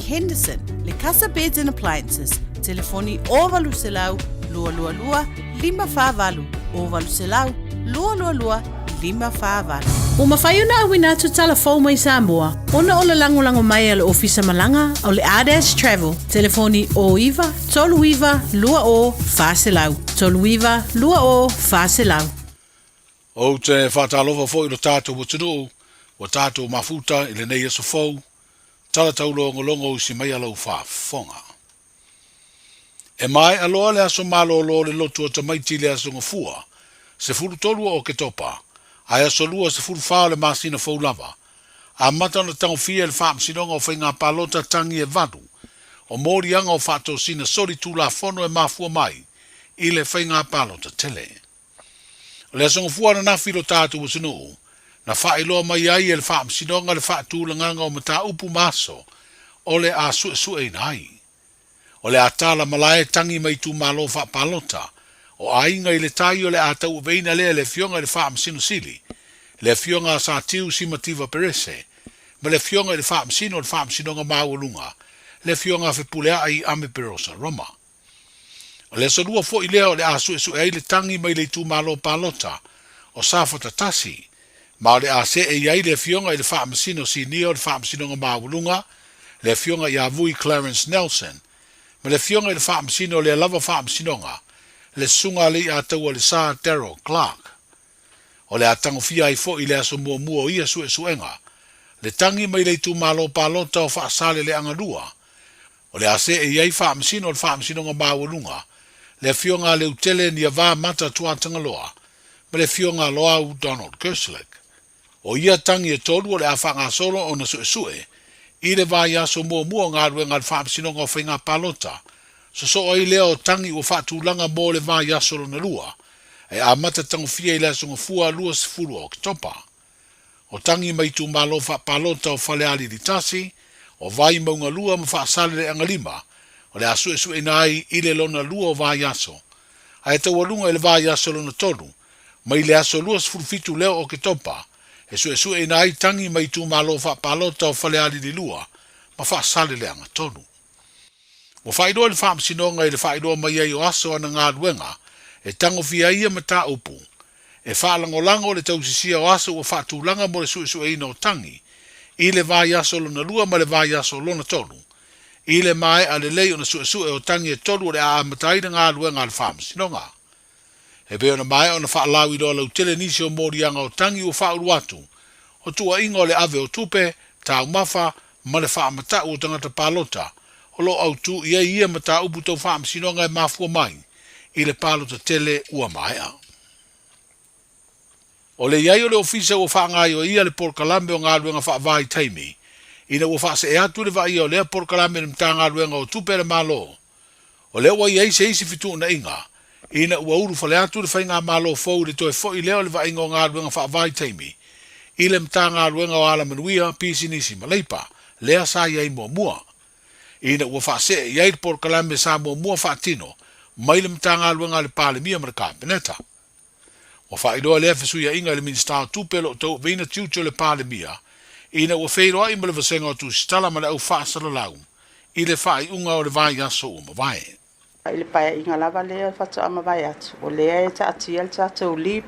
Henderson, le Casa Beds and Appliances, telefoni 0800 222 548, 0800 222 548. Ua mafai ona auina atu tala fou mai Samoa ona o le lagolago mai a le Ofisa Malaga o le Ardash Travel, telefoni 09 39 20 400, 39 20 400. Ou te faatalofa foi i lo tatou atunuu ua tatou mafuta i lenei aso fou, tala taulogologo usi mai a lau faafofoga. E maea loa le aso malolo o le lotu o tamaiti i le aso Gafua, 13 o Oketopa, ae aso Lua 14 o le masina fou lava, amata ona tagofia e le Faamasinoga o Faiga Palota tagi e valu o moliaga o faatosina soli tulafono e mafua mai i le faiga palota tele. O le aso Gafua ananafi i lo tatou atunuu, na faailoa mai ai e le Faamasinoga le faatulagaga o mataupu ma aso o le a suesueina ai. O le a tala malae tagi mai itumalo faapalota o aiga i le tai o le a tauaveina lea e le Afioga i le Faamasino Sili, le Afioga a Satiu Simativa Perese, ma le Afioga i le Faamasino o le Faamasinoga Maualuga, le Afioga a Fepuleai Ame Perosa Roma. O le aso lua foi lea o le a suesue ai le tagi mai le itumalo palota o Safata 1, ma o le a see i ai le Afioga i le Faamasino Sinia o le Faamasinoga Maualuga, le Afioga ia Vui Clarence Nelson, ma le Afioga i le Faamasino o lea lava Faamasinoga, le Susuga a Leiataualesa Daryl Clarke. O le a tagofia ai foi i le aso muamua o ia suesuega, le tagi mai le itumalo palota o Faasaleleaga 2, O le a see i ai Faamasino o le Faamasinoga Maualuga, le Afioga a Leutele Niava Mata Tuatagaloa ma le Afioga a Loau Donald Kerslake. O ia tagi e tolu o le a faagasolo ona suesue i le vaiaso muamua o galuega a le Faamasinoga o Faiga Palota, sosoo ai lea o tagi ua faatulaga mo le vaiaso lona lua, e amata tagofia i le aso Gafua 20 o Oketopa. O tagi mai itumalo faapalota o Falealili 1, o Vaimauga 2 ma Faasaleleaga 5, o le a suesueina ai i le lona lua o vaiaso, ae taualuga i le vaiaso lona tolu, mai le aso 27 lea o Oketopa, e suesueina ai tagi mai itumalo faapalota o Falealili 2 ma Faasaleleaga 3. Ua faailoa i le Faamasinoga i le faailoa mai ai o aso ana galuega e tagofia ai ia mataupu, e faalagolago le tausisia o aso ua faatulaga mo le suesueina o tagi i le vaiaso lona lua ma le vaiaso lona tolu, i le maea lelei ona suesue o tagi e tolu o le a amata ai le galuega a le Faamasinoga. E pei ona maea ona faalauiloa lautele nisi o moliaga o tagi ua faaulu atu, o tuuaiga o le ave o tupe, taumafa, ma le faamatau o tagata palota, o lo o autū i ai ia mataupu tau faamasinoga e mafua mai i le palota tele ua maea. O le i ai o le ofisa ua faagaioia le polokalame o galuega faavaitaimi ina ua faasee atu le vaaia o lea polokalame i le Matagaluega o Tupe a le Malo, o lea ua i ai se isi fetuunaiga ina ua ulufale atu le faigamalo fou i le toe foi lea o le vaaiga o galuega faavaitaimi i le Matagaluega o Alamanuia, Pisinisi ma Leipa, lea sa i ai muamua. Ina ua faasee i ai le polokalame sa muamua faatino mai le Matagaluega a le Palemia ma le Kapeneta. Ua faailoa lea fesuiaiga i le Minisita o Tupe o lo o tauaveina tiute o le Palemia ina ua feiloai ma le Vasega o Tusitala ma le Au Faasalalau i le faaiuga o le vaiaso ua mavae. I le paeaiga lava lea faatoa mavae atu, o lea e taatia le tatou LEAP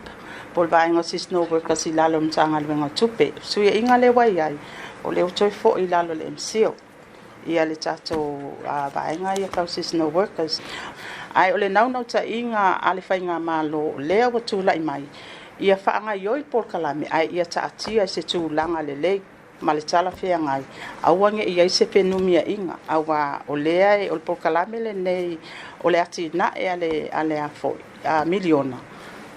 po o le vaega o seasonal workers i lalo o le Matagaluega o Tupe. O fesuiaiga lea ua i ai, o lea ua toe foi i lalo o le MCIL ia le tatou vaega ia tau seasonal workers. Ae o le naunautaiga a le faigamalo o lea ua tulai mai, ia faagaioi le polokalame ae ia taatia i se tulaga lelei ma le talafeagai, aua ne i i ai se fenumiaiga, aua o lea e, o le polokalame lenei o le atinae a le, a le a foi, a miliona,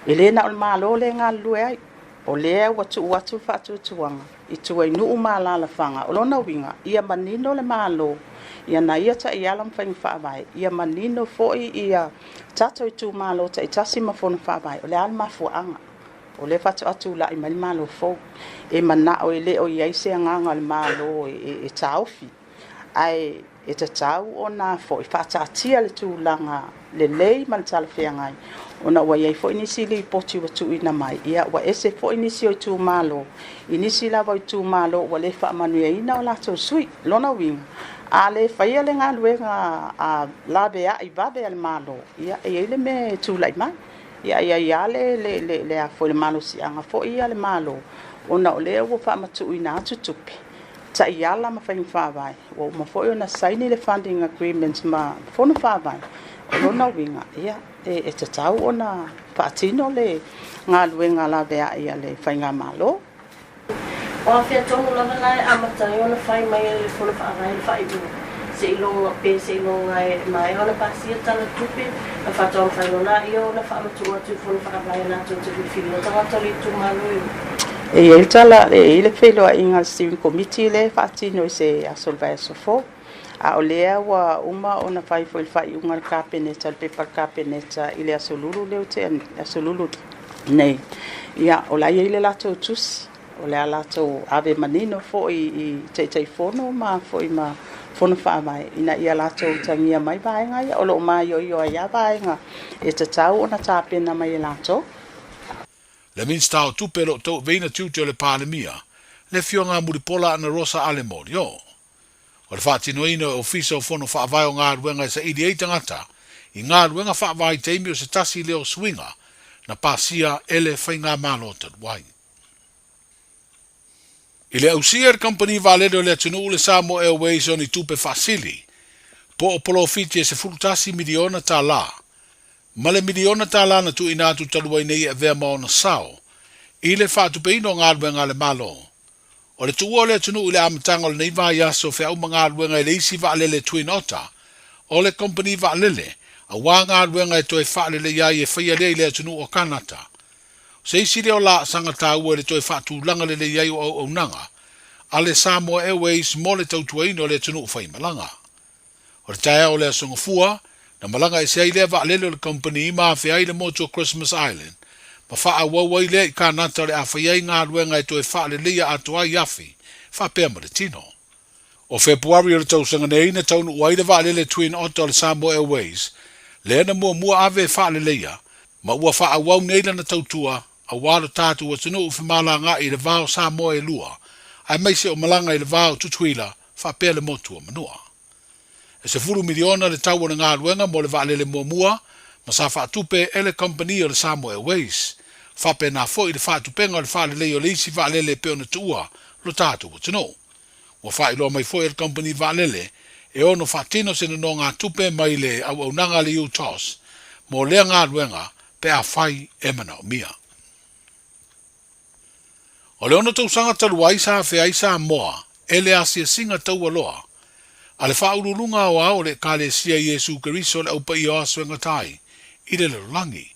e le na o le Malo lea e galulue ai. O lea ua tuu atu le faatuatuaga i tua i nuu ma alaalafaga. O lona uiga, ia manino le Malo i ana ia taiala ma faiga faavae, ia manino foi ia tatou itumalo taitasi ma fono faavae, o le a le mafuaaga o lea faatoa tulai mai le Malo fou. E manao e le o i ai se agaga o le Malo e taofi, ae e tatau ona foi faataatia le tulaga lelei ma le talafeagai, ona ua i ai foi nisi lipoti ua tuuina mai, ia ua ese foi nisi o itumalo, i nisi lava o itumalo ua le faamanuiaina o latou sui. Lona uiga, A le faia le galuega a laveai vave a le Malo, ia e i ai le mea e tulai mai. Ia e i ai lava le, le, le, le, a foi, le malosiaga foi ia a le Malo, ona o lea ua faamatuuina atu tupe, taiala ma faiga faavae, ua uma foi ona saini le funding agreement ma Fono Faavae. O lona uiga, ia, e tatau ona faatino le galuega laveai a le Faigamalo. O afea tonu lava la e amata ai ona fai mai e le Fono Faavae le faaiuga, seiloga pe seiloga e maea ona pasia tala tupe, na faatoa mafai loa laia ona faamatuu atu i Fono Faavae latou te filifilia tagata o le itumalo e o. E i ai le tala, e i ai le feiloaiga a le Steering Committee lea e faatino i se aso o le vaiaso fou. A o lea ua uma ona fai foi le faaiuga a le Kapeneta, le pepa a le Kapeneta i le Aso Lulu lea ua tea nei, le Aso Lulu nei. Ia, o la e i ai le latou tusi, o le a latou ave manino foi i Taitaifono ma foi ma Fono Faavae ina ia latou utagia mai vaega ia. O lo o maioio ai lava vaega e tatau ona tapena mai e latou. Le Minisita o Tupe o lo o tauaveina tiute o le Palemia, le Afioga a Mulipola Anarosa Ale Morioo. O le faatinoina e Ofisa o Fono Faavae o galuega e saili ai tagata i galuega faavaitaimi o se tasi lea o suiga na pasia e le Faigamalo talu ai. I le ausia e le Kamupani Vaalele o le atunuu le Samoa Airways o ni tupe faasili po o polofiti e $11 miliona tala ma le miliona tala na tuuina atu talu ai nei e avea ma ona sao i le faatupeina o galuega a le Malo. O le tuua o le atunuu i le amataga o lenei vaiaso feau ma galuega i le isi vaalele Twin Otter o le kompeni vaalele, aua galuega e toe faaleleia ai e faia lea i le atunuu o Kanata. O se isi lea o laasaga taua i le toe faatulaga lelei ai o auaunaga a le Samoa Airways mo le tautuaina o le atunuu faimalaga. O le taeao o le Aso Gafua, na malaga ese ai lea vaalele o le kamupani ma afea ai le motu o Christmas Island, ma faaauau ai lea i Kanata o le a fai ai galuega e toe faaleleia atoa ai afi faapea ma le tino. O Fepuari o le tausaga nei na taunuu ai le vaalele Twin Otter o le Samoa Airways, lea na muamua ave e faaleleia, ma ua faaauau nei lana tautua aua lo tatou atunuu femalagaai i le va o Samoa e lua, aemaise o malaga i le va o Tutuila faapea le motu o Manua. E $10 miliona le tau o le galuega mo le vaalele muamua ma sa faatupe e le kamupani o le Samoa Airways. Faapena foi le faatupega o le faalelei o le isi vaalele e pei ona tuua lo tatou atunuu. Ua faailoa mai foi e le kamupani vaalele e ono faatino se nonogatupe mai le auaunaga a le UTOS mo lea galuega pe afai e manaomia. O le ono tausaga talu ai sa afea ai Samoa e le asiasiga taualoa a le Faauluuluga Aoao o le Ekalesia Iesu Keriso le Au Paia o Aso e Gata ai i le Lalolagi,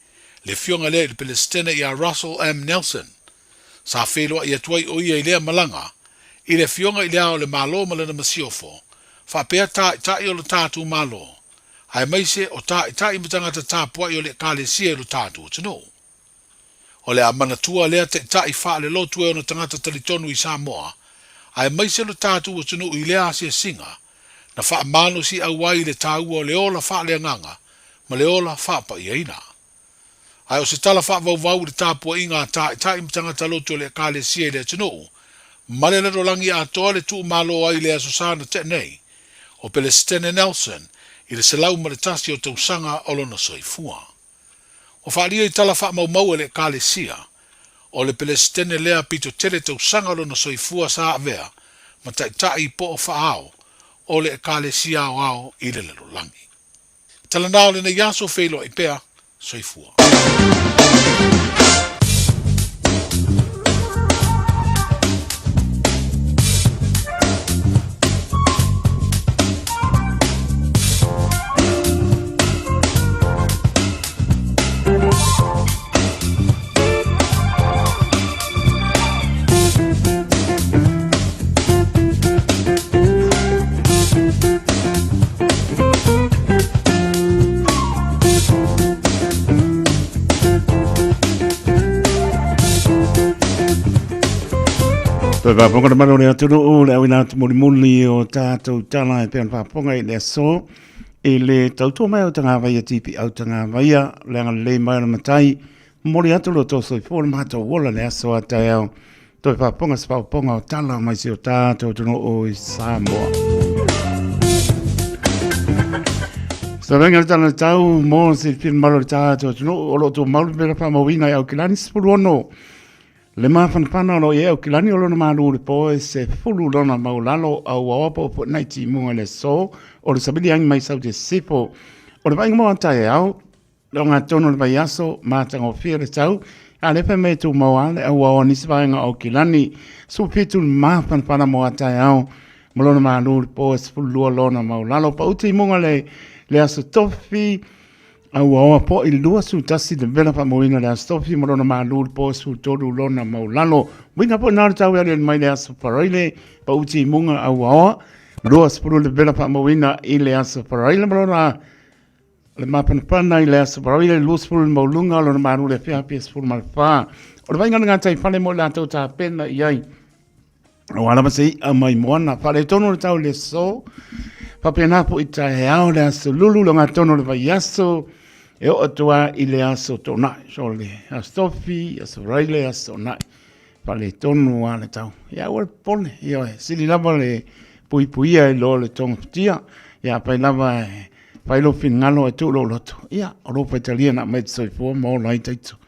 le afioga lea i le Pelesitene ia Russell M. Nelson. Sa feiloai atu ai o ia i lea malaga i le afioga i Le Ao o le Malo ma lana masiofo, faapea Taitai o lo tatou Malo, aemaise o Taitai ma tagata tapuai o le Ekalesia i lo tatou atunuu. O le a manatua lea taitai faalelotu e ona tagata talitonu i Samoa, aemaise lo tatou atunuu i lea asiasiga, na faamalosi-au ai i le taua o le ola faaleagaga ma le ola faapaiaina. Ae o se tala faavauvau i le tapuaiga a taitai ma tagata lotu o le Ekalesia i le atunuu, ma le lalolagi atoa le tuumalo ai i le Aso Sa na tea nei, o Pelesitene Nelson i le 101 o tausaga o lona soifua. Ua faaalia i tala faamaumau e le Ekalesia, o le Pelesitene lea pito tele tausaga lona soifua sa avea ma taitai po o faaao o le Ekalesia Aoao i le lalolagi. Tala na o lenei aso feiloai pea, soifua. Toe faafofoga le mamalu o le atunuu, le auina atu mulimuli o tatou tala e pei ona faafofoga i le aso i le tautua mai o Tagavaia TPO Tagavaia, le agalelei mai o le Matai, momoli atu lo outou soifua le matou ola le aso a taeao. Toe faafofoga se faaopoopoga o tala mai si o tatou atunuu i Samoa. Savenga le tala tau mo se fil malo le tātou atunuu o lo o tumau le mea faamauina i Aukilani 16 le mafanafana o lo o i ai Aukilani o lona malu le po e se fulu lona maulalo au aoa po o nai timuga i le aso o le savili agi mai sau te sifo o le vaaiga mo a taeao Le ogatotonu o le vaiaso, matagofie le tau, a lea fai mai e tumau lava le auao a nisi vaega o Aukilani. 17 le mafanafana mo a taeao ma lona malu le po e 12 lona maulalo. Pau timuga le, le aso tofi, auaoa po i le 21 le vela faamauina le aso tofi ma lona malu le po e 13 lona maulalo. Uiga foi na o le tau e aliali mai le aso Faraile, pau timuga auaoa, 20 le vela faamauina i le aso Faraile ma lona O le mapanapana i le aso Faraile 20 le maualuga o lona malu le afiafi e 14. O le vaaiga o le gataifale mo i latou tapena i ai. Aua lava se i'a mai moana. Faaletonu le tau i le aso. Faapena foi taeao le aso lulu le ogatotonu o le vaiaso e oo atu lava i le aso Toonai. So le aso Tofi, aso Faraile, aso Toonai. Faaletonu lava le tau. Ia aua le popole, ioe, sili lava le puipuia i lo le togafitia. Ia afai lava e fai lou finagalo e tuu lou loto, ia o lou faitalia na aumai e te soifua ma ola ai taito.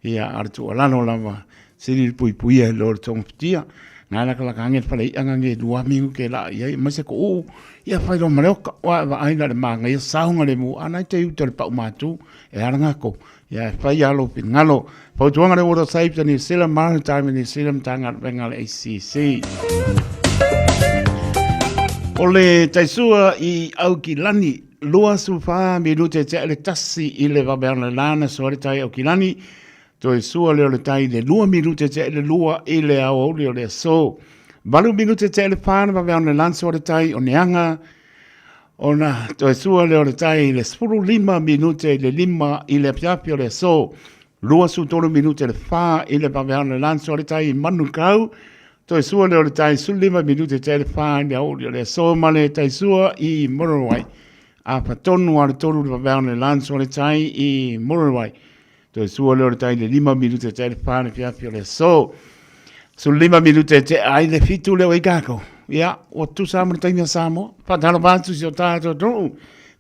Ia a o le tuualalo lava, sili le puipuia i lo le togafitia. Na lakalaka ange le fale i'a ngange lua mingu ke laa i ai, aemaise ko uu, ia fai loa ma le oka, ua e vaai la le manaia saoga le mu, a na i te uta le pau matu, e ala ngako. Ia e fai lava lou finagalo. Fautuaga le Water Safe New Zealand Maritime New Zealand Matagaluega a le ACC. O le taisua i Aukilani, 24 minute tea le tasi i le vaveana lana soa le tai Aukilani, toe sua lea o le tai le 2 minute tea le 2 i le aoauli o le aso. 8 minute tea le 4 le vaveana lana soa le tai o Neaga, Ona toe sua lea o le tai i le 15 minute i le 5 i le afiafi o le aso. 23 minute le 4 i le vaveao le lanso o le tai i Manukau. Toe sua lea o le tai 15 minute te le 4 i le aoauli o le aso ma le tai sua i Muriwai. Afatonu a le 3 le vaveao le lanso o le tai i Muriwai. Toe sua lea o le tai le 5 minute te le 4 le fiafi o le aso. 15 minute te ai le 7 leo i kākou. Ia, ua tusa ma le taimi a Samoa. Whātalofa atu si o tātou tōu.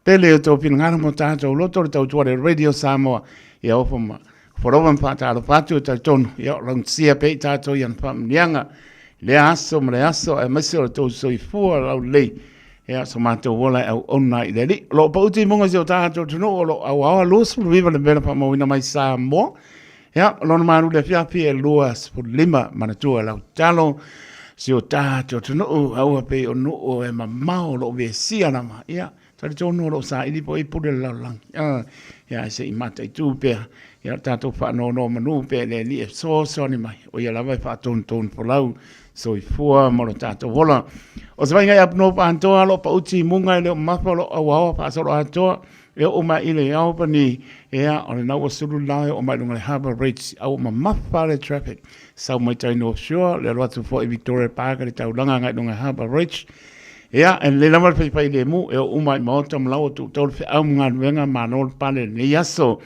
Pele o tō whingaro mo tātou loto le tautua le Radio Samoa. Ia ofa ma wharova ma whātalofa atu o tau tonu. Ia, raungisia pe i tātou i ana whaamnianga. Le aso ma le aso e maise o le tō soifua lau lei. Ia, so mātou ola e auauna i le Alii. O lo o pauti i munga si o tātou atunuu o lo o auaoa 29 le mea na faamauina mai Samoa. Ia, o lona malu le afiafi e 25 manatua lau tatalo si o tātou atunuu, aua pei o nuu e mamao o lo o vesia lava. Ia, talitonu o lo o saili po i pule le lalolagi. Ah, ia, se i mataitu pea. Ia, o tātou faanonomanu pea i le Alii e fesoasoani mai. O ia lava e faatonutonu folau soifua ma lo tātou ola. O se vaaiga i Up North atoa, lo pauti i munga e le o mafa o lo auaoa faasolo atoa, e oo mai i le Albany, ea, o le nau ua sulu la e oo mai lunga le Harbour Bridge, a ua mamafa le traffic. Sau mai tai North Shore, le alu atu foi Victoria Park le taulaga agai lunga Harbour Bridge. Ea, e lelei lava le faifai lemu, e oo uma i maota ma lau atu tau le feau ma galuega malo le pale lenei aso.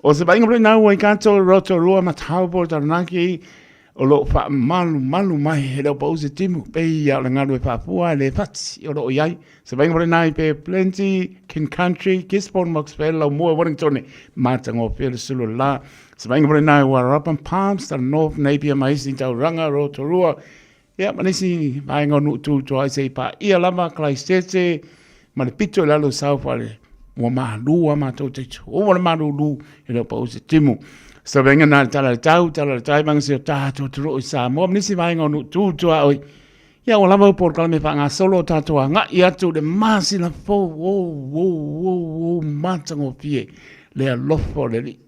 O se vaaiga foi na ua i Waikato, Rotorua ma Taupo, Taranaki, O lo o faamalumalu mai e le o pau se timu, pei ia o le galu e faapua e le fati o lo o i ai. Se vaaiga foi lena i Bay of Plenty, King Country, Gisborne, Moxvale, Laumua, Wellington, matagofie le sulu o le la. Se vaaiga foi lena i Wairarapa, Palmerston North, Napier ma isi taulaga, Rotorua, ia ma nisi vaega o nuu tu toa ai se i paia lava Christchurch ma le pito i lalo o South Valley. Ua malu a matou taitu. Ua le malulu e le o pau se timu. Sa venga nā le tala le tau, tala le tai vanga se o tātou turo i Samoa. Ma nisi vaega o nuu tu toa oi. Ia ua lava u polokalame faagasolo o tātou agai atu i le masina fou, oh, oh, oh, oh, matagofie le alofa o le Alii.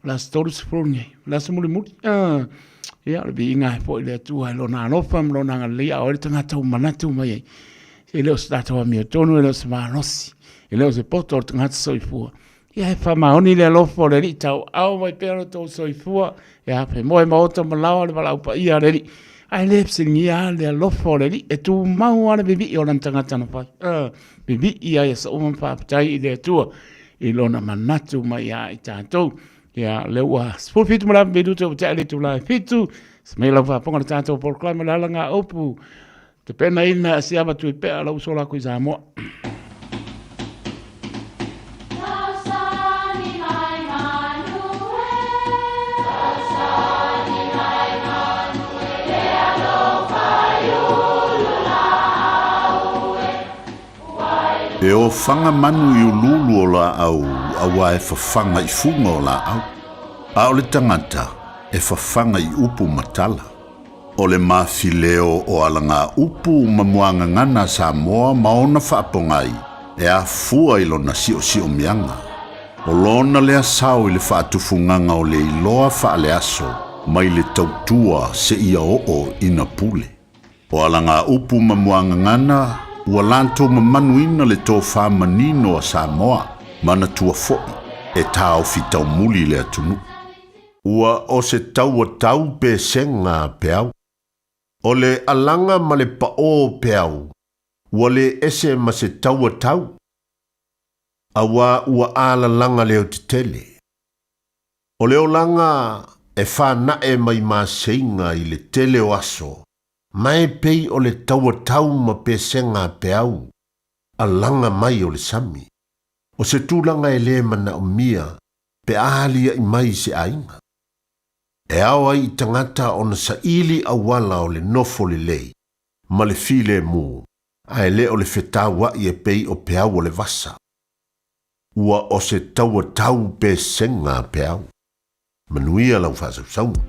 O le aso 30 nei, o le aso mulimuli. Ah, ia, o le viiga e foi i le Atua i lona alofa ma lona agalelei, a o ai le tagata ua manatu mai ai. E le o se tatou amiotonu, e le o se malosi, e le o se poto o le tagata soifua. Ia e faamaoni le alofa o le Alii tauau mai pea lo tou soifua, e afe moe maota ma laoa le valaau paia a le Alii. Ae le fesiligia lava le alofa o le Alii, e tumau lava le vivii o lana tagata na fai. Vivii ai aso uma ma faafetai i le Atua i lona manatu mai ia i tatou. Ia, lea ua 17 ma le minute ua tea le itula e 7, se mai lau faafofoga le tatou polokalame le alaga upu. Tapenaina siava tui pea lau uso lako i Samoa. E ofaga manu i uluulu o laau auā e fafaga i fuga o laau, a o le tagata e fafaga i upu ma tala. O le mafileo o alagaupu ma muagagana a Samoa ma ona faapogai e afua i lona siosiomiaga. O lona lea sao i le faatufugaga o le iloa faaleaso mai le tautua seia oo ina pule. O alagaupu ma muagagana ua latou mamanuina le tofa manino a Samoa, manatua foi e taofi taumuli le atunuu. Ua o se taua tau pesega a peau. O le alaga ma le paʻō o peau, ua le ese ma se taua tau, auā ua alalaga leotetele. O le olaga e fanaʻe mai maseiga i le tele o aso, ma e pei o le taua tau ma pesega a peau, alaga mai o le sami. O se tulaga e lē manaʻomia pe a aliaʻi mai i se aiga. E ao ai i tagata ona saili auala o le nofo lelei ma le filemu, ae le o le fetauaʻi e pei o peau o le vasa. Ua o se taua tau pesega a peau. Manuia lau faasausauga.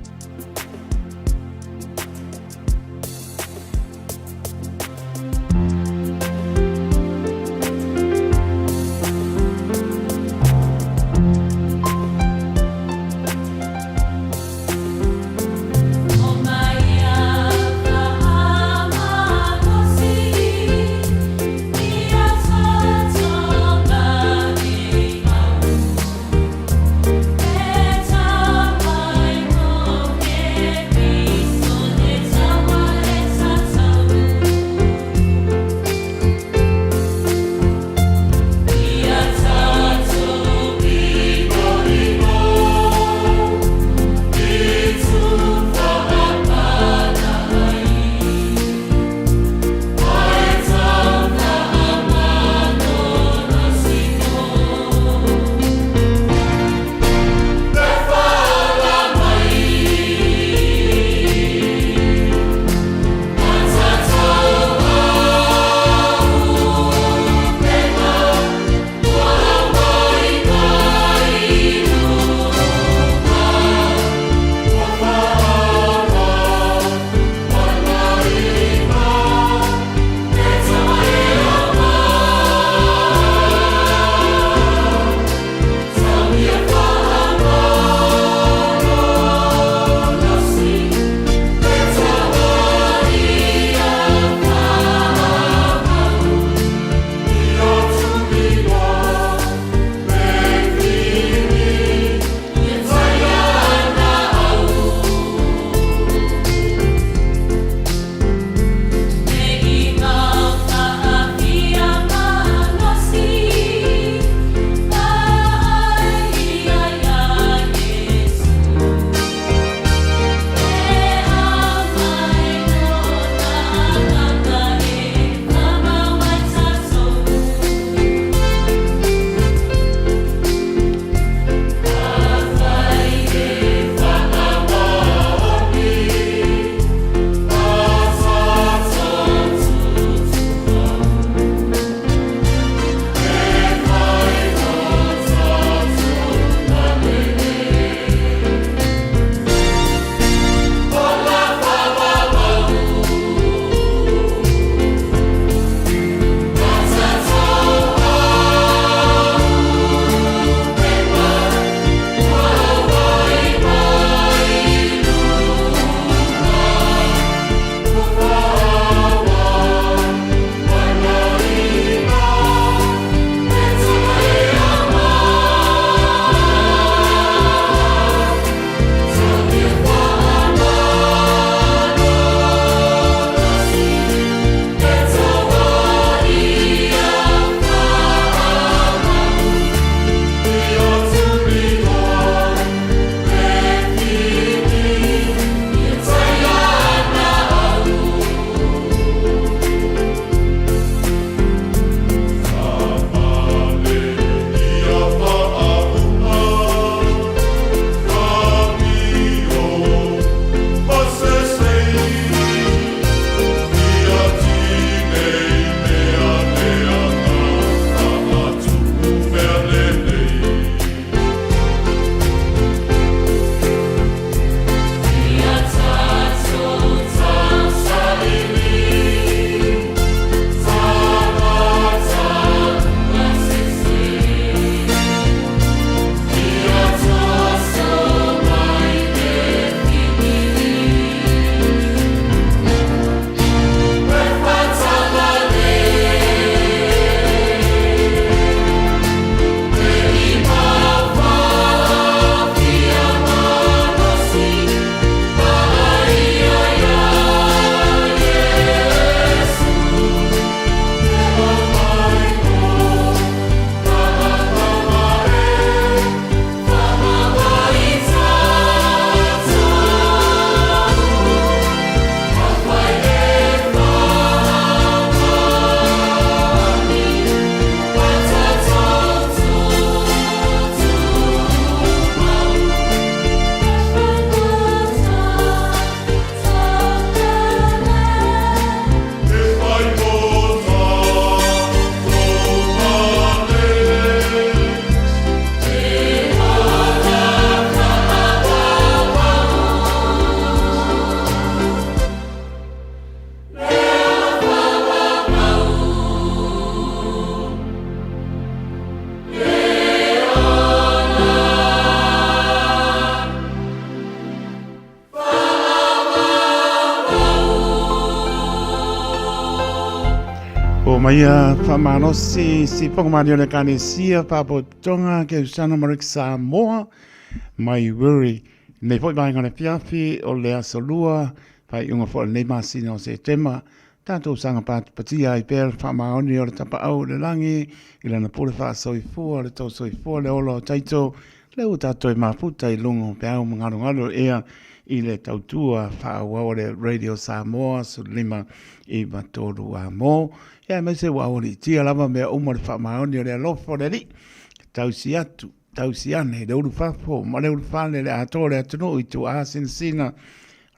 Maia faamalosi sipoga malie o le Ekalesia Faapotopotoga Keusana ma Rick Samoa mai Wiri. Nei foi vaega o le afiafi o le aso Lua, faaiuga foi o lenei masina o Setema, tatou saga patipatia ai pea le faamaoni o le Tapaau i le lagi i lana pule faasoifua, le tausoifua, le ola o taito, lea ua tatou toe mafuta i luga o peau ma galugalu o ea i le tautua faaauau a le Radio Samoa 15 93 a mo. Ia aemaise ua aualiitia lava mea uma le faamaoni o le alofa o le Alii, tausi atu, tausi ane i le ulufafo ma le ulufale le atoa o le atunuu i tuaasinasina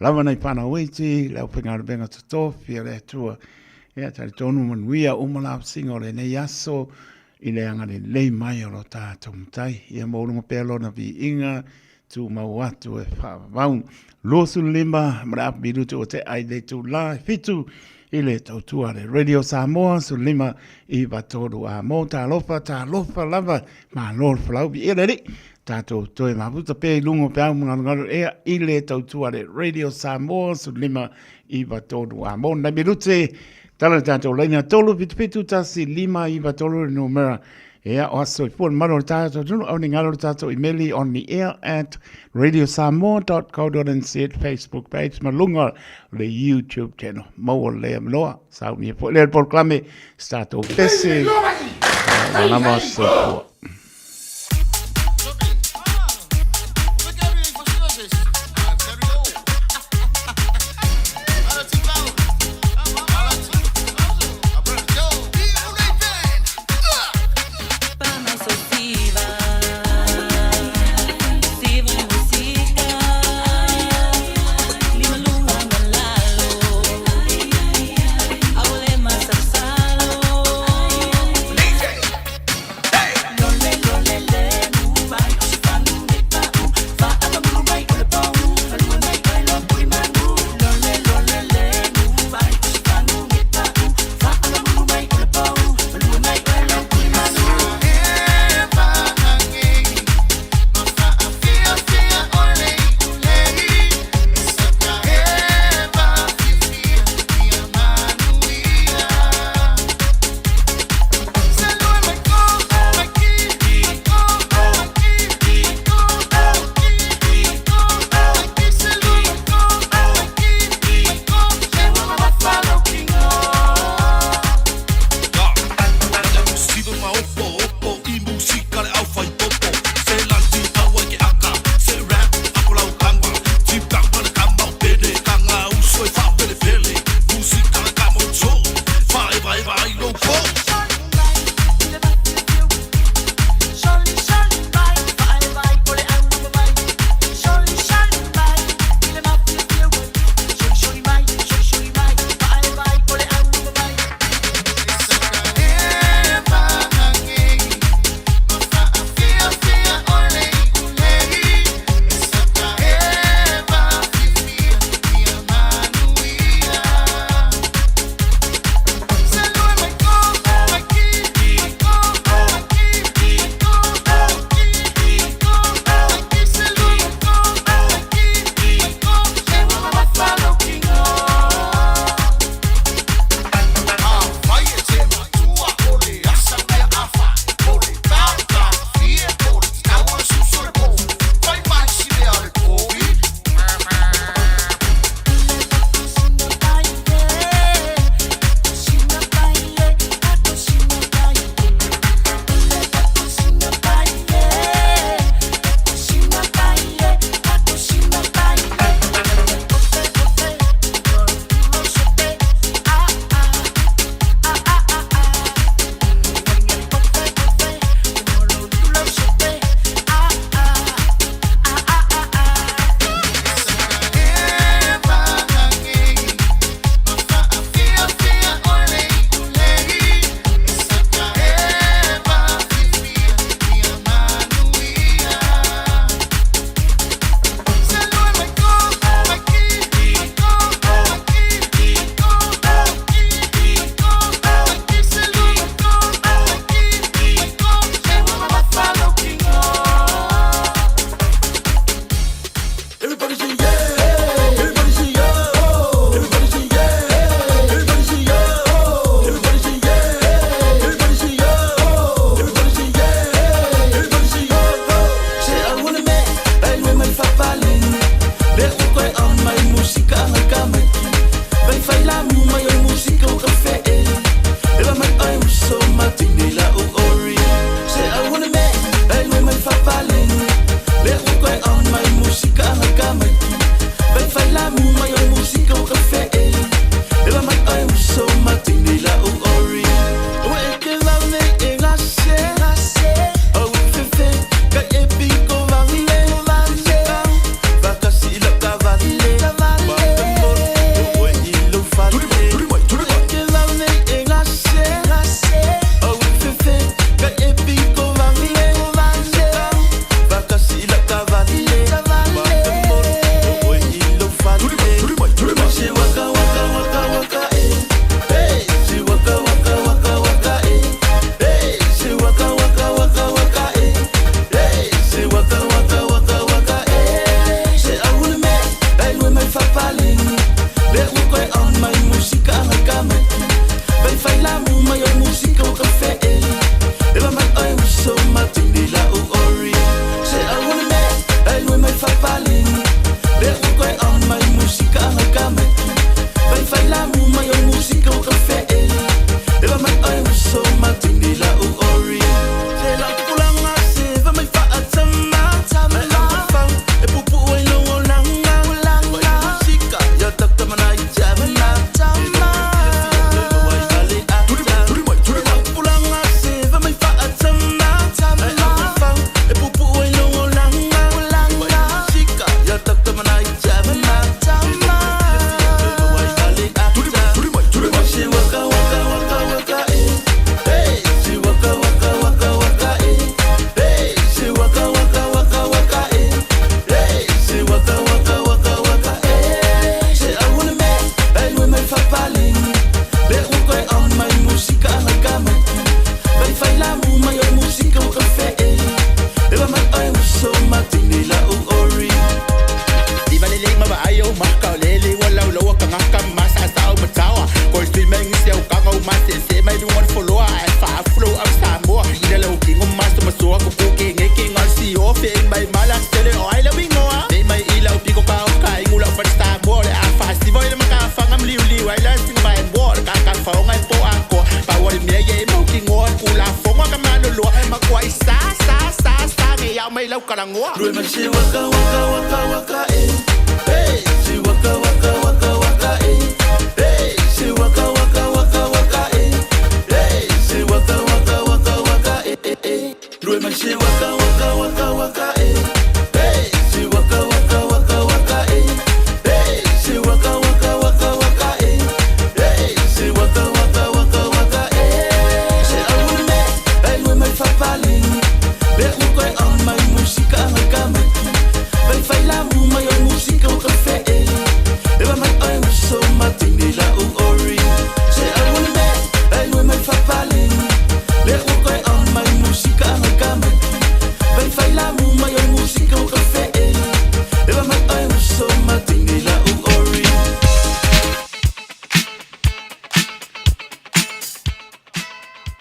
lava nai fanau iti, le aufaigaluega totofi a le Atua. Ia talitonu manuia uma lavasiga o lenei aso i le agalelei mai o lo tatou Matai. Ia maualuga pea lona viiga tumau atu e faavavau. 25 ma le apu minuti ua tea i le itula e 7 i le tautua a le Radio Samoa 15 93 a mo talofa talofa lava malo le folau viia le Alii tatou toe mafuta pea i luga o peau ma galugalu ea i le tautua a le Radio Samoa 15 93 a mo nai minute tala le tatou laina 3 7 7 1 5 9 3 le numera Ia, o aso soifua le mamalu o le tatou atunuu, au ne i galo le tatou imeli on the air at radiosamoa.co.nz Facebook page ma luga o le YouTube channel. Maua lea manoa, saunia foi lea le polokalame, se tatou pese, ia lava soifua.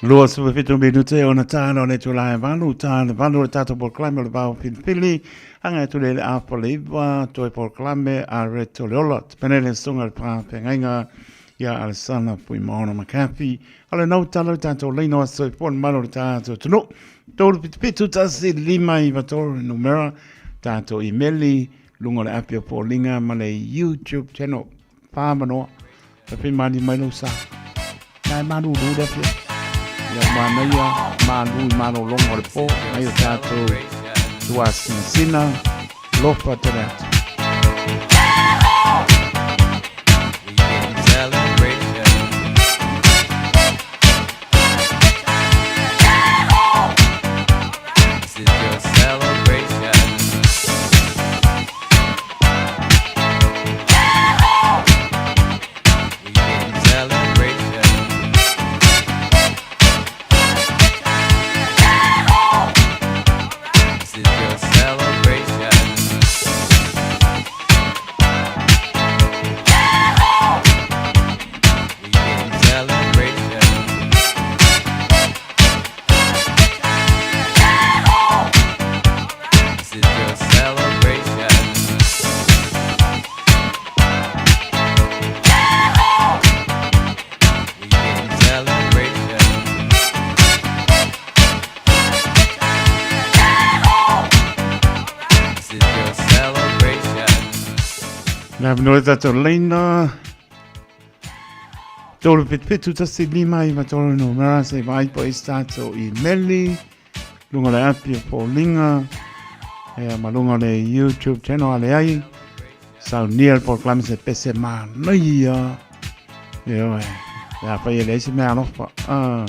27 minute ona tāna o le tūlā e valu, tāna valu o le tātou polokalame o le vao filifili, anga e tule le afa le iwa, toe polokalame a Reto le ola, te penele sunga le pāwhengaiga ia Alessana Fuimaono McCarthy, a le nau tala le tātou leina o aso i pōna malo le tātou tunu, 377 1 5 9 3 numera, tātou imeli, lunga o le api o Pōlinga ma le YouTube channel. Whāmanoa, ka whaimani mai lou sa. Nā e mālūlū le awhia. Ia mānaia, mālū i mālolonga o le pō, ngai o tātou tuasinasina, lofa te le atu. Le avanoa e tātou leina. 377 1 5 9 3 numera se vai po i tātou i meli. Lunga le api o Paulinga. E ma lunga le YouTube channel ale ai. Saunia le polokalame se pese manaia. Ioe. Ia whai e leai se mea alofa. Ah.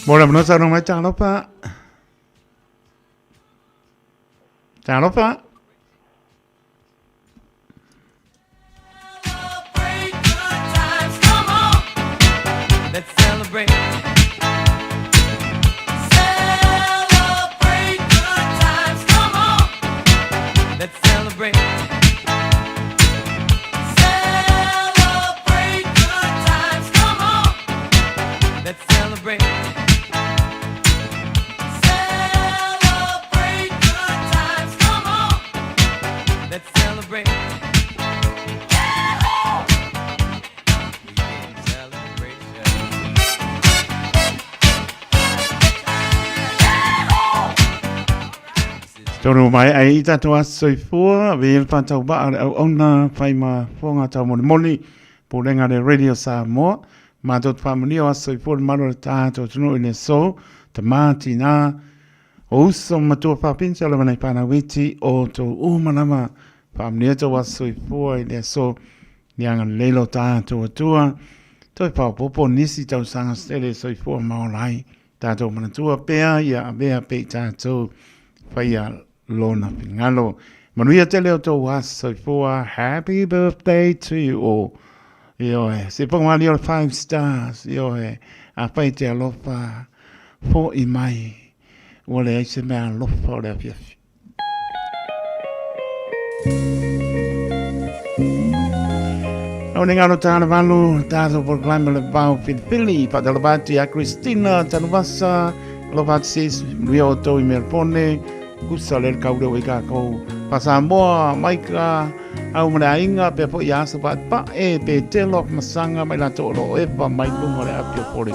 Mora mano tau mai talofa. Talofa. Let's celebrate. Celebrate good times. Come on. Let's celebrate. Celebrate good times. Come on. Let's celebrate. Celebrate good times. Come on. Let's celebrate. Tonu mai ai i tātou aso soifua, ve le whātau waa le auauna, whai ma whonga tau moni moni, pulenga le Radio Samoa, mātou te whaamania o aso soifua le malo le tātou tunu i le so, ta māti nā, o uso matua whapinsa o le manai whānau iti o tō umanama, whaamania tō aso soifua i le so, Ni agalelei lo tātou Atua, toe faaopoopo nisi tausaga sele soifua ma ola ai tātou manatua pea ia avea pea i tātou whaia lona finagalo. Manuia tele o tou aso soifua, happy birthday to you all. Ioe, se pongawali o le five stars, ioe, afai te alofa, fo'i mai, ua leai se mea alofa o le afiafi. Au ne ngalo tāna valu, tātou polokalame o le Vao Filifili, whaatalofa atu ia Christina Tanuvasa, alofa atu sis, manuia outou i Melbourne, kusa le kau leo i kākou. Whasamoa, Maika, au ma le aiga, pea foi ia asa whaatpae, pe telo masanga mai latou o lo o eva mai lunga o le api o Pole.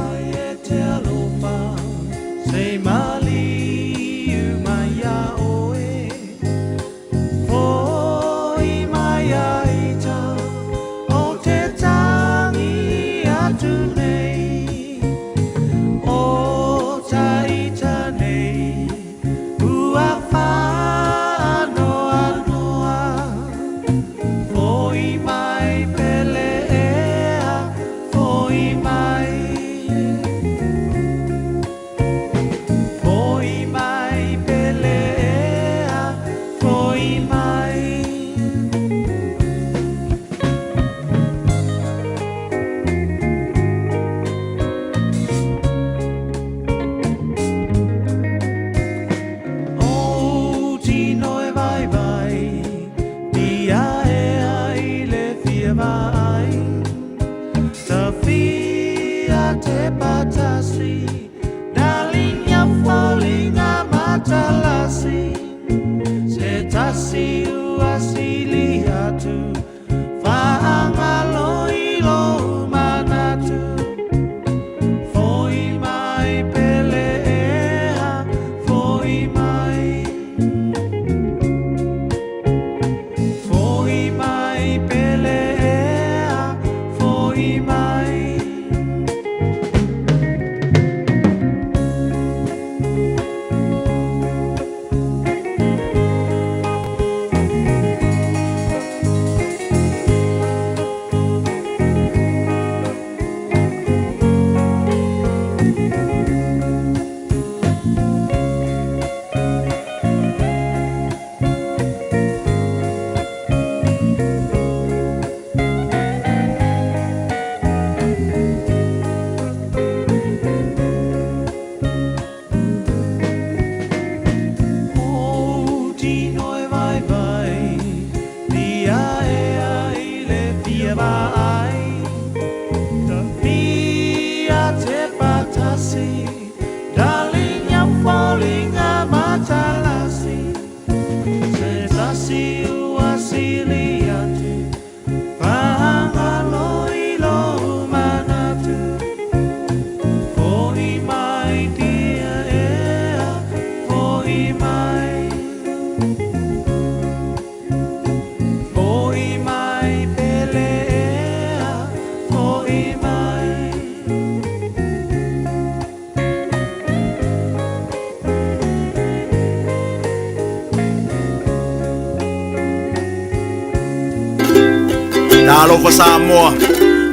Talofa Samoa,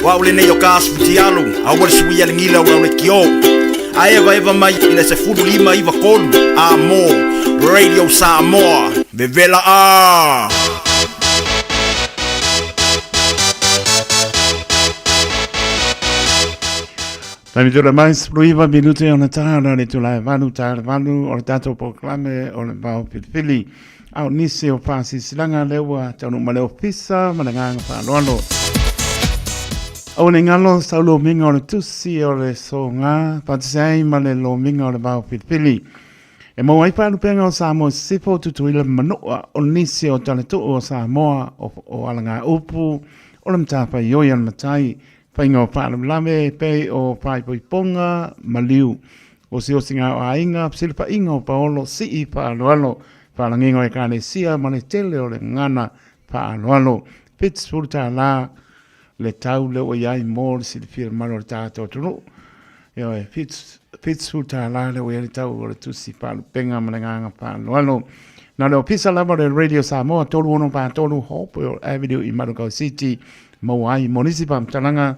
o au lenei o ka asu fitialu, aua le suia le gila o le kio. A eva eva mai i le 15 93 a mo Radio Samoa, vevela a! Taimi tula mai, 19 minute ona tāra le tula e valu, tāra valu, o le tātou polokalame o le vao filifili. A o nisi o faasilasilaga lea ua taunuu mai le Ofisa ma le agaga faaaloalo. Aua ne i galo sau lomiga o le tusi o le soga faatasi ai ma le lomiga o le vao filifili. E maua ai faalupega o Samoa i Sisifo, Tutuila ma Manua, o nisi o talatuu o Samoa o, o alagaupu, o le matafaioi a le matai, faiga o faalavelave e pei o faaipoipoga, maliu, osiosiga o aiga, fesilafaiga o paolo, sii faaaloalo, faalagiga o ekalesia ma le tele o le gagana faaaloalo. $70 le tau lea ua i ai mo le silafia mamalu o le tatou atunuu. Ioe, $70 lea ua i ai le tau o le tusi faalupega ma le agaga faaaloalo. Na o le ofisa lava o le Radio Samoa 3643 Hopewell Avenue i Manukau City maua ai mo nisi faamatalaga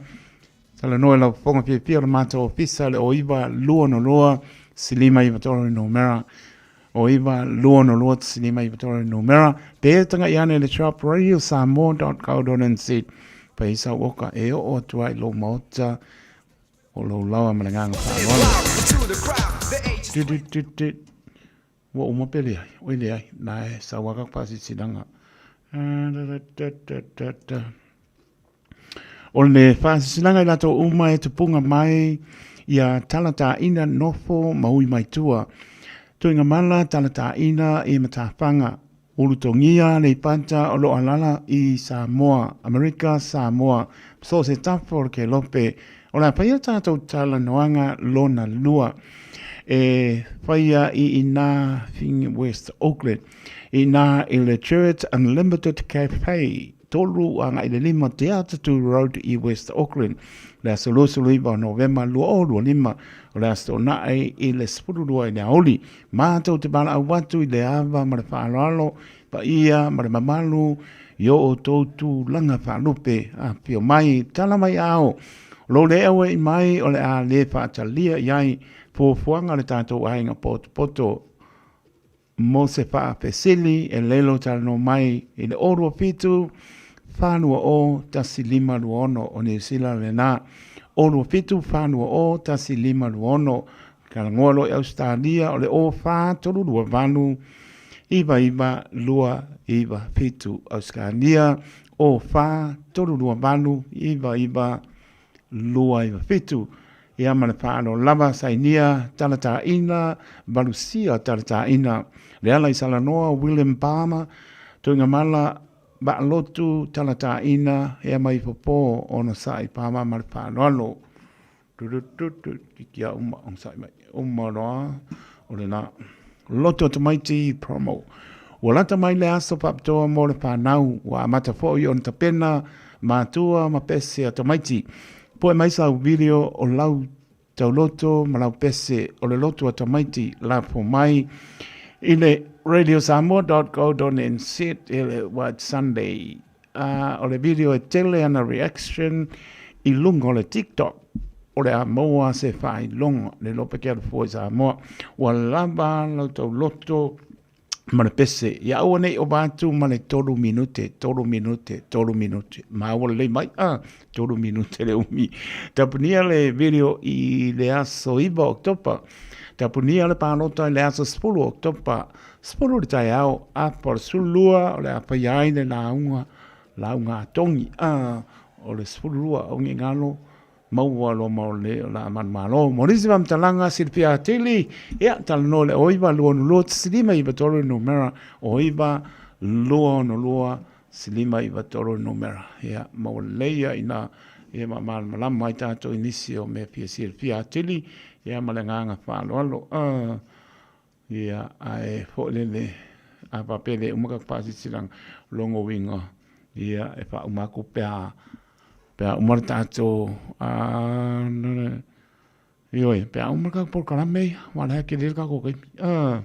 talanoa i lau fofoga fiafia o le matou ofisa le 09 262 593 le numera 09 262 593 le numera pe taga'i ane i le shop radiosamoa.co.nz fai ai sau oka e oo atu ai i lou maota o lou lawa ma le agaga faaaloalo. Du, du, du, du. Ua uma pe leai? Oi leai, na e sau lava ka faasilasila. Ah, da, da, da, da, da, da. O le faasilasilaga i latou uma e tupuga mai ia talataina nofo ma ui mai tua. Tuigamala talataina i matafaga. Ulutogia Aleipata o lo o alaala i Samoa, Amerika Samoa, so o se tafa o le kelope. O le a faia tatou talanoaga lona lua e faia i inā West Auckland, inā i le Church Unlimited Cafe, 3-5 Te Atatū Road i West Auckland, le aso 29 o Novema 2025, o le Aso Toonai i le 12 i le aoauli. Matou te valaau atu i le ava ma le faaaloalo, paia ma le mamalu i o outou tulaga faalupe. Afifio mai, tala mai ao, o lou le auai mai o le a le faatalia i ai fuafuaga a le tatou aiga potopoto. Mo se faafesili, e lelo talanoa mai i le 027 420 1526 o Niu Sila lena. 027 420 1526. Talanoa loa i Ausetalia o le 04328 99297. Ausetalia 04328 99297. Ia ma le faaaloalo lava, sainia talataina, valusia talataina. Leala i Salanoa, William Palmer, Tuigamala, Vaalotu talataina, ea mai Fopo, onosai Palmer ma le faaaloalo. Kia uma, onosai mai, uma loa o lena. Loto tamaiti promo. Ua lata mai le aso faapitoa mo le whanau, ua amata foi ona tapena mātua ma pese a tamaiti. Poe mai sau video o lau tauloto ma lau pese o le loto a tamaiti lafo mai i le radiosamoa.co.nz i le White Sunday. A o le video e tele ana reaction i luga o le TikTok. O le a maua se faailoga le lope ke alufua i Samoa. Ua lava lau tauloto ma le pese. Ia aua nei ova atu ma le tolu minute, tolu minute, tolu minute. Maua lelei mai, a, tolu minute le umi. Tapunia le video i le aso 9 o Oketopa. Tapunia le palota i le aso 10 o Oketopa. 10 i le taeao, afa o le 12 o le a faia ai le lauga, lauga a Togi. A, o le 12 o Gigalo, maua loa ma o le o la manumalo. Mo nisi faamatalaga silafia atili, ia, talanoa i le 09 262 593 numera, 09 262 593 numera. Ia, maua lelei ia ina ia faamalamalama ai tatou i nisi o mea fia silafia atili, ia ma le agaga faaaloalo. Ia, ae foi lele, a faapea e le uma ka faasilasilaga, o lona uiga, ia, e faauma atu pe a, pe a uma le tatou, a, ioe, pe a uma le tatou polokalame ia, aua o la e tele le tatou taimi. A.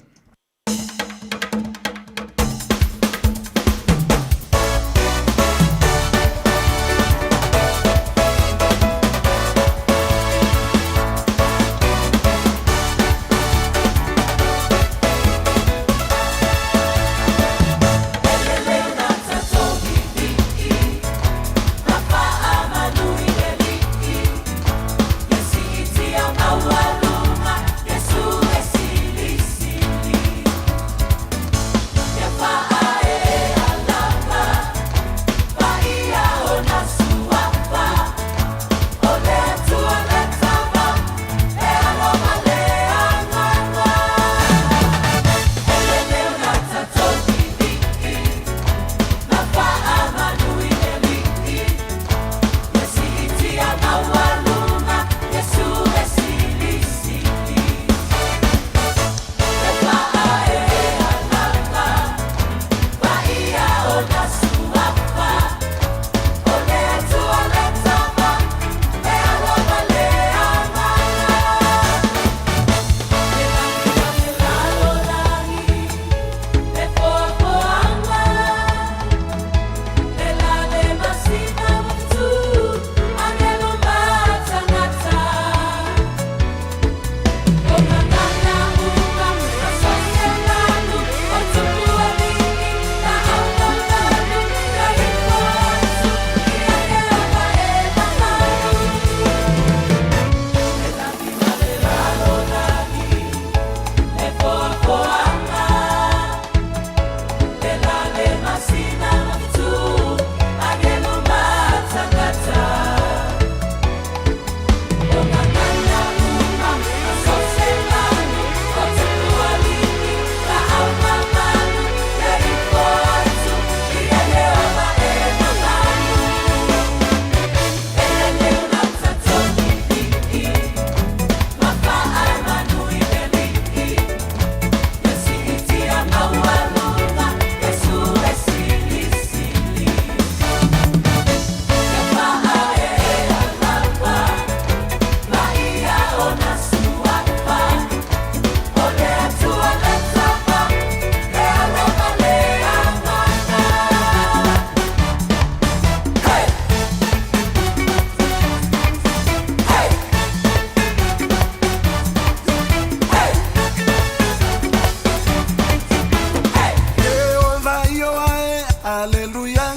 Aleluia.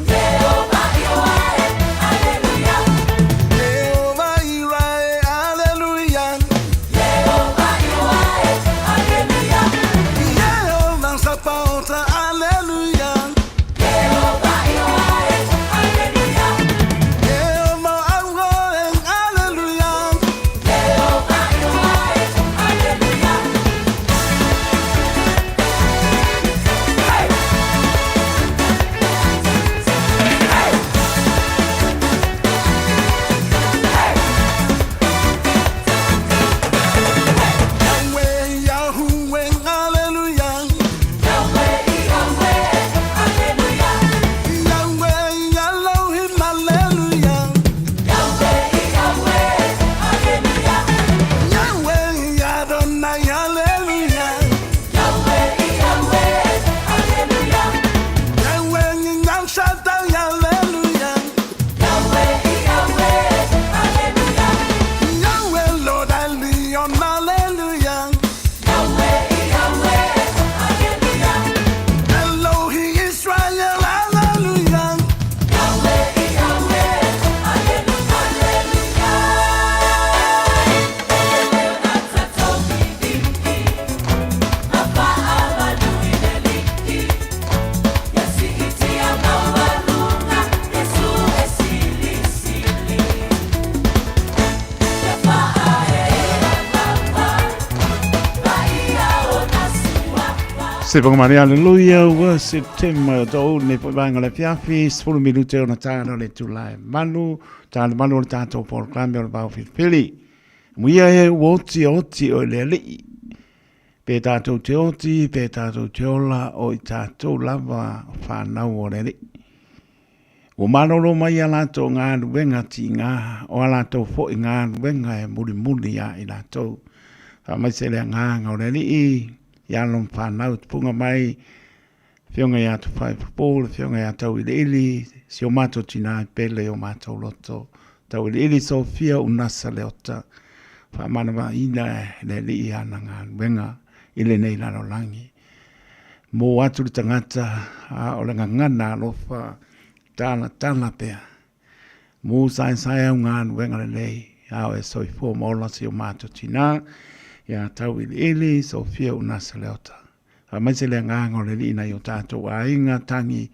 Jeová Ioae, Aleluia. Jeová Irae, Aleluia. Jeová Ioae, Aleluia. Jeová Sapaota, Aleluia. Jeová Ioae, Aleluia. Jeová Auroe, Aleluia. Jeová Ioae, Aleluia. Yahweh, Yahweh, Hallelujah. Yahweh, Yahweh, Hallelujah. Yahweh, Elohim, Hallelujah. Yahweh, Yahweh, Hallelujah. Yahweh, Adonai, Hallelujah. Yahweh, Yahweh, Hallelujah. Yahweh, El Shaddai, Hallelujah. Yahweh, Yahweh, Hallelujah. Yahweh, Lord Elion, Hallelujah. Yahweh, Yahweh, Hallelujah. Elohi Israel, Hallelujah. Yahweh, Yahweh, Hallelujah. Se whangamani mare, aleluia, ua September tō nei po vaenga le fiafi, 10 minute ona tāna le tūlae manu, tāna manu o le tātou polokalame o le vao filifili. Muia e ua oti oti o le alii. Pe tātou te oti, pe tātou te ola, o i tātou lava whanau o le alii. Ua malolo mai a latou galuega tiga, o a latou foi galuega e mulimuli ia i latou. Faamaise le agaga o le Alii i alo ma fanau tupuga mai, Afioga ia Tufaipopo, le Afioga ia Tauiliili, si o matou tina e pele i o matou loto. Tauiliili Sofia Unasa Leota, faamanavaina e le Alii ana galuega i lenei lalolagi. Mō atu le tagata, a o le gagana alofa, talatala pea. Mū saesae au galuega lelei, a o e soifua ma ola si o matou tinā, ia Tauiliili Sofia Unasa Leota. Faamaise le agaga o le Alii nai o tatou aiga, tangi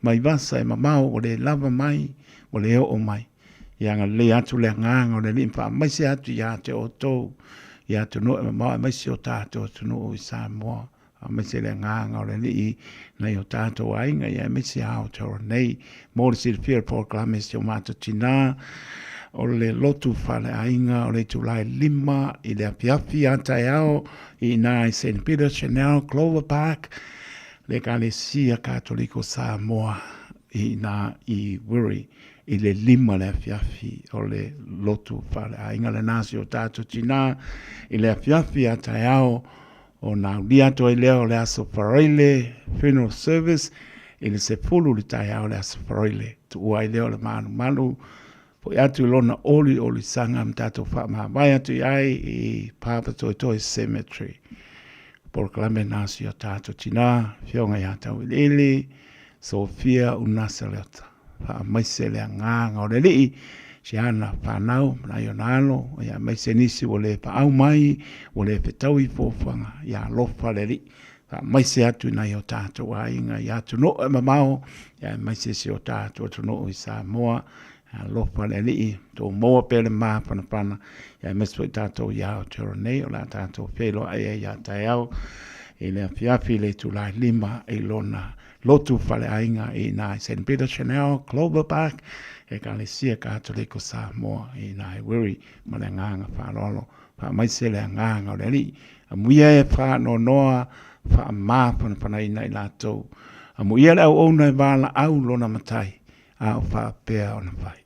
mai vasa e mamao ua le lava mai, ua le oo mai. Ia agalelei atu le agaga o le Alii ma faamaise atu ia te outou, i atunuu e mamao aemaise o tatou atunuu i Samoa. Aemaise le agaga o le Alii nai o tatou aiga, ia aemaise Aotearoa nei. Mo le silafia o le polokalame si o matou tinā, o le lotu faleaiga o le itula e 5 i le afiafi a taeao i ina i St. Peter Chanel, Clover Park, le Ekalesia Katoliko Samoa i ina i Wiri i le 5 le afiafi o le lotu faleaiga lena si o tatou tinā i le afiafi a taeao Ona aulia atu ai lea o le Aso Faraile Funeral Service i le 10 i le taeao o le Aso Faraile. Tuua ai lea o le malumalu foi atu i lona oliolisaga ma tatou faamavae atu i ai i Papatoetoe Cemetery. Polokalame na si o tatou tinā, Afioga ia Tauiliili, Sophia Unasa Leota. Faamaise le agaga o le Alii, si ana whanau, ma nai ona alo, ia aemaise nisi ua le paau mai, ua le fetaui i fuafuaga, ia alofa le Alii. Faamaise atu i nai o tatou aiga i atunuu e mamao, ia aemaise si o tatou atunuu i Samoa, ia alofa le Alii, tou maua pea le mafanafana, ia aemaise foi tatou i Aotearoa nei, o le a tatou feiloai ai ia taeao i le afiafi i le itula e 5 i lona Lotu Faleaiga i ina i St. Peter Chanel, Clover Park, Ekalesia Katoliko Samoa i ina i Wiri ma le agaga faaaloalo. Faamaise le agaga o le Alii. Amuia e faanoanoa, faamafanafanaina i latou. Amuia le auauna e valaau lona matai, a o faapea ona fai.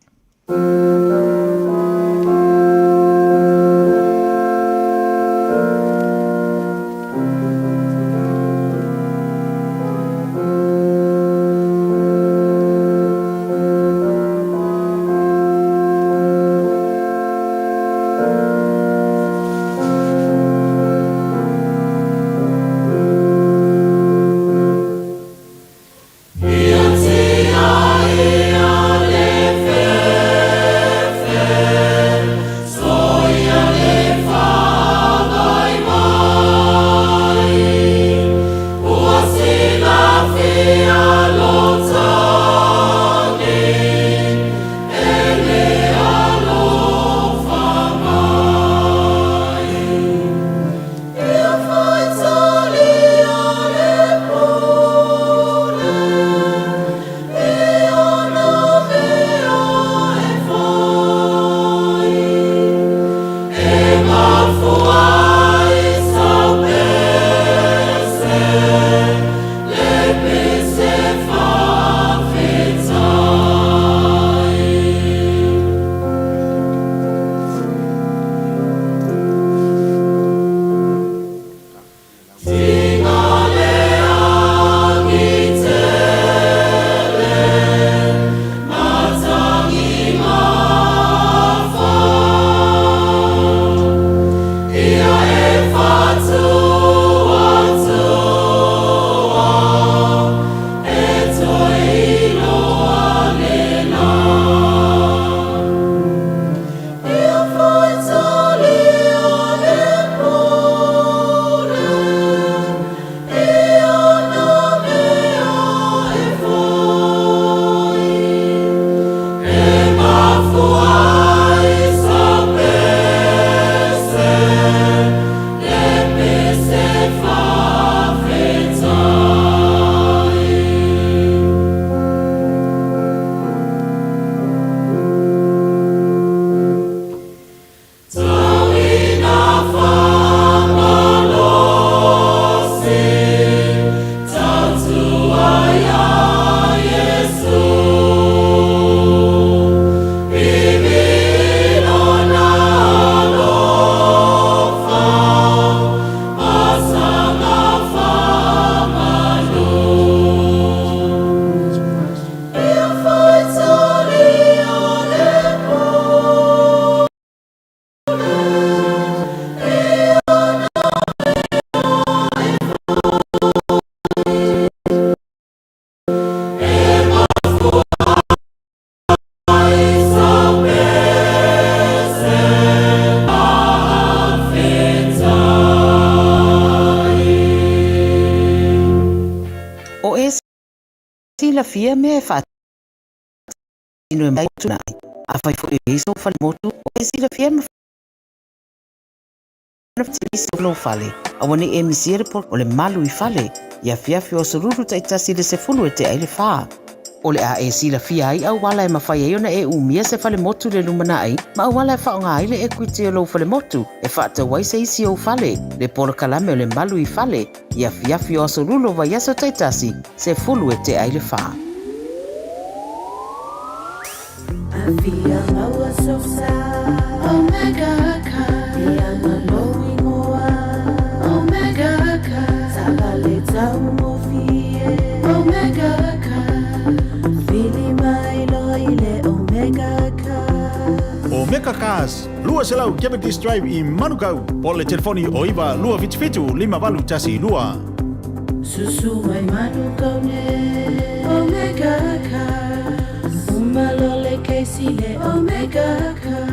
Silafia mea e faatino e mai tūnai. Afai foi e i ai sou fale motu, e silafia e mafai ona lou fale. Aua ne i e misia le polokalame o le Malu i Fale i afiafi o aso Lulu taitasi i le 10 e tea i le fa. O le a e silafia ai auala e mafai ai ona e umia se fale motu i le lumanai ma auala e faaaoga ai le equity o lou fale motu e faatau ai se isi ou fale, le polokalame o le Malu i Fale i afiafi o aso Lulu o vaiaso taitasi, 10 e tea i le fa. Omega Cars, 200 Cavendish Drive i Manukau, po o le telefoni o 9 277 5812. Susu mai Manukau nei, Omega Cars, uma loa le kesi le Omega Cars.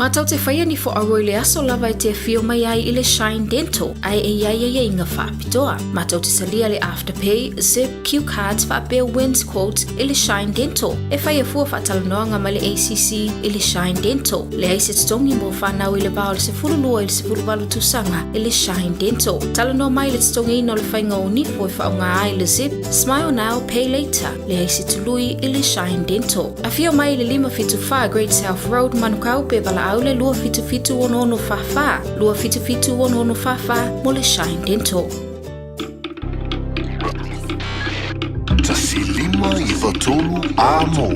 Mātou te whaia ni whoauro i le aso lava e te awhio mai ai i le Shine Dental, ae e iai aiaiga whaapitoa. Mātou te talia le Afterpay, Zip, Cue Cards whaapea Wins Quote i le Shine Dental. E whaia fua whaatalanoanga mai le ACC i le Shine Dental. Leai se totogi mo whanau i le va o le 12 i le 18 tausaga i le Shine Dental. Talanoa mai i le totogiina o le faiga o nifo e faaaoga ai le Zip, Smile Now, Pay Later. Leai se tului i le Shine Dental. Afio mai i le 574 Great South Road, Manukau, pe valaau le 277 6644, 277 6644 mo le Shine Dental. 1 5 9 3 Amo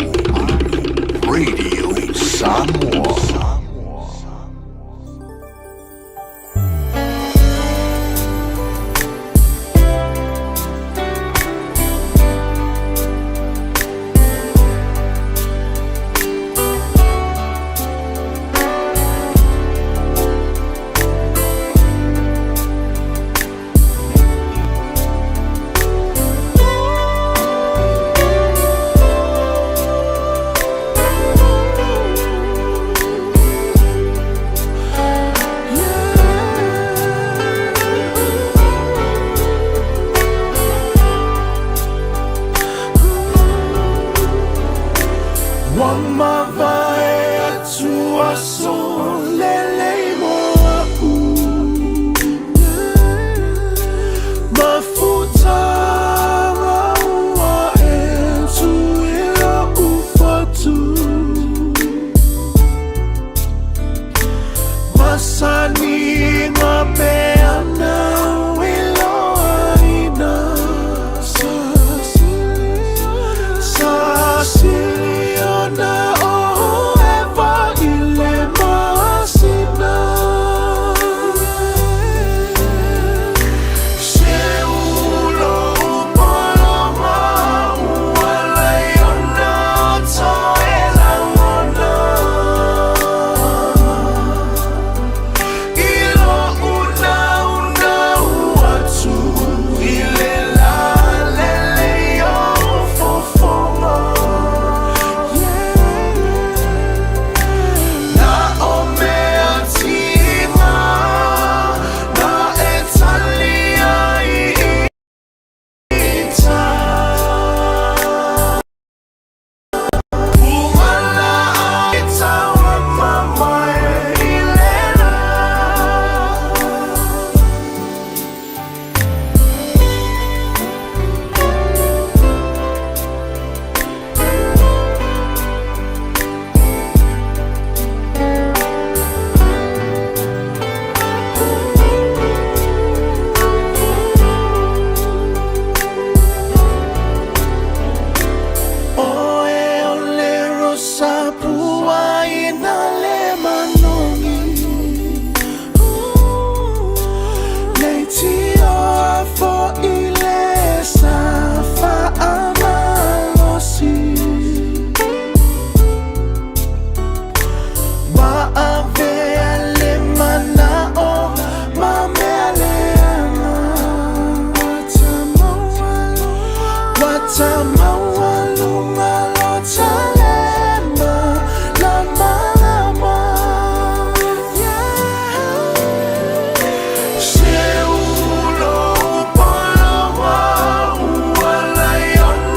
Radio Samoa. Ua mavae atu aso lelei mo a'u Mafutaga ua e tui lo'u fatu Masani gapeana iloaina Sa siliona o eva i le masina Se ulo upoloma ua laiona toe lagona I lo'u naunau atu i le lalelei o fofoga Na o mea tiga na e tali ai i ta Oe o le rosa pua ina le manogi Leitioa fo'i le sa faamalosi Ma avea le mana'o ma mea leaga Ua tamaualuga lo talema lamalama Se ulo upoloa ua laiona.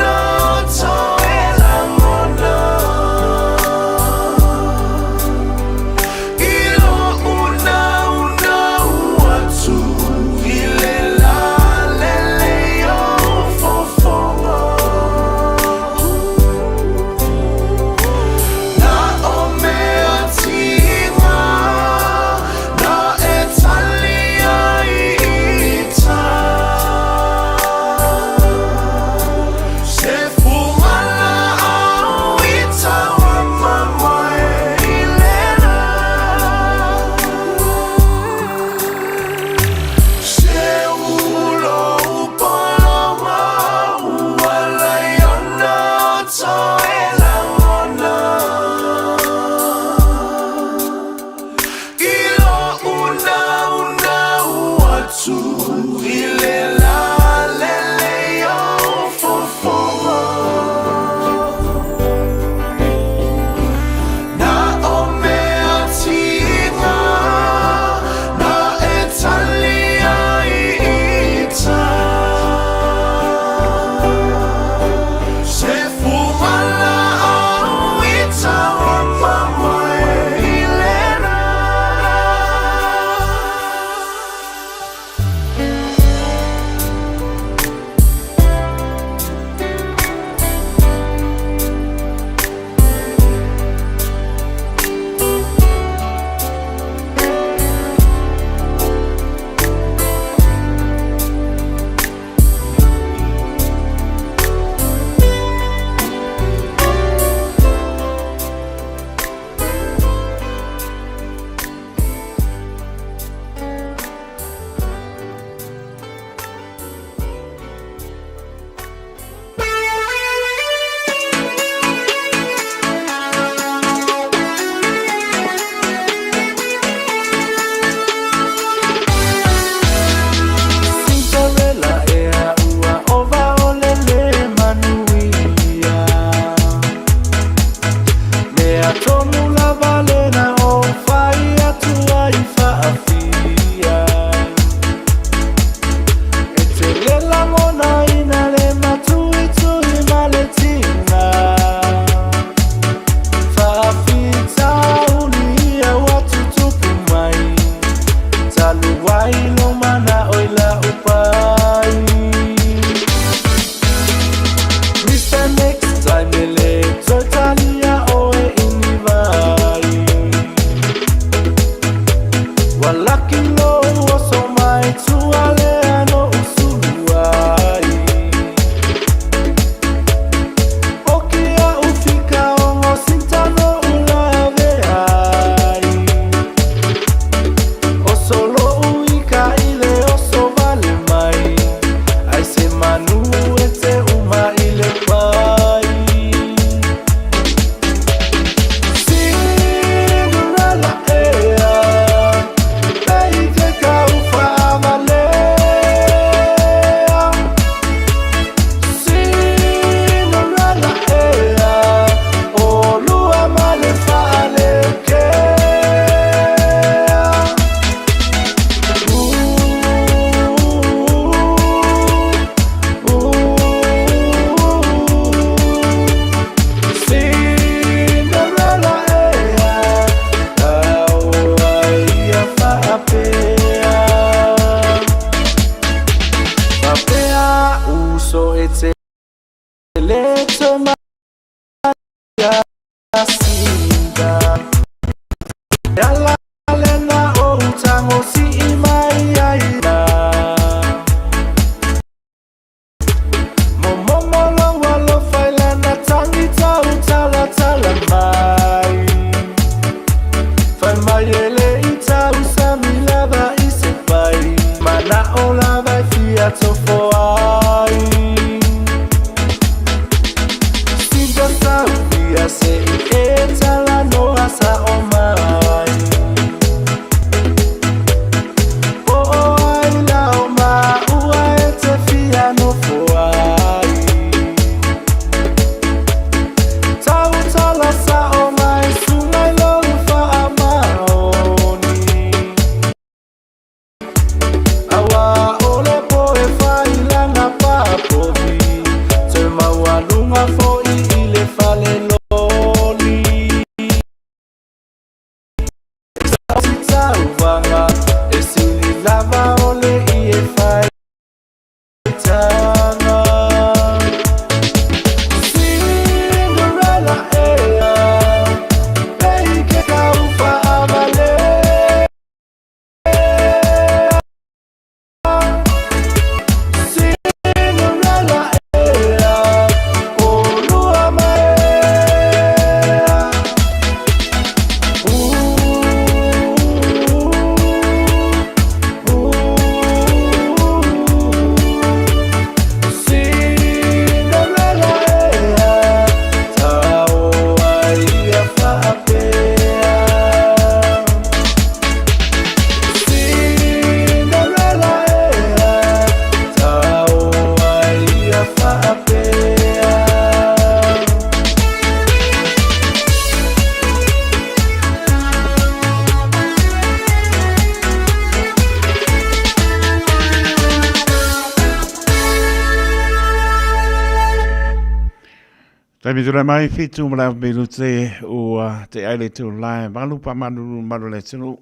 Taimi tulai mai fitu ma le minute ua te ai le tū lae valu pa malulu malu le atunuu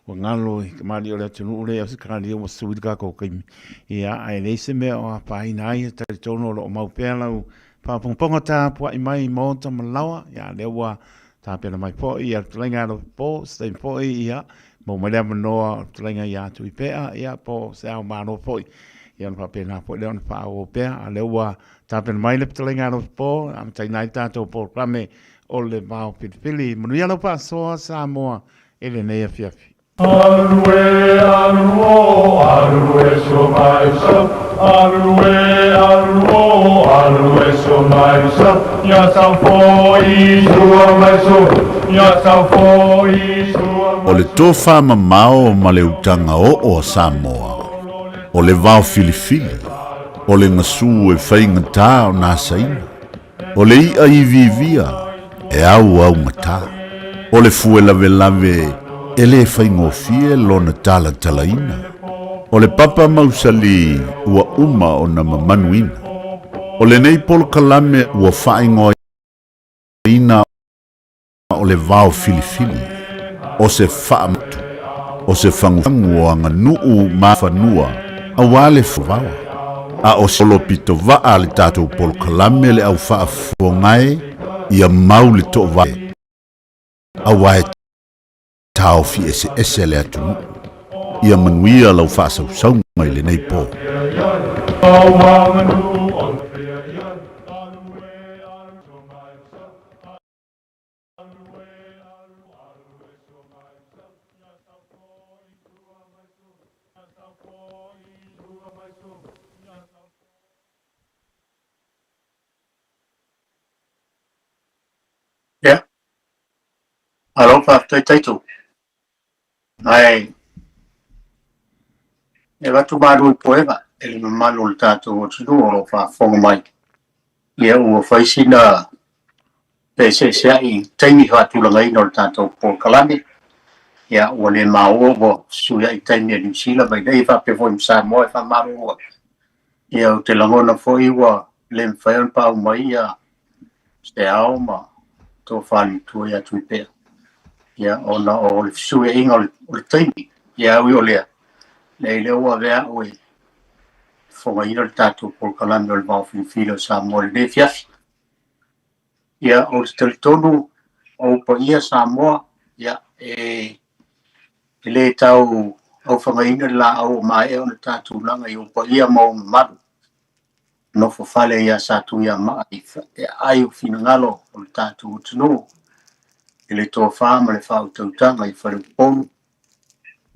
ua galo i kamali'i o le atunuu lea o Ausekalia ua sui le tatou taimi ia ae leai se mea o afaina ai e talitonu o loo mau pea lau faafogafoga tapuai mai i maota ma laoa ia lea ua tapena mai foi ia le fetalaiga ia Lopo se taimi foi ia maua mai le avanoa o le fetalaiga ia Tuipea ia po o se ao malo foi ia ona faapena foi lea ona faaauau pea a lea ua Tapena mai le fetalaiga a Lopo, amataina ai le tatou polokalame o le Vao Filifili. Manuia lau faasoa Samoa i lenei afiafi. Alu e alu o, alu e so mai so, alu e alu o, alu e so mai so, ia sau foi sua mai so, ia sau foi sua O le tofa mamao ma le utaga oo a Samoa, o le vao filifili, o le gasu e faigata ona asaina, o le i'a iviivia e auaugata, o le fue lavelave e lē faigofie lona talatalaina, o le papa mausali ua uma ona mamanuina. O lenei polokalame ua faaigoaina o le vao filifili, o se faamanatu, o se fagufagu o aganuu ma fanua aua le vaoa, a o se olo pitovaa a le tatou polokalame le au faafofoga e, ia mau le toovae, aua e taofi eseese le atunuu. Ia manuia lau faasausauga i lenei po. Ia, malo faafetai Taito. Ae e avatu malu i puega i le mamalu o le tatou atunuu o lo o faafofoga mai. Ia ua fai sina feeseesea'i i taimi faatulagaina o le tatou polokalame. Ia ua le maua ua fesuia'i taimi a Niu Sila ma inei faapea foi ma Samoa e faamalulu atu. Ia ou te lagona foi ua le mafai ona paau mai ia se ao ma tofa le matua ia Tuipea. Ia ona o le fesuiaiga o le taimi. Ia ui o lea, leai lea ua avea au e fofogaina le tatou polokalame o le Vao Filifili o Samoa i lenei afiafi. Ia, ou te talitonu o ou paia Samoa, ia, e le tau aufagaina le laau ua maea ona tatou laga i ou paia ma ou mamalu. Nofo fale ia Satuiamaa i aai o finagalo o le tatou atunuu i le tofa ma le faautautaga i Faleupolu,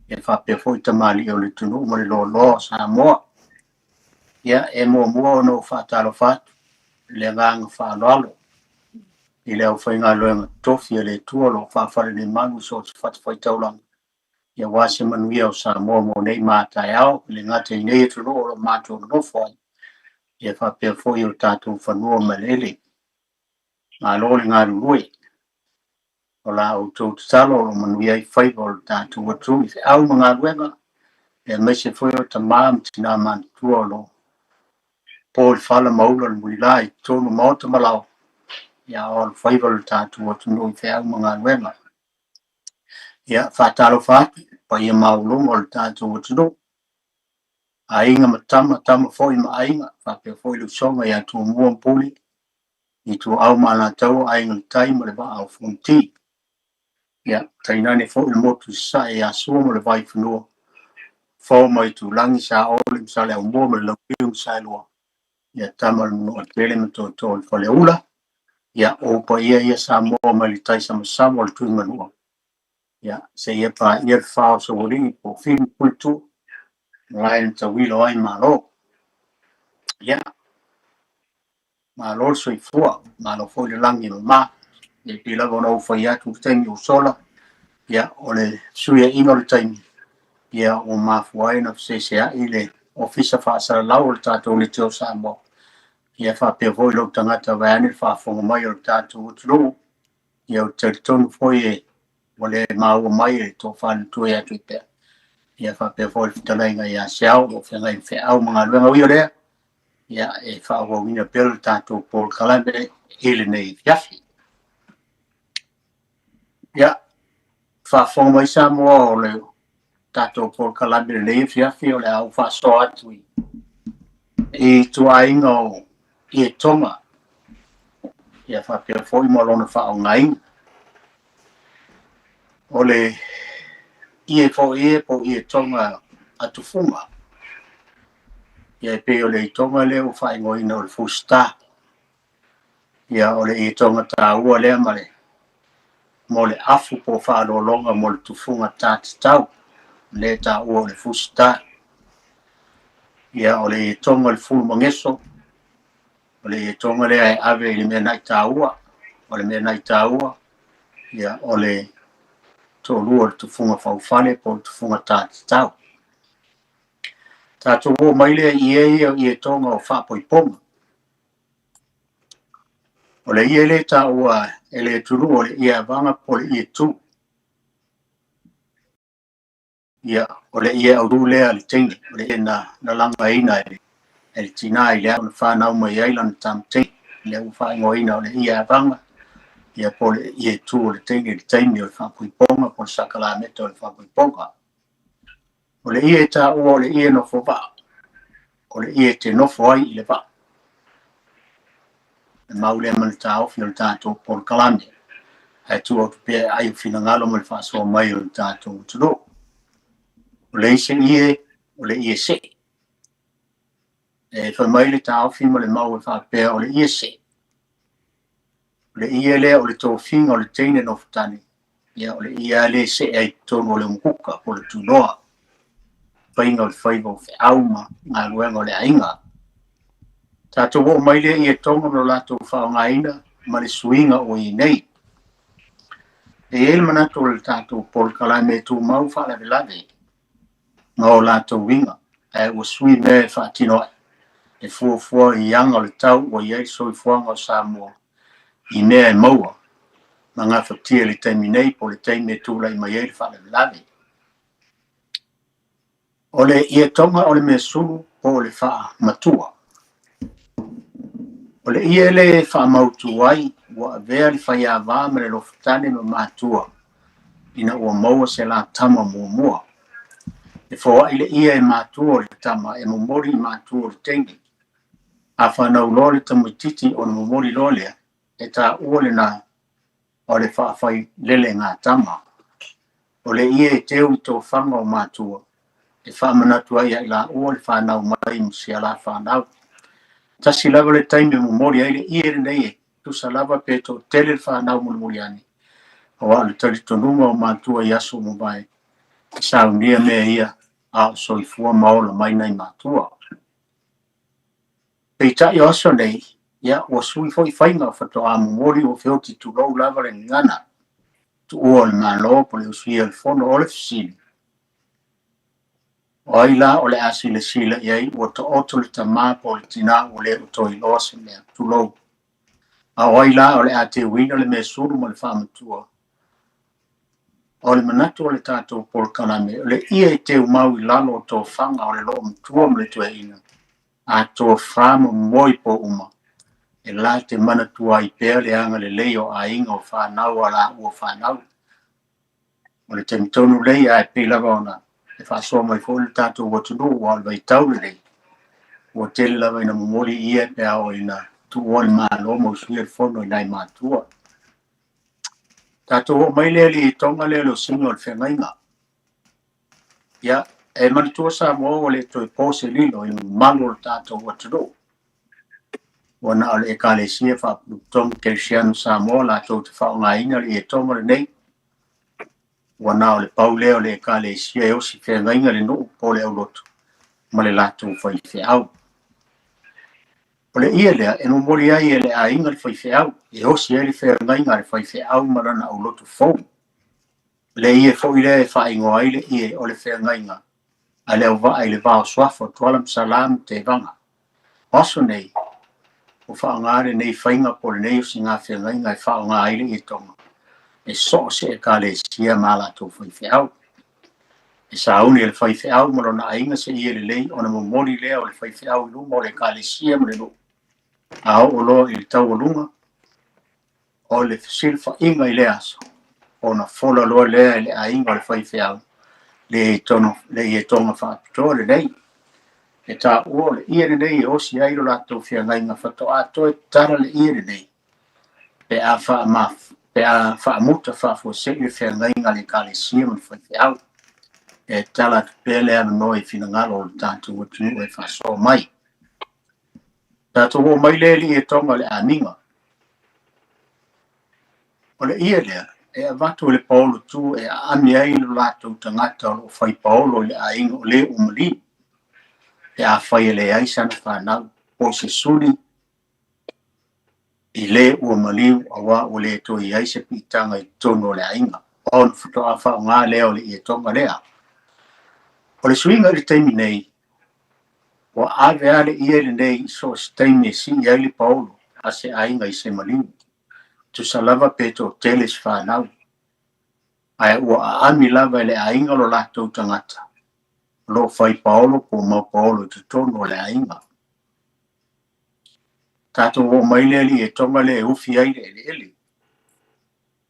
ia faapea foi tamalii o le atunuu ma le loaloa o Samoa. Ia, e muamua ona ou faatalofa atu i le agaga faaaloalo i le aufaigaluega totofi a le Atua o lo o faafalelemalu i so o se fatafaitaulaga, ia aua se manuia o Samoa mo nei ma a taeao, e le gata i nei atunuu o lo o matou nonofo ai, ia faapea foi o tatou fanua ma eleele. Malo le galulue. O la outou tatalo o lo o manuia ai faiva o le tatou atunuu i feau ma galuega, aemaise foi o tama ma tina matutua o lo o po i le fala ma ula le mulila i totonu o maota ma laoa, ia a o alofaiva le tatou atunuu i feau ma galuega. Ia, faatalofa atu i le paia maualuga o le tatou atunuu, aiga ma tama, tama foi ma aiga, faapea foi le usoga ia Tumua ma Pule, Ituau ma Alataua, Aiga i le Tai ma le Vaa o Fonoti. Ia, tainane foi le motu i Sasae ia Sua ma le Vaifanua, Fofo ma Aitulagi, Saole ma Saleaaumua ma le Launiu na Saelua, ia Tama a le Manuatele ma Tootoo o le Faleula. Ia, o ou paia ia Samoa mai le tai samasama o le Tuimanua, ia, seia paia le fa o Saualii po o Fili ma Puletuu, malae na tauilo ai Malo. Ia, Malo le soifua, malo foi le lagi e mama. E pei lava ona ou fai atu i le taimi ua sola, ia, o le fesuiaiga o le taimi, ia, ua mafua ai ona feseseai le Ofisa Faasalalau o le tatou Leitio o Samoa, ia faapea foi lou tagata vaeane le faafofoga mai o le tatou atunuu. Ia, ou te talitonu foi e ua le maua mai e le tofa matua ia Tuipea, ia faapea foi le fetalaiga ia Seao o lo o feagai ma feau ma galuega. Ui o lea, ia, e faaauauina pea le tatou polokalame i lenei afiafi. Ia, faafofoga mai Samoa o le tatou polokalame i lenei afiafi o le a ou faasoa atu i ituaiga o ietoga, ia faapea foi ma lona faaaogaina. O le ie foi ie po o ietoga a tufuga, ia e pei o le itoga lea ua faaigoaina o le fusta. Ia o le ietoga taua lea ma le mo le afu po o faaaloaloga mo le tufuga ta tatau, lea e taua o le fusta. Ia o le ietoga o le fulumageso, o le ietoga lea e ave i le mea na i taua, o le mea na i taua, ia o le toalua o le tufuga faufale po o le tufuga ta tatau. Tatou oo mai lea i ie ia o ietoga o faapoipoga. O le ie lea e taua e le atunuu o le ie avaga po o le ie tu. Ia, o le ie autu lea a le teine, o le ie na, na lagaina e le, e le tinā i le ao na fanau mai ai lana tama teine. Lea ua faaigoaina o le ie avaga, ia po o le ie tu o le teine i le taimi o le faapoipoga po o le sakalameta o le faapoipoga. O le ie e taua o le ie nofo vaa, o le ie e te nofo ai i le vaa. Le mau lea ma le taofi o le tatou polokalame, ae tuu atu pea e aai o finagalo ma le faasoa mai o le tatou atunuu. O le isi ie, o le ie see. E fai mai le taofi ma le mau e faapea o le ie see. O le ie lea o le tofiga o le teine nofotane, ia o le ie lava lea e see ai i totonu o le umukuka po o le tunoa, faiga o le faiva o feau ma galuega o le aiga. Tatou oo mai lea i ietoga ma lo latou faaaogaina ma le suiga ua i ai nei. E i ai le manatu o le tatou polokalame e tumau faalavelave ma o latou uiga, ae ua sui mea e faatino ai, e fuafua i aga o le tau ua i ai le soifuaga o Samoa i mea e maua ma gafatia i le taimi nei po o le taimi e tulai mai ai le faalavelave. O le ietoga o le mea sulu po o le faamatua. O le ie lea e faamautu ai ua avea le faiava ma le lofotane ma matua ina ua maua se la tama muamua. E foai le ie e matua o le tama, e momoli i matua o le teine. A fanau loa le tamaitiiti ona momoli loa lea, e taua lena o le faafailelega tama. O le ie e teu i tofaga o matua, e faamanatu ai ia i laua le fanau mai ma si ala fanau. Tasi lava le taimi e momoli ai le ie lenei e tusa lava pe toatele le fanau mulimuli ane, aua o le talitonuga o matua i aso ua mavae, e saunia mea ia a o soifua ma ola mai nai matua. Peitai o aso nei, ia, ua sui foi faiga faatoa momoli ua feoti tulou lava le gagana tuua o le Malo po o le usuia o le Fono. O le fesili, o ai la o le a silasila i ai ua taoto le tamā po o le tinā ua le o toe iloa se mea, tulou? A o ai la o le a teuina le mea sulu ma le faamatua? O le manatu o le tatou polokalame, o le ie e teumau i lalo o tofaga o le loomatua ma le toeaina, a tofa ma momoi po uma, e la te manatua ai pea le agalelei o aiga o fanau a laua fanau. O le taimi tonu lei, ae pei lava ona e faasoa mai foi le tatou atunuu, aua o le vaitau lenei, ua tele lava ina momoli ie pe a oo ina tuua le Malo ma usuia le fono i nai matua. Tatou oo mai lea i le ietoga lea o le osiga o le feagaiga. Ia, e manatua Samoa ua le toe po se lilo i le mamalu o le tatou atunuu. Ua na o le Ekalesia Faapotopotoga Kerisiano Samoa latou te faaaogaina le ietoga lenei. Ua na o le pau lea o le Ekalesia e osi feagaiga le nuu po o le aulotu ma le latou faifeau. O le ie lea e momoli ai e le aiga le faifeau, e osi ai le feagaiga a le faifeau ma lana aulotu fou. Le ie foi lea e faaigoa ai le ie o le feagaiga a le auvaa i le va o Suafa o Tuala ma Salā ma Tevaga. O aso nei, ua faaaoga lenei faiga po o lenei osiga feagaiga e faaaoga ai le ietoga e so o se Ekalesia ma a latou faifeau. E sauni e le faifeau ma lona aiga se ie lelei ona momoli lea o le faifeau i luma o le Ekalesia ma le nuu, a oo loa i le taualuga o le fesilafaiga i lea aso, ona fola loa lea e le aiga o le faifeau le ietoga faapitoa lenei. E taua o le ie lenei e osi ai lo latou feagaiga faatoa toe tatala le ie lenei pe a pe a faamuta faafuasei le feagaiga a le Ekalesia ma le faifeau. E tatala atu pea le avanoa i finagalo o le tatou atunuu e faasoa mai. Tatou oo mai lea i le ietoga o le amiga. O le ie lea e avatu e le paolo tu e aami ai lo latou tagata o lo o fai paolo i le aiga o le ua maliu, pe afai e leai sana fanau po o se suli i le ua maliu aua ua le toe i ai se piitaga i totonu o le aiga, ona faatoa faaaoga lea o le ietoga lea. O le suiga i le taimi nei, ua ave lava le ie lenei i so o se taimi e sii ai le paolo a se aiga i se maliu, tusa lava pe toatele se fanau, ae ua aami lava e le aiga lo latou tagata o lo o fai paolo po o mau paolo i totonu o le aiga. Tatou oo mai lea i le ietoga lea e ufi ai le eleele.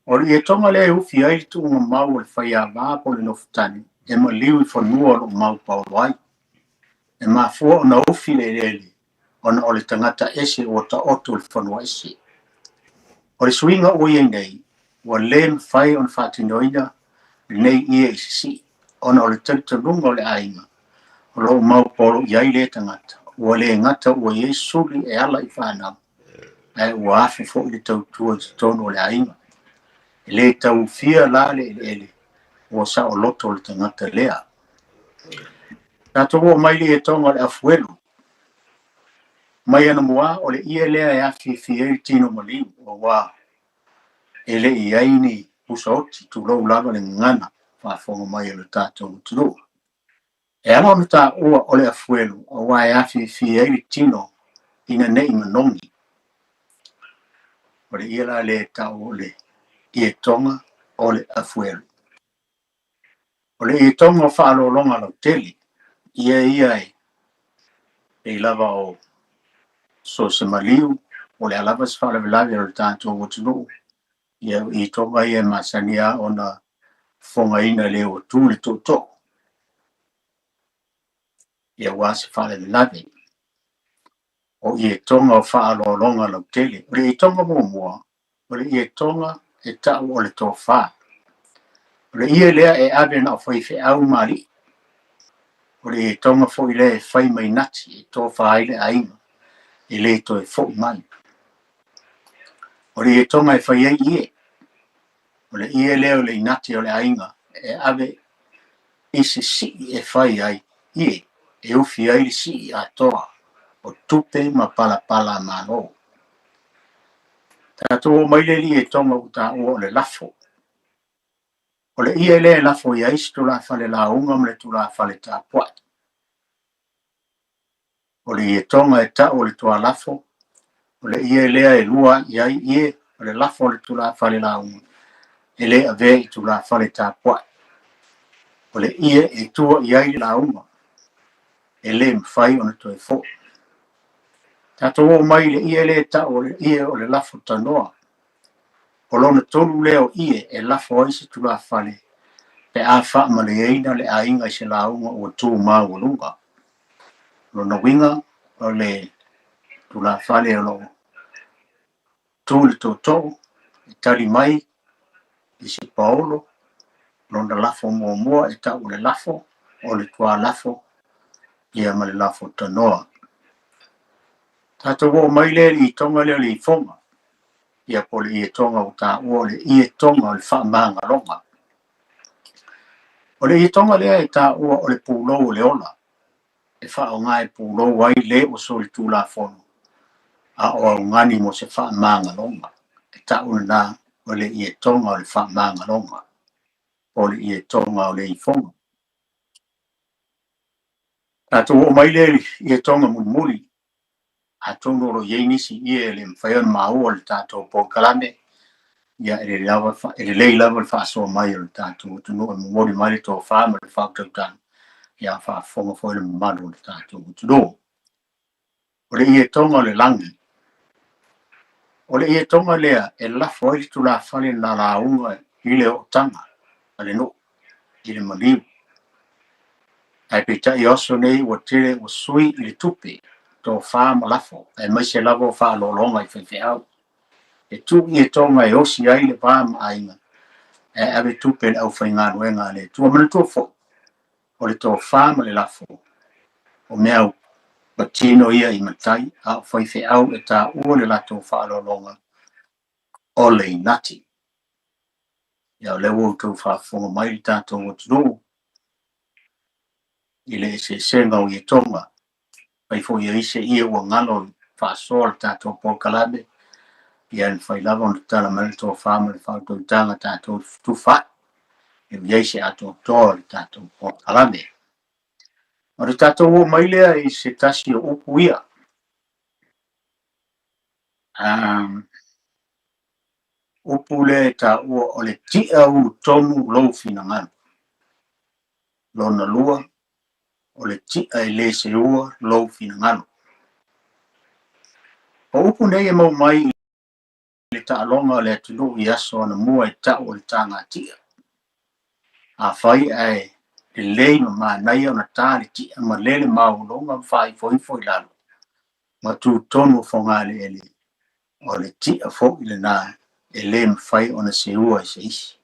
O le ietoga lea e ufi ai le tuugamau o le faiava po o le nofotane e maliu i fanua o lo o mau paolo ai. E mafua ona ufi le eleele ona o le tagata ese ua taoto i le fanua ese. O le suiga ua i ai nei, ua le mafai ona faatinoina lenei ie i sisii ona o le talitonuga o le aiga o lo o mau paolo i ai lea tagata, ua le gata ua i ai suli e ala i fanau, ae ua afe foi le tautua i totonu o le aiga. E le tau ufia la le eleele ua saoloto le tagata lea. Tatou oo mai i le ietoga o le afuelu. Mai anamua o le ie lea e afiafi ai le tino maliu, aua e le i ai ni pusaoti, tulou lava le gagana faafofoga mai a lo tatou atunuu. E ala ona taua o le afuelu aua e afiafi ai le tino ina ne i manogi. O le ie la lea e tau o le ietoga o le afuelu. O le ietoga o faaaloaloga lautele, ia ia e pei lava o so o se maliu, o le a lava se faalavelave o le tatou atunuu, ia ietoga ia e masani lava ona fofogaina e le ua tu le tootoo. Ia aua se faalavelave. O ietoga o faaaloaloga lautele. O le ietoga muamua, o le ietoga e tau o le tofa. O le ie lea e ave na o faifeau ma alii. O le ietoga foi lea e fai ma inati e tofa ai le aiga e le toe foi mai. O le ietoga e fai ai ie. O le ie lea o le inati o le aiga e ave i se sii e fai ai ie, e ufi ai le sii atoa o tupe ma palapala a Malo. Tatou oo mai le alii e toga ua taua o le lafo. O le ie lea e lafo i ai se tulafale lauga ma le tulafale tapuai. O le ietoga e tau o le tualafo, o le ie lea e lua i ai ie, o le lafo o le tulafale lauga, e le avea i tulafale tapuai. O le ie e tua i ai le lauga, e le mafai ona toe foi. Tatou oo mai i le ie lea e tau o le ie o le lafo tanoa. O lona tolu lea o ie e lafo ai se tulafale pe a faamalieina le aiga i se lauga ua tu maualuga. O lona uiga, o le tulafale o lo o tu i le tootoo e tali mai i se paolo, lona lafo muamua e tau o le lafo, o le tualafo ia ma le lafo tanoa. Tatou oo mai lea i le itoga lea o le ifoga, ia po o le ietoga ua taua o le ietoga o le faamagaloga. O le ietoga lea e taua o le pulou o le ola, e faaaoga e pulou ai le ua solitulafono a o augani mo se faamagaloga. E tau lena o le ietoga o le faamagaloga, po o le ietoga o le ifoga. Tatou oo mai lea i ietoga mulimuli, atonu o lo o i ai nisi ie e le mafai ona maua i le tatou polokalame, ia e lelei lava, e lelei lava le faasoa mai o le tatou atunuu e momoli mai le tofa ma le faautautaga, ia a faafofoga foi le mamalu o le tatou atunuu. O le ietoga o le lagi. O le ietoga lea e lafo ai le tulafale na lauga i le ootaga a le nuu i le maliu. Ae peitai o aso nei ua tele ua sui i le tupe, tofa ma lafo, aemaise lava o faaaloaloga i faifeau. E tuu ietoga e osi ai le va ma aiga, ae ave tupe i le aufaigaluega a le Atua. Manatua foi, o le tofa ma le lafo, o mea patino ia i matai, a o faifeau e taua le latou faaaloaloga o le inati. Ia o lea ua outou faafofoga mai le tatou atunuu i le eseesega o ietoga. Fai foi i ai se ie ua galo i faasoa le tatou polokalame, ia e mafai lava ona tatala mai le tofa ma le faautautaga tatou fetufaai e i ai se atoatoa o le tatou polokalame. Ona tatou oo mai lea i se tasi o upu ia. Um, upu lea e taua o le ti'a ulutonu lou finagalo. Lona lua, o le ti'a e le seua lou finagalo. O upu nei e maua mai i le taaloga o le atunuu i aso anamua e tau o le tagati'a. Afai ae lelei ma manaia ona ta le ti'a ma lele maualuga ma faaifoifo i lalo ma tu tonu o fogaeleele, o le ti'a foi lena e le mafai ona seua e se isi.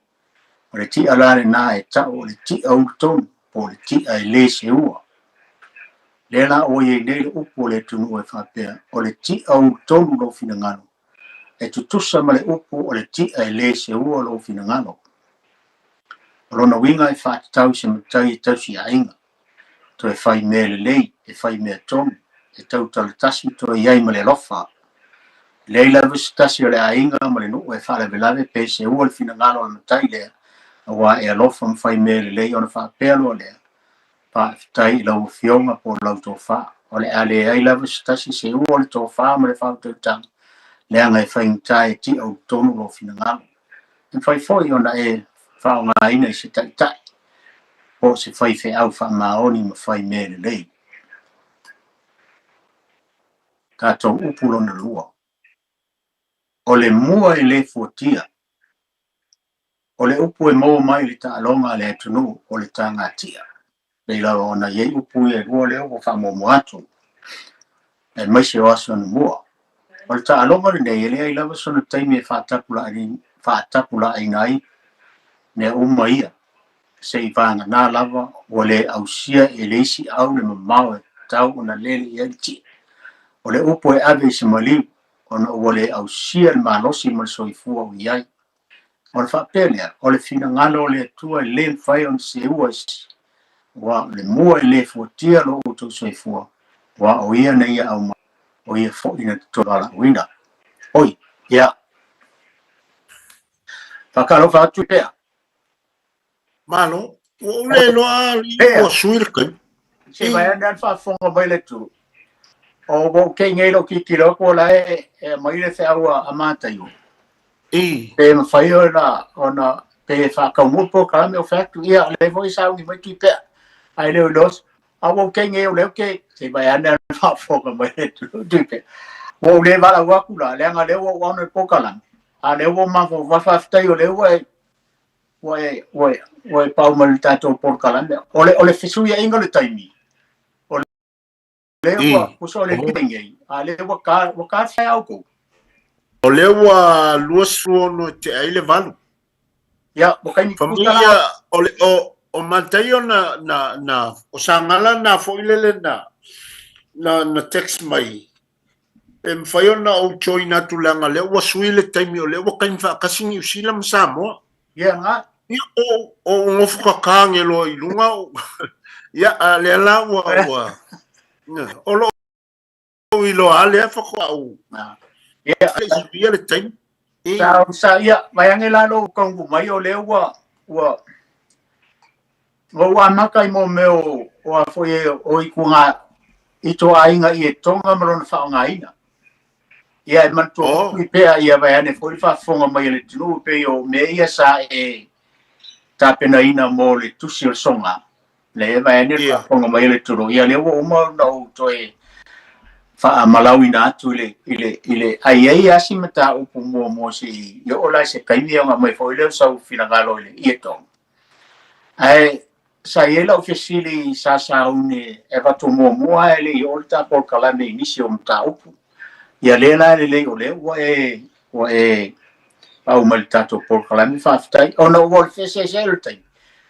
O le ti'a la lena e tau o le ti'a ulutonu po o le ti'a e le seua. Lea la ua i ai nei le upu o le atunuu e faapea, o le ti'a ulutonu lou finagalo, e tutusa ma le upu o le ti'a e le seua lou finagalo. O lona uiga e faatatau i se matai e tausi aiga, toe fai mea lelei, e fai mea tonu, e tautala tasi toe i ai ma le alofa. E leai lava se tasi o le aiga ma le nuu e faalavelave pe seua le finagalo o le matai lea, aua e alofa ma fai mea lelei ona faapea loa lea, Faafetai i lau Afioga po o lau tofa. O le a leai lava se tasi seua o le tofa ma le faautautaga, leaga e faigata e tia ulutonu lou finagalo. E mafai foi ona e faaaogaina i se taitai po o se faifeau faamaoni ma fai mea lelei. Tatou upu lona lua, o le mua e le fuatia. O le upu e maua mai i le taaloga a le atunuu o le tagatia. Pei lava ona i ai upu ia e lua lea ua faamuamua atu, aemaise o aso anamua. O le taaloga lenei e leai lava sona taimi e faatapulaaina ai mea uma ia, seia vagana lava ua le ausia e le isi au le mamao e tatau ona lele i ai le tie. O le upu e ave i se maliu ona ua le ausia le malosi ma le soifua o i ai. O le faapea lea, o le finagalo o le Atua e le mafai ona seua e se isi, aua o le mua e le fuatia lo outou soifua, aua o ia na ia aumai, o ia foi na te toe valaauina. Oi, ia. Faatalofa atu pea. Malo, ua ou le iloa alii ua sui le taimi. Se vai ane le faafofoga mai le atunuu. O ua ou kei nei lou tilotilo atu o la e aumai le feau a Mataio. Pe mafai ona ona pe faataunuu le polokalame o fai atu. Ia, o lea foi e sauni mai Tuipea. Ae le o iloa a ua ou kei nei o lea ou te se vai ane le faafofoga mai le atunuu Tuipea. Ua ou le valaau atu la, leaga o lea ua ou aono i le polokalame. A o lea ua ou mafaufau, faafetai o lea ua e ua e, ua e, ua e pau mai le tatou polokalame. O le, o le fesuiaiga o le taimi, o lea ua, tusa o le lima nei, a lea ua ka, ua ka fai au kou. O lea ua 26 e tea ai le 8. Ia, ua taimi tusa la. O le, o, o Mataio na, na, na, o Sagala na foi lele na, na, na text mai, Pe mafai ona ou join atu leaga lea ua sui le taimi o lea ua taimi faatasi Niu Sila ma Samoa. Ia nga. Ia o o nofo kaka nge loa i luga o ia a lea la ua ua o lo o iloa a lea faatoa ou Ia suia le taimi. Sa sa ia vai ange la lo kaungu mai o lea ua ua Ua ou amata i mō mea o, o a foi e, o i ku ngā, i tō āinga i e tonga ma lona whaongaina. Ia e manatua oh. i pea ia vai ane foi le faafofoga mai a le atunuu pei o mea ia sa e tapenaina mo le tusi o le soga. Le e vai ane le faafofoga mai a le atunuu. Ia lea ua uma ona ou toe faamalauina atu i le, i le, i le, a i ai lava si mataupu muamua se i oo la i se taimi ona aumai foi lea o sau finagalo i le ie tonga. Ae sa i ai lau fesili sa sauni e avatu muamua ae le i oo le ta polokalame i nisi o mataupu. Ia lea la e lelei o lea ua e ua e pau mai le tatou polokalame faafetai. Ona ua o le feeseeseai o le taimi,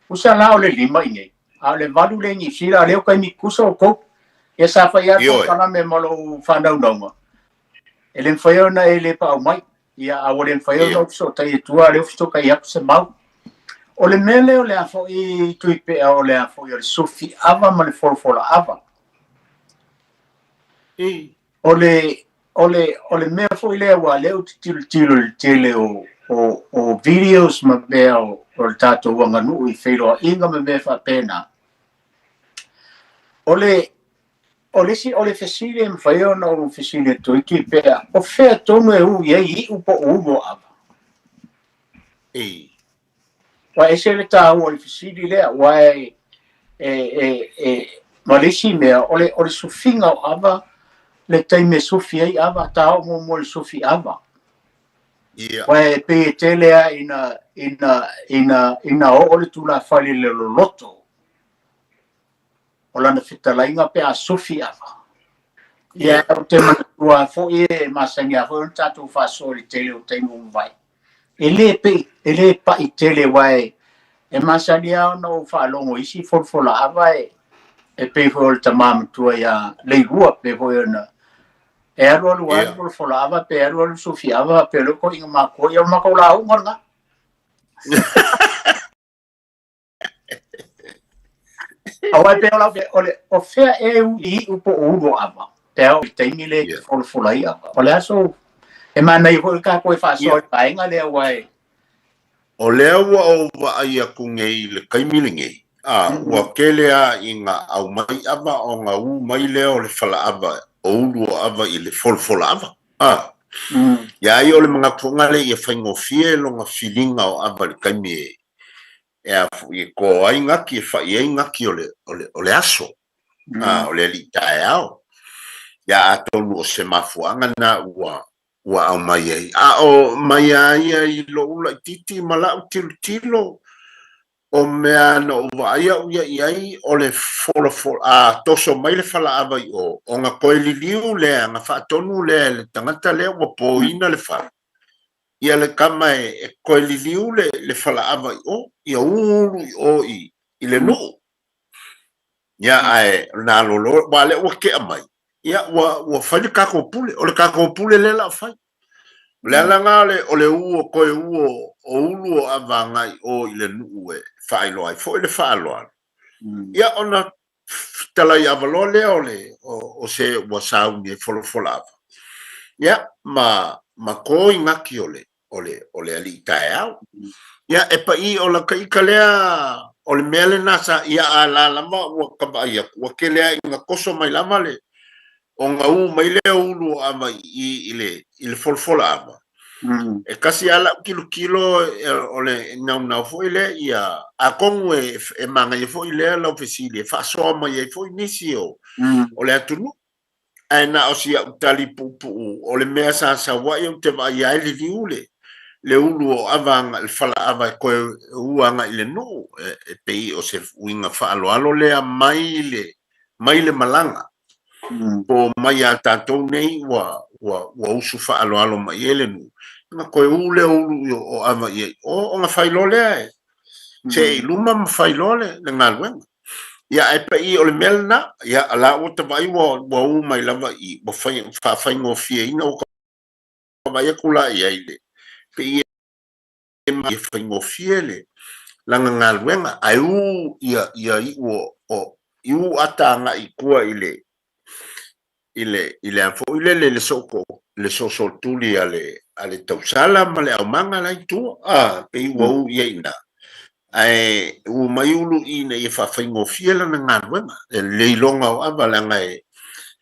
tusa la o le 5 i inei, a o le 8 lea i Niu Sila, a o lea ua taimi tutusa outou. Ia sa fai lava le polokalame ma lou faanaunauga, e le mafai ona e le paau mai. Ia, a ua le mafai ona ou fesootai atua, a lea ua fesootai atu se mau. O le mea lea o le a foi Tuipea o le a foi o le sufi ava ma le folafola ava. O le, o le, o le mea foi lea aua lea ou te tilotilo i le tele o, o, o videos ma mea o, o le tatou aganuu i feiloaiga ma mea faapena. O le, O le isi, o le fesili e mafai ona ou fesili atu ai Tuipea, o fea tonu e ū i ai iu po o ulu o ava? Ei. Ua ese le taua o le fesili lea, aua e, e, e, e, ma le isi mea, o le, o le sufiga o ava, le taimi e sufi ai ava, ta oo muamua i le sufi ava. Ia. Aua e pei e tele lava ina, ina, ina, ina oo le tulafale i le loloto. o lana fetalaiga pe a sufi ava. Ia, ou te manatua foi e masani lava foi ona tatou faasoa i le tele o taimi ua mavae. E le pei, e le pa'i tele aua e, e masani lava ona ou faalogo i isi folafola ava e, e pei foi o le tama matua ia Leilua, pei foi ona e alualu lava le folafola ava pe alualu sufi ava pe o le toeaina matutua, ia o le matou lauga lena. Aua e pei o lau, o le, o fea e u i iu po o ulu o ava, pe a oo i le taimi lea e te folafola ai ava. O le a sou, e manaia foi le tatou e faasoa i le vaega lea aua e. O lea ua ou vaai atu nei i le taimi lenei, a, ua tele lava ina aumai ava ona u mai lea o le falaava o ulu o ava i le folafola ava. A, ia ai o le manatu foi lena ia faigofie lona filiga o ava i le taimi e e a foi e to ai gati, e fai ai gati o le, o le, o le aso, a, o le alii taeao. Ia atonu o se mafuaaga na ua, ua aumai ai. A o mai a ia i lo'u laitiiti ma la'u tilotilo, O mea na ou vaai au ia i ai, o le folafola, a toso mai le falaava i o, ona toe liliu lea, ona faatonu lea e le tagata lea ua poina le fala, ia le tama e toe liliu le, le falaava i o, ia ulu i o i, i le nuu. Ia, ae na lolo, aua lea ua tea mai, ia, ua, ua fai le tatou pule, o le tatou pule lea la fai. O le ala lena o le, o le u o toe u o, o ulu o ava agai i o i le nuu e faailoa ai foi le faaaloalo. Ia ona fetalai ava loa lea o le, o, o se ua sauni e folafola ava. Ia, ma, ma to i gati o le, o le, o le alii taeao. Ia, e paʻi o la ka ika lea, o le mea lena sa, ia a la lava ua ka vaai atu, ua tele lava ina toso mai lava le, ona u mai lea o ulu o ava i i le, i le folafola ava. E kasi lava lau tilotilo o le naunau foi lea ia, atonu e, e manaia foi lea lau fesili e faasoa mai ai foi nisi o, o le atunuu. Ae na o si au tali puupuu, o le mea sa sau ai ou te vaaia ai liliu le, le ulu o ava agai, le fala ava e toe u agai i le nuu, e, e pei o se uiga faaaloalo lea mai le, mai le malaga. Po o mai iā tatou nei ua, ua, ua usu faaaloalo mai ai le nuu, ona toe u lea o ulu o ava i ai o, ona fai loa lea e, see i luma ma fai loa le, le galuega. Ia, ae pei o le mea lena, ia, la ua ta vaai ua, ua u mai lava i, ua fai, faafaigofieina, ua ta vaai atu la i ai le, pei e faigofie le lana galuega, ae u ia, ia iu o, o, i u ata agai i tua i le, i le, i le a foi lele, le sooko, le soosootuli a le, a le tausala ma le aumaga la i tua, a, pei ua u i ai i ina. Ae u mai ulu i ina ia faafaigofie lana galuega, e le iloga o ava, leaga e,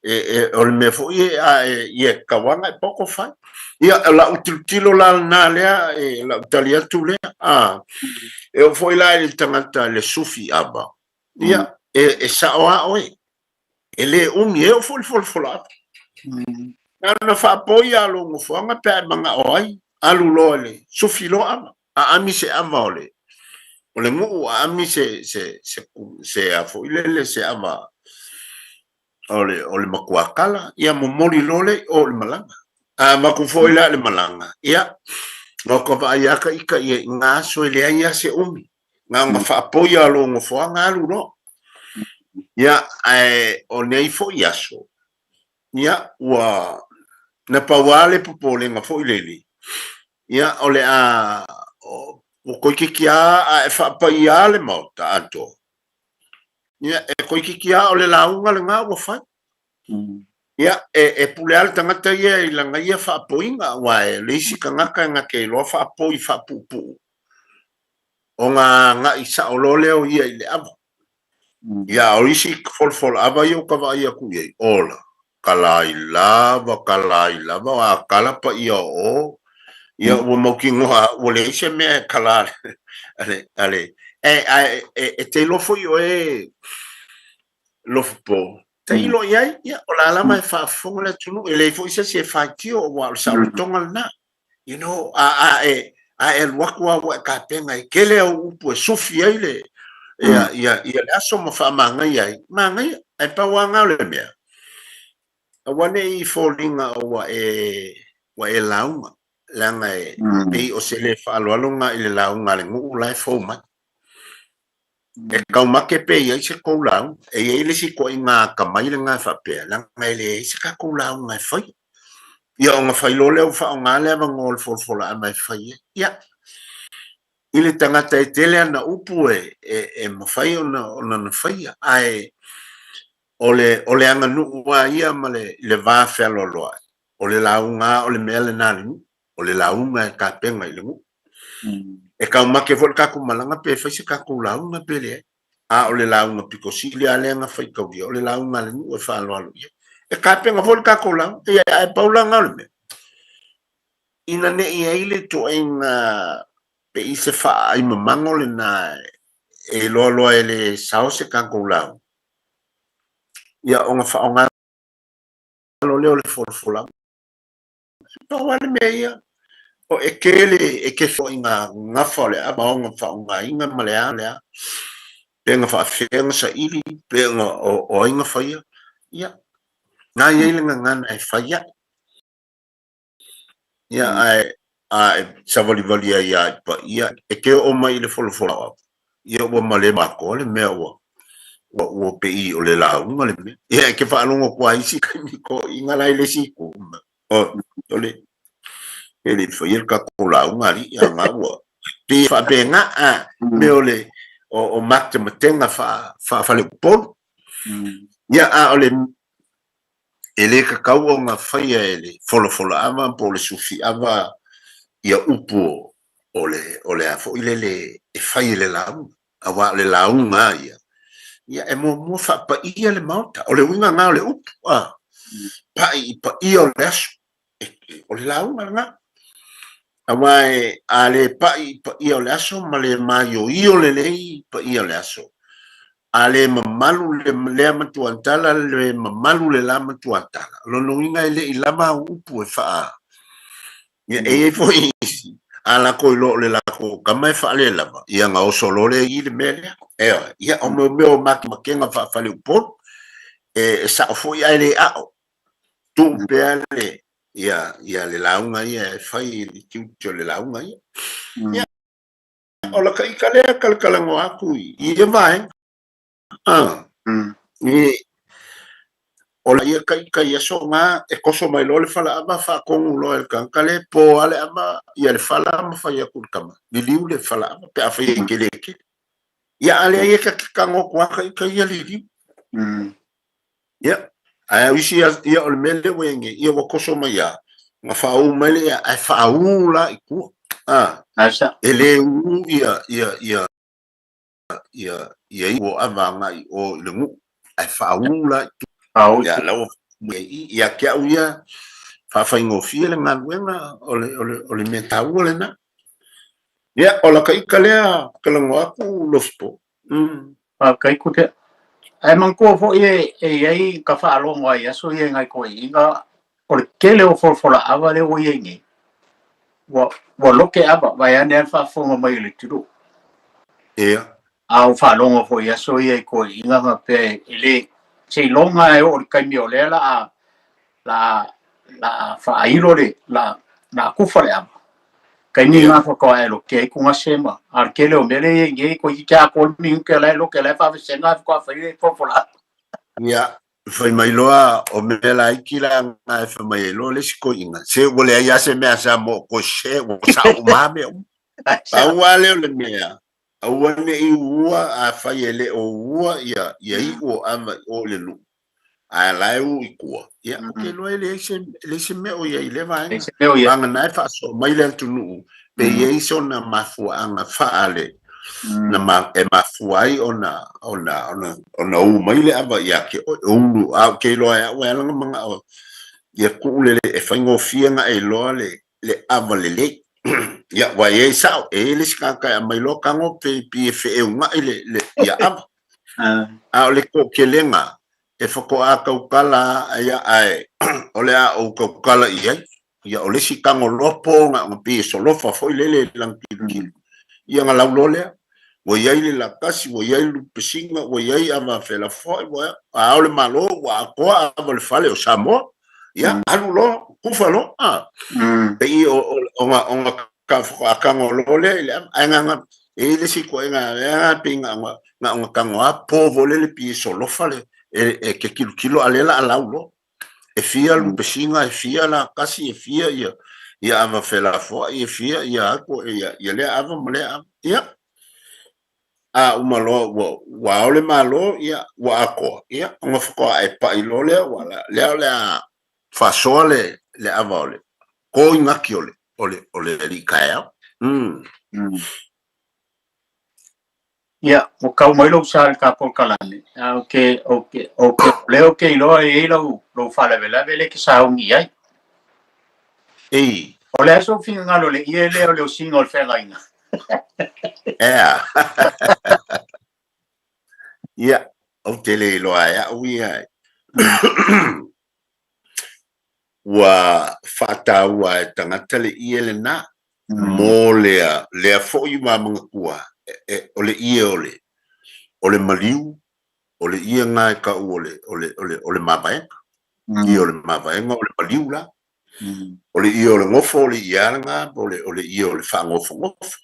e, e, o le mea foi e, a e, ia e tatau lava ona e poto fai. Ia, o lau tilotilo la lena lea, e, lau tali atu lea, a, e oo foi la i le tagata i le sufi ava, ia, e, e sao lava oe, E le umi, e oo foi le folafola atu. Na ona faapoi lava o lou nofoaga pe a e manao ai, alu loa i le sufi loa ava, aami se ava o le o le nuu, aami se se se se a foi lele se ava o le o le makuakala, ia momoli loa lea i o i le malaga. A avatu foi la i le malaga, ia, ua ka vaai lava ka ita ia i ngā aso e leai lava se umi. Na ona faapoi lava o lou nofoaga alu loa. Ia, ae o nei foi aso, ia, ua, na pau lava le popolega foi lele, ia, o le a, ua toeitiiti lava a e faapaia lava le Maota atoa, ia, e toeitiiti lava o le lauga lena ua fai. Ia, e, e pule lava le tagata ia i lana ia faapoiga, aua e le isi tagata e na te iloa faapoi faapuupuu, ona agai sao loa lea o ia i le ava. Ia, a o isi folafola ava ia ua ka vaai atu i ai, ola, kala i lava, kala i lava, a kala paia o o, ia ua mautinoa ua leai se mea e kala a le, a le, e, a e, e, e te iloa foi oe Lofopo, tailo i ai, ia, o la lava e faafofoga le atunuu, e leai foi se isi e faitio, aua o le saolotoga lena. You know, a, a e, a e alu atu lava ua e tapena e tele au upu e sufi ai le, ia, ia, ia le aso ma faamanaia ai, manaia, ae pau lava lena o le mea. Aua ne i foliga ua e, ua e lauga, leaga e pei o se le faaaloalo lena i le lauga a le nuu la e fou mai. E taumate pe i ai se tou lauga. E i ai le isi ituaiga atamai lena e faapea, leaga e leai se tatou lauga e faia. Ia ona fai loa lea ua faaaoga le avanoa o le folafolaava e fai ai. Ia, i le tagata e tele ana upu e, e, e mafai ona, ona na faia, ae o le, o le aganuu lava ia ma le, le va fealoaloai, o le lauga lava o le mea lena a le nuu. O le lauga e tapena i le nuu. E taumate foi le tatou malaga pe fai se tatou lauga pe leai. A o le lauga pito sili lava lea na faitaulia, o le lauga a le nuu e faaaloalo i ai. E tapena foi le tatou lauga, ia ae pau la lena o le mea, ina ne i ai le ituaiga pei se faaai mamago lena e iloa loa e le sao se tatou lauga, ia ona faaaoga loa lea o le folafolaga. Pau lava le mea ia. O e kele e ke foi ngā gafa o le ava ona faaaogaina ma le a le a, pe na faafefea na saili, pe na o, o ai na faia, ia, na i ai le gagana e fai ai. Ia, ae, a e savalivali ai lava i paia, e ke oo mai i le folafola o ava, ia ua malemo atoa le mea ua, ua, ua pei o le lauga le mea. Ia, e ke faalogo atu lava i isi taimi toeaiina la i le isi itu, o le e le faia le tatou lauga alii a na ua pei e faapena a mea o le o matematega faafaleupolu. Ia, a o le e le tatau ona faia e le folafolaava po o le sufiava ia upu o le o le a foi lele e fai e le lauga, aua o le lauga lava ia, ia e muamua faapaia le Maota. O le uiga lena o le upu, a, pai i paia o le aso. O le lauga lena. Aua e, a le pai i paia o le aso ma le maioio lelei i paia o le aso, a le mamalu le lea matuatala, le mamalu le la matuatala, o lona uiga e le i lava au upu e faa, Ia, e i ai foi isi, a latou iloa o le latou tama e faalelava, ia ona oso loa lea i i le mea lea. Ioe. Ia, o mea mea o matematega faafaleupolu, e, e sao foi ae le ao. Tuu pea le, ia, ia le lauga ia e fai i le tiute o le lauga ia. Ia, o la ita lea talatalanoa atu i ia vaega. Ah. I, o la ia ita i aso na e koso mai loa le falaava faatonu loa e le tagata le po lava le ava ia le fala ma fai atu i le tama, liliu le falaava pe afai e tele tele. Ia a leai e ta te tago atu lava ita ia liliu. Ia, ae o isi ia o le mea lea ua i ai nei, ia ua koso mai lava, na faauu mai lea ae faauu la i tua. Ah, e le uu ia ia ia ia ia i o ava agai i o i le nuu ae faauu la i tua. Ia la ua ia te au ia faafaigofie le galuega o le o le o le mea taua lena. Ia o laka ita lea talanoa atu Lofipo. Faafetai Kutea. Ae manatua foi e i ai ka faalogo ai i aso ia i nai toeaiina, o le tele o folafolaava lea ua i ai nei, ua, ua loke ava, vaeane lava le faafofoga mai o le atunuu. Ia. A ua faalogo foi i aso ia i toeaiina faapea e le, seiloga e oo i le taimi o lea la a, la a, la a faailo le, la, la a kufa le ava. Taimi lena faatoa e loke ai tugase ma, a o le tele o mea lea e i ai nei, toeitiiti atoa le minute o la e loke, o la e faavesega ae faatoa fai le folafolaava. Ia, fai mai loa o mea laiti la na e fai mai ai loa le isi toeaina, se ua leai lava se mea a Samoa o toe sese, ua sao uma lava mea uma. Pau lava lea o le mea, aua ne i uua, afai e le o uua ia iu o ava i o i le nuu, ae la e u i tua, ia, ou te iloa e leai se, leai se mea o i ai i lea vaega. Vagana e faasoa mai le atunuu, pe i ai sona mafuaaga faale, na ma, e mafua ai ona, ona, ona, ona u mai le ava ia te oe, ulu, a ou te iloa e au e ala ona manao, ia tuu le, e faigofie ona e iloa le, le ava lelei. Ia, ua i ai sao, e i ai le isi tagata e aumai loa tago pe pei e feeuga'i le, le, ia ava. A o le toatelega e faatoa tautala lava, ia, ae o le a ou tautala i ai. Ia, o le isi tago loa po na ona pei e solofa foi lele i lana tilotilo. Ia ona lau loa lea. Ua i ai le latasi, ua i ai le lupesina, ua i ai ava felafoai, ua a ao le Malo, ua atoa ava o le fale o Samoa. Ia, alu loa, kufa loa. A. Pei o, o, ona, ona ka faatoa loa lea i le ava. Ae na, e i ai le isi ituaiga, lea pei na ona, na ona tago lava po foi lele pei e solofa le, e, e ke tilotilo a o lea o le a lau loa. E fia lupesina, e fia latasi, e fia ia, ia ava felafoai, e fia ia atu, ia, ia lea ava ma lea ava. Ia, a uma loa ua, ua ao le Malo, ia, ua atoa, ia, ona faatoa e pai loa lea, ua, lea o le a faasoa le, le ava o le koinaki o le, o le, o le alii taeao. Mm. Ia, ua kau mai lou sa i le ta polokalame, a ou te, ou te, ou te, o lea ou te iloa e i ai lau, lou faalavelave lea e te sauni i ai. Ei. O le a sou finagalo i le ie lea o le osiga o le feagaiga? Ea. Ia, ou te le iloa e au ia. Ua faataua e tagata le ie lena. Mo lea, lea foi ua manatua, e, o le ie o le, o le maliu, o le ie na e tau o le, o le, o le, o le mavaega. Ie o le mavaega o le maliu la. O le ie o le nofo, o le ie a lena, o le, o le ie o le faanofonofo.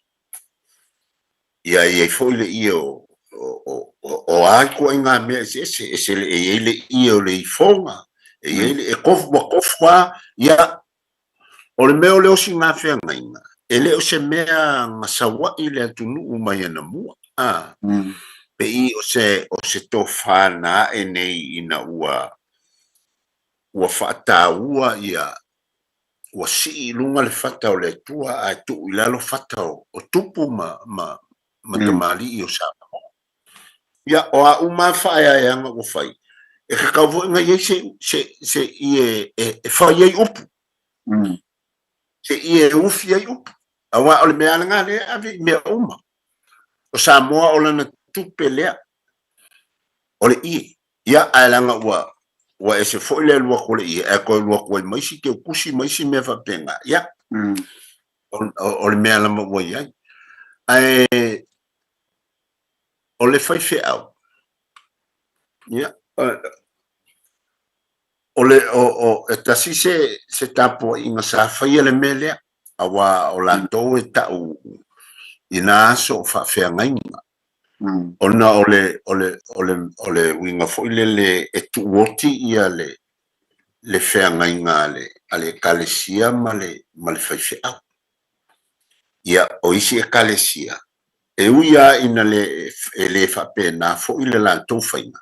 Ia e i ai foi le ie o, o, o, o, o a ituaiga mea eseese, ese le, e i ai le ie o le ifoga, e i ai le, e tofu, ua tofu lava, ia, O le mea o le osiga feagaiga, e le o se mea na saua'i le atunuu mai anamua, a, pei o se, o se tofa na a'e nei ina ua, ua faataua ia, ua sii i luga le fata o le Atua ae tuu i lalo fata o, o tupu ma, ma, ma tamalii o Samoa. Ia, o a uma lava faaeaeaga ua fai, e tatau foi ona i ai se, se, se ie e, e fai ai upu, se ie e ufi ai upu. Aua o le mea lava lena lea e ave i mea uma. O Samoa o lana tupe lea, o le ie. Ia, ae leaga ua, ua ese foi le alu atu o le ie, ae toe alu atu ai ma isi teutusi ma isi mea faapena. Ia, o, o, o le mea lava ua i ai. Ae o le faifeau, ia, o le, o, o, e tasi se, se tapuaiga sa faia le mea lea, auā o latou e ta'u i nā aso o faafeagaiga, ona o le, o le, o le, o le uiga foi lele e tuuoti ia le, le feagaiga a le, a le Ekalesia ma le, ma le faifeau. Ia, o isi Ekalesia, e ui lava ina le, e le faapena foi le latou faiga,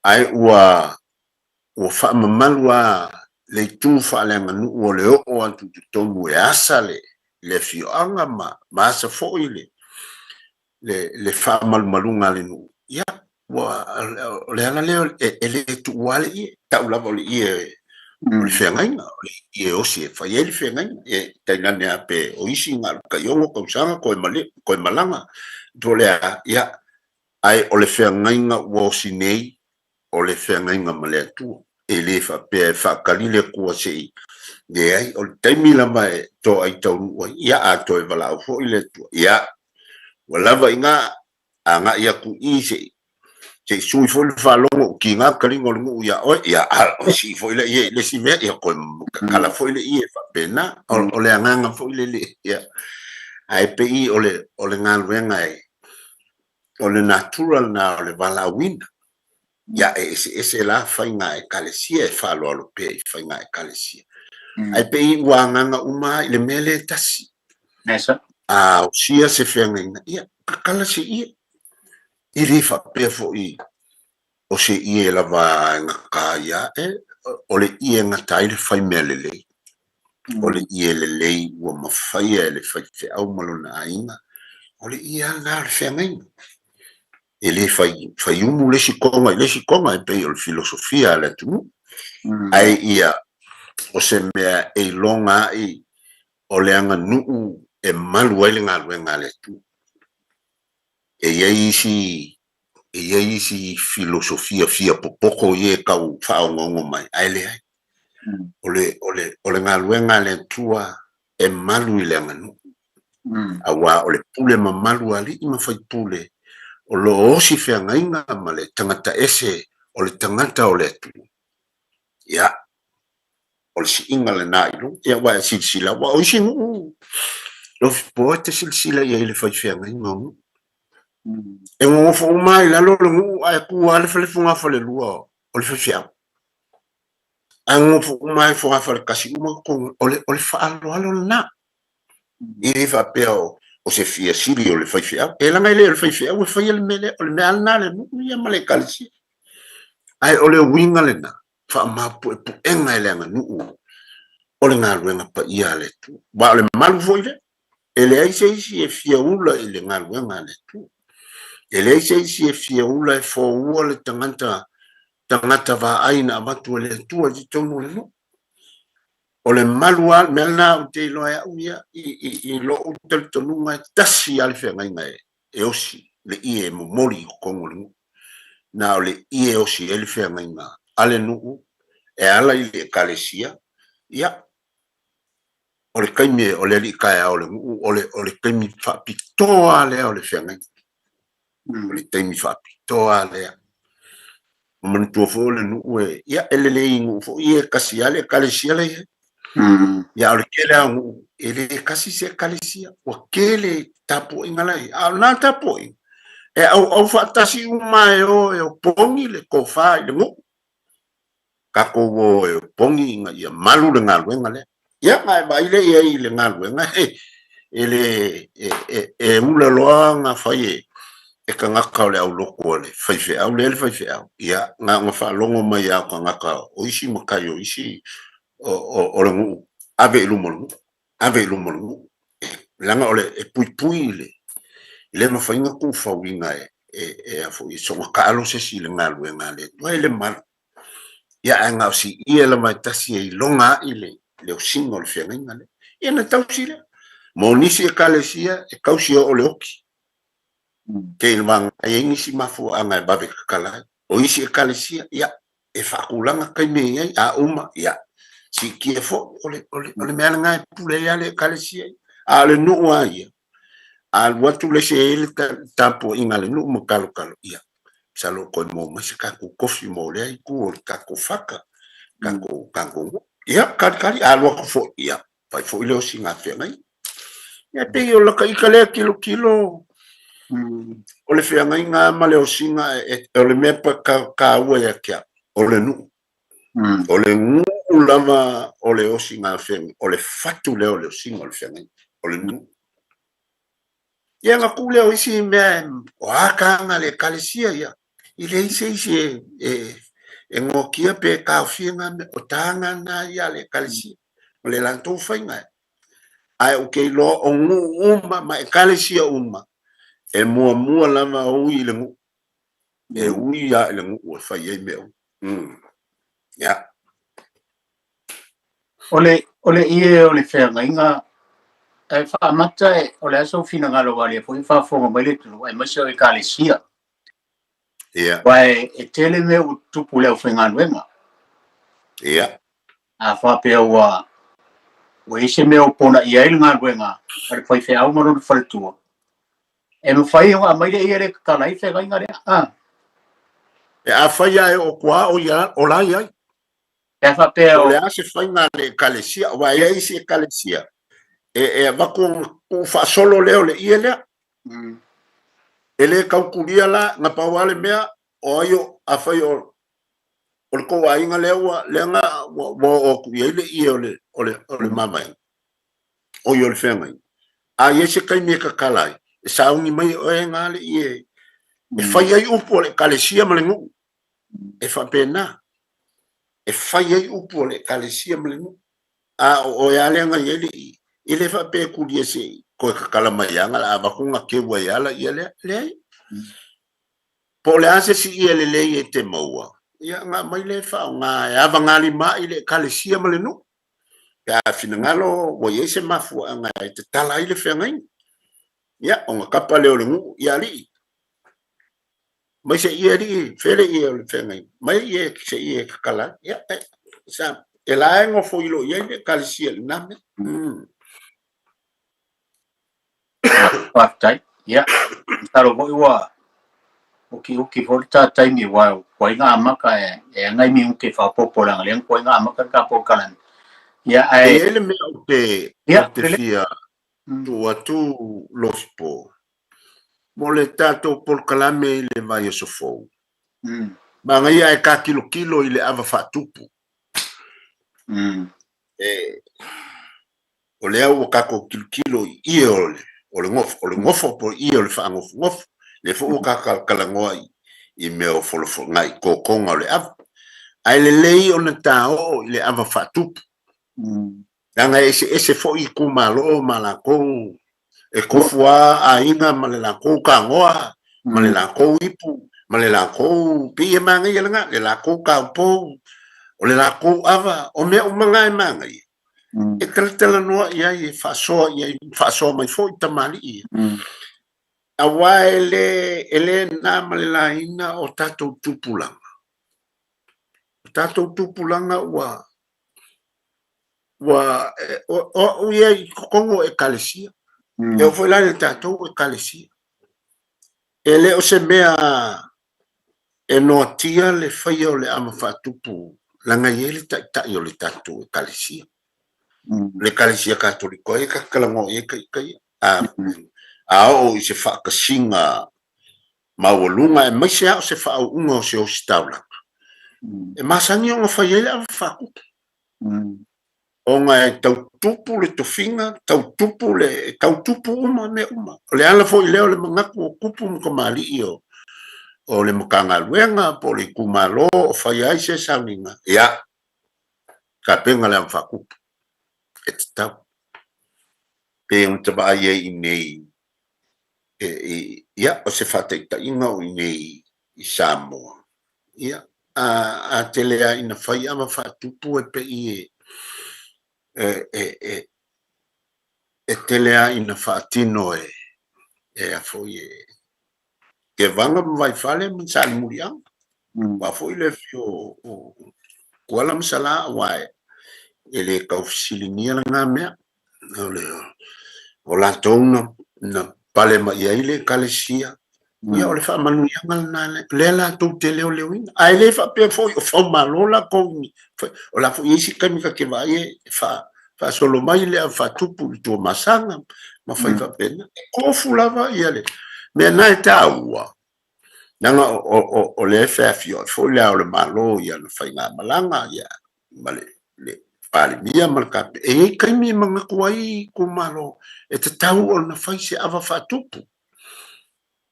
ae ua, ua faamamalu lava le itu faaleaganuu o le oo atu i totonu e asa le, le afioaga ma, ma asa foi le, le, le faamalumaluga a le nuu, ia, ua, o le ala lea e, e le tuua le ie, tau lava o le ie o le feagaiga, o le ie e osi e fai ai le feagaiga, e tainane lava pe o isi na o le tai 6 tausaga toe male, toe malaga, po o le a, ia, ae o le feagaiga ua osi nei, o le feagaiga ma le Atua. E le faapea e faatali le Atua se i leai, o le taimi lava e toai taunuu ai, ia a toe valaau foi le Atua, ia, ua lava i ina, agai atu i i se i se i sui foi le faalogo ua tiga le taliga o le nuu ia oe, ia a sii foi le ie i le isi mea, ia toe tatala foi le ie faapena. O, o le agaga foi lele, ia. Ae pei o le, o le galuega e, o le natura lena o le valaauina. Ia, e eseese la faiga Ekalesia, e faaaloalo pea i faiga Ekalesia. Ae pei ua agaga uma lava i le mea lea e tasi. A osia se feagaiga, ia, tatala se ie. E le faapea foi o se ie lava e gata ai lava, e, o le ie e gata ai le fai mea lelei. O le ie lelei ua mafaia e le faifeau ma lona aiga, o le ie lava lena o le feagaiga. E le fai, fai umu le isi toga i le isi toga e pei o le filosofia a le atunuu. Ae ia, o se mea e iloga ai o le aganuu e malu ai le galuega a le Atua. E i ai isi, e i ai isi filosofia fia popoto ia e tau faaongaonga mai, ae leai. O le, o le, o le galuega a le Atua e malu i le aganuu. Auā o le pule mamalu a alii ma faipule o lo o osi feagaiga ma le tagata ese o le tagata o le Atua. Ia, o le siiga lena i luga. Ia, aua e silasila, aua o isi nuu, Lofipoa e te silasila i ai i le fai feagaiga o nuu. E nonofo uma lava i lalo le nuu ae tu lava le fale fogafalelua o le faifeau. Ae nonofo uma lava i fogafale tasi uma totonu, o le, o le faaaloalo lena. E le faapea o, o se fia sili o le faifeau. E leaga e le o le faifeau e faia le mea lea, o le mea lava lena a le nuu ia ma le ekalesia. Ae o le uiga lena, faamaupuepuega e le aganuu o le galuega paia a le Atua. Aua o le malu foi lea, e leai se isi e fia ula i le galuega a le Atua. E leai se isi e fia ula e foua le tagata, tagata vaai na avatu e le Atua i totonu o le nuu. O le malu lava, le mea lena ou te iloa e au ia, i, i, i lou talitonuga e tasi lava le feagaiga e, e osi le ie e momoli i totonu o le nuu. Na o le ie e osi ai le feagaiga a le nuu e ala i le Ekalesia, ia, O le taimi o le alii taeao o le nuu, o le, o le taimi faapitoa lea o le feagaiga. O le taimi faapitoa lea. Ma manatua foi o le nuu e, ia, e lelei i nuu foi ia e tasi lava le ekalesia la i ai. Ia, a o le tele lava o nuu, e le tasi se ekalesia, ua tele tapuaiga la i ai. A o lena tapuaiga, e auau faatasi uma e o e opogi le tofa i le nuu. Tatou o e opogi ina ia malu le galuega lea. Ia, na e vaai lea i ai i le galuega, e le, e, e, e ula loa ona fai e, e tagata o le aulotu a le faifeau lea le faifeau. Ia, na ona faalogo mai lava o tagata o isi matai o isi o, o, o le nuu, ave i luma o le nuu, ave i luma o le nuu. Leaga o le, e puipui i le, e le mafai ona tuufauina e, e, e a foi, e soona taalo se isi i le galuega a le Atua, e le malu. Ia, ae na o si ie lava e tasi e iloga ai le, le osiga o le feagaiga lea. Ia, na tausi lea. Mo nisi ekalesia, e tausi e oo le oki. Te i le vaga e i ai nisi mafuaaga e vave tatala ai. O isi ekalesia, ia, e faatulaga taimi e i ai, a uma, ia, siitia foi, o le, o le, o le mea lena e pule ai lava le ekalesia ia. A o le nuu lava ia, a alu atu le isi e i ai le tapuaiga a le nuu ma talotalo, ia, masalo o toe maua mai se tatou tofi mo lea itu o le tatou fata, tatou, tatou nuu. Ia, talitali, a alu atu foi, ia, fai foi le osiga feagaiga. Ia, e pei o lata ita lea tilotilo, o le feagaiga ma le osiga, o le mea taua ia te au, o le nuu. O le nuu lava o le osiga feagaiga, o le fatu lea o le osiga o le feagaiga, o le nuu. Ia na tuu lea o isi mea, o a taga a le ekalesia ia, e leai se isi e, e, e noakia pe taofia na mea, o taga na ia a le ekalesia, o le latou faiga e. Ae ou te iloa o nuu uma ma ekalesia uma, e muamua lava ui i le nuu. E ui lava i le nuu e fai ai mea uma. Mm. Yeah. O le, o le ie o le feagaiga, e faamata e, o le a sou finagalo aua o lea foi e faafofoga mai le atunuu aemaise o ekalesia. Ia. Aua e, e tele mea ua tutupu i le aufaigaluega. Ia. A faapea ua, ua i ai se mea ua ponaia ai le galuega a le faifeau ma lona faletua, e mafai ona aumai le ie lea e tatala ai le feagaiga lea. A. E afai lava e oo atu lava o ia, o la e i ai. Pe a faapea o le a se faiga a le ekalesia, aua e i ai isi ekalesia e, e avatu ona tuufaasolo lea o le ie lea. E le tautulia la, na pau lava le mea, o ai o, afai o, o le tou aiga lea ua, lea na, ua, ua oo atu i ai le ie o le, o le, o le mavaega, o ia o le feagaiga. A i ai se taimi e tatala ai, e sauni mai e oe na le ie e fai ai upu a le ekalesia ma le nuu. E faapena, e fai ai upu a le ekalesia ma le nuu. A o oe lava lea na i ai le i, e le faapea e kulia se i toe tatala mai lava na o le a avatu ona keu ai lava laia lea. Leai. Po o le a se isi ie lelei e te maua, ia ona aumai lea e faaaoga e avagalimaai le ekalesia ma le nuu. Pe a finagalo ua i ai se mafuaaga e tatala ai le feagaiga, ia ona tapa lea o le nuu, ia alii, mai se ie alii, fea le ie o le feagaiga, mai ie se ie e tatala ai. Ia, e, sa, e la e nofo ilo i ai le ekalesia i lena mea. Mm. Faafetai. Ia, masalo foi ua ukiuki foi le ta taimi aua ua iga amata e, e ana i minute faaopoopo leaga lea na ua iga amata le ta polokalame. Ia, E ae i ai le mea ou te, ia, ou te lele. fia tuu atu Lofipo, mo le tatou polokalame i le vaiaso fou. Manaia ae ta tilotilo i le ava faatupu. E, o lea ua tatou tilotilo i ie o le, o le gofo, o le gofo po o ie o le faanofonofo. Lea foi ua ta talanoa i, i mea o folafolaga i totoga o le ava. Ae lelei ona ta oo i le ava faatupu. Leaga e eseese foi itumalo ma latou, e tofu lava aiga ma le latou tagoa, ma le latou ipu, ma le latou, pei e manaia lena, le latou taupou, o le latou ava, o mea uma na e manaia, e talatalanoa i ai, e faasoa i ai, faasoa mai foi tamalii ia. Aua e le, e le na ma le laina o tatou tupulaga. O tatou tupulaga ua. Ua, o, o au ia i totonu o ekalesia. E oo foi la i le tatou ekalesia. E le o se mea e noatia le faia o le ava faatupu leaga e i ai le taitai o le tatou ekalesia. Le ekalesia Katoliko ai e ta te talanoa i ai ta ita ia. A, a oo i se faatasiga maualuga aemaise lava o se faauuga o se ositaulaga, e masani ona fai ai le ava faatupu. Ona e tau tupu le tofiga, tau tupu le, tau tupu uma mea uma. O le ala foi lea o le manatu o tupu ma tamalii o, o le Matagaluega po o le itumalo o fai ai se sauniga, ia, tapena le ava faatupu, e tatau. Pei ona ta vaai ai i inei, e, i, ia, o se faataitaiga o inei i Samoa, ia, a, a tele lava ina fai ava faatupu e pei e, e, e, e, e tele lava ina faatino e, e a foi e Tevaga ma Vaifale ma Salemuliaga. Aua foi le afio o Tuala ma Salā aua e le tau fesiligia lena mea. O le o latou na na pale mai ai le ekalesia, ia o le faamanuiaga lena lea latou te leoleoina. Ae le faapea foi o faumalo latou i o la foi e i ai isi taimi ta te vaai e faasolo mai le faatupu i le Tuamasaga ma fai faapena. E tofu lava ia le mea na e taua, leaga o lea e feafioai foi le Ao o le Malo i ana faigamalaga ia ma le Palemia ma le Kapeneta. E i ai taimi e manatu ai itumalo e tatau ona fai se ava faatupu.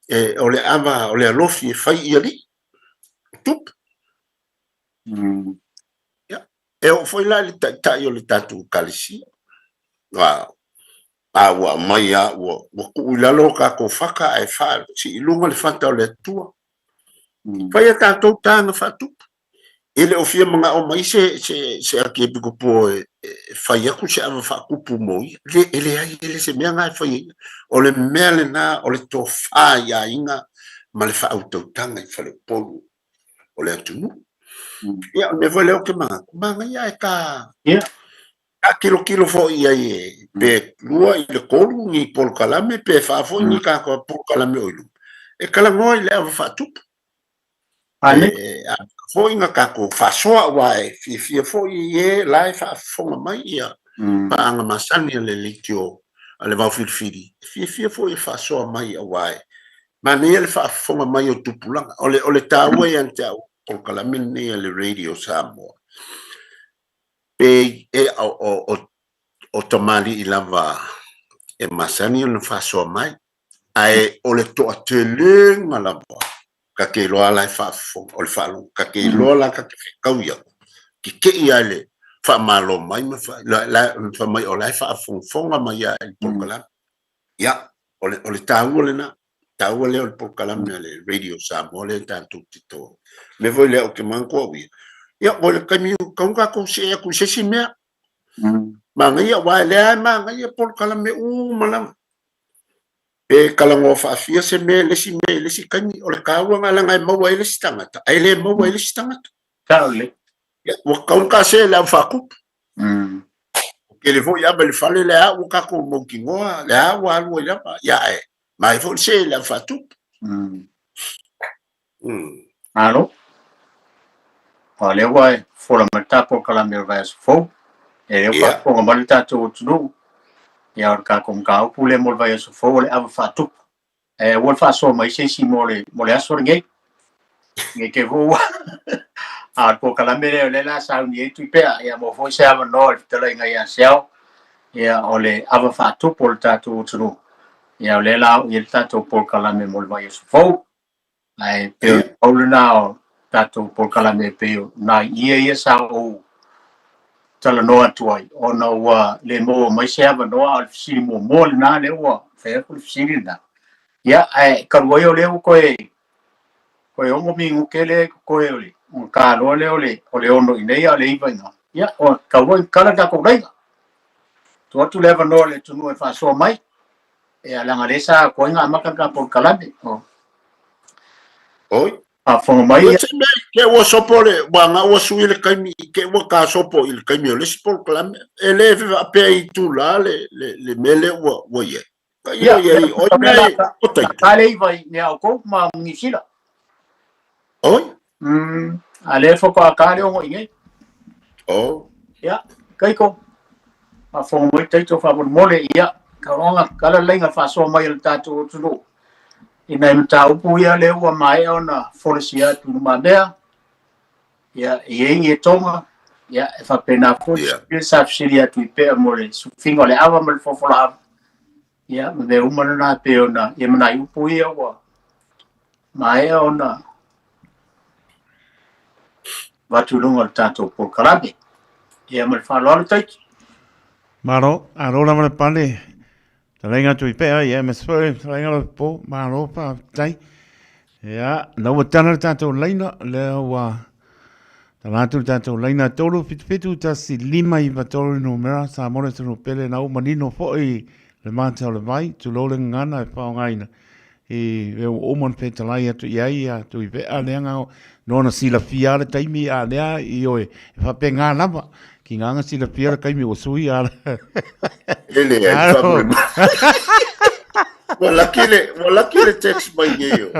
E, o le ava, o le alofi e fai i alii, tupu. Ia, e oo foi la i le taitai o le tatou ekalesia. A, a ua aumai lava, ua, ua tuu i lalo o tatou fata ae faasii i luga le fata o le Atua. Fai a tatou taga faatupu. E le o fia manao mai se, se, se Akiepikopo e, e fai atu se ava faatupu mo ia. Le, e leai, e le se mea lena e fai ai. O le mea lena o le tofa i aiga ma le faautautaga i faleupolu o le atunuu. Ia, o le mea foi lea ou te manatu, manaia ae ta, ta tilotilo foi i ai e, pe 2 i le 3 ni polokalame, pe 4 foi ni tatou polokalame o i luma, e talanoa i le ava faatupu. E amata foi na tatou faasoa, aua e fiafia foi i e la e faafofoga mai ia paaga masani a le leitio a le Vaofilifili, e fiafia foi e faasoa mai aua e manaia le faafofoga mai o tupulaga. O le, o le taua ia te au polokalame lenei a le Radio Samoa, pe e, o, o, o, o tamalii lava e masani ona faasoa mai, ae o le toatelega lava ta te iloa la e faafofoga, o le faalogo, ta te iloa la ta te fetaui atu, tetei lava i le faamalo mai ma fa, la, la, fai mai o la e faafogafoga mai lava i le polokalame. Ia, o le, o le taua lena, taua lea o le polokalame a le Radio Samoa lea tatou te to. Mea foi lea ou te manatua au ia, ia, o le taimi tatau ona tatou see atu i se isi mea. Manaia, aua o lea lava e manaia polokalame uma lava. Pe talanoa faafia se mea i le isi mea i le isi taimi, o le taua lena leaga e maua ai le isi tagata, ae le maua ai le isi tagata. Sao lelei. Ia, ua tatau ona ta see i le au faatupu. Ua tele foi ava i le fale lea ua tatou mautinoa, lea ua alu ai lava, ia ae manaia foi le see i le au faatupu. Malo. Aua o lea ua e fofola mai le ta polokalame o le vaiaso fou. Ia lea ua faafofoga mai le tatou atunuu. Ia o le tatou mataupu lea mo le vaiaso fou o le ava faatupu. Ae aua le faasoa mai se isi mo le, mo le aso lenei. Nei te foi ua a o le polokalame lea o lea o le a sauni ai Tuipea. Ia maua foi se avanoa i le fetalaiga ia Seao. Ia o le ava faatupu o le tatou atunuu. Ia o lea o le a oo i ai le tatou polokalame mo le vaiaso fou. Ae pei o le pau lena o tatou polokalame e pei o nai ia ia sa ou talanoa atu ai, ona ua le maua mai se avanoa, a o le fesili muamua lena lea ua fai atu le fesili lena. Ia, ae talu ai o lea ua toe toe 6 minute lea e totoe o le ona ta loa lea o le o le 6 i inei a o le 9 i ina. Ia, ua tatau foi ona tatala le tatou laina. Tuu atu le avanoa i le atunuu e faasoa mai. Ia, leaga o lea sa toai ona amata le ta polokalame. Oi. Faafofoga mai. Ia se mea i te ua sopo le, ua nga ua sui le taimi, i te ua ka sopo i le taimi o le isi polokalame. E le faapea i itulā le, le, le mea lea ua, ua i ai. Ka ia Ia, i ai, oi mea e, o taito. Ta le iva i nea o kou ma Nisila. Oi? A le faatoa ta le ogo i nei. Oh. Ia, Kaiko, faafofoga mai Taito faamolemole, ia, kauoga kala laiga faasoa mai a le tatou atunuu i nai mataupu ia lea ua maea ona folasia atu i lumamea, ia, e i ai ni etoga, ia, e faapena foi yeah. sa fesili atu i pea mo le sufiga o le ava ma le fofola ava, ia, ma mea uma lena e pei ona, ia ma nai upu ia ua maea ona avatu i luga o le tatou polokalame. Ia, ma le faaaloalo Taiti. Malo, alo lava le pale. Talaiga atu i pea i MS foi, talaiga lo po, malo faafetai. Ia, na ua tala le tatou laina, lea ua tala atu le tatou laina 3 7 7 1 5 9 3 le numera, Samoa le atunuu pele, na ua manino foi le mata o le vai, tulou le gagana e faaaogaina i mea ua uma ona fetalai atu i ai ia Tuivea lea na ona silafia le taimi a lea i oe e faapena lava ki ngā nga silafia le taimi ua sui a E le ai faamolemole. Ua laki le, ua laki le text mai nei o.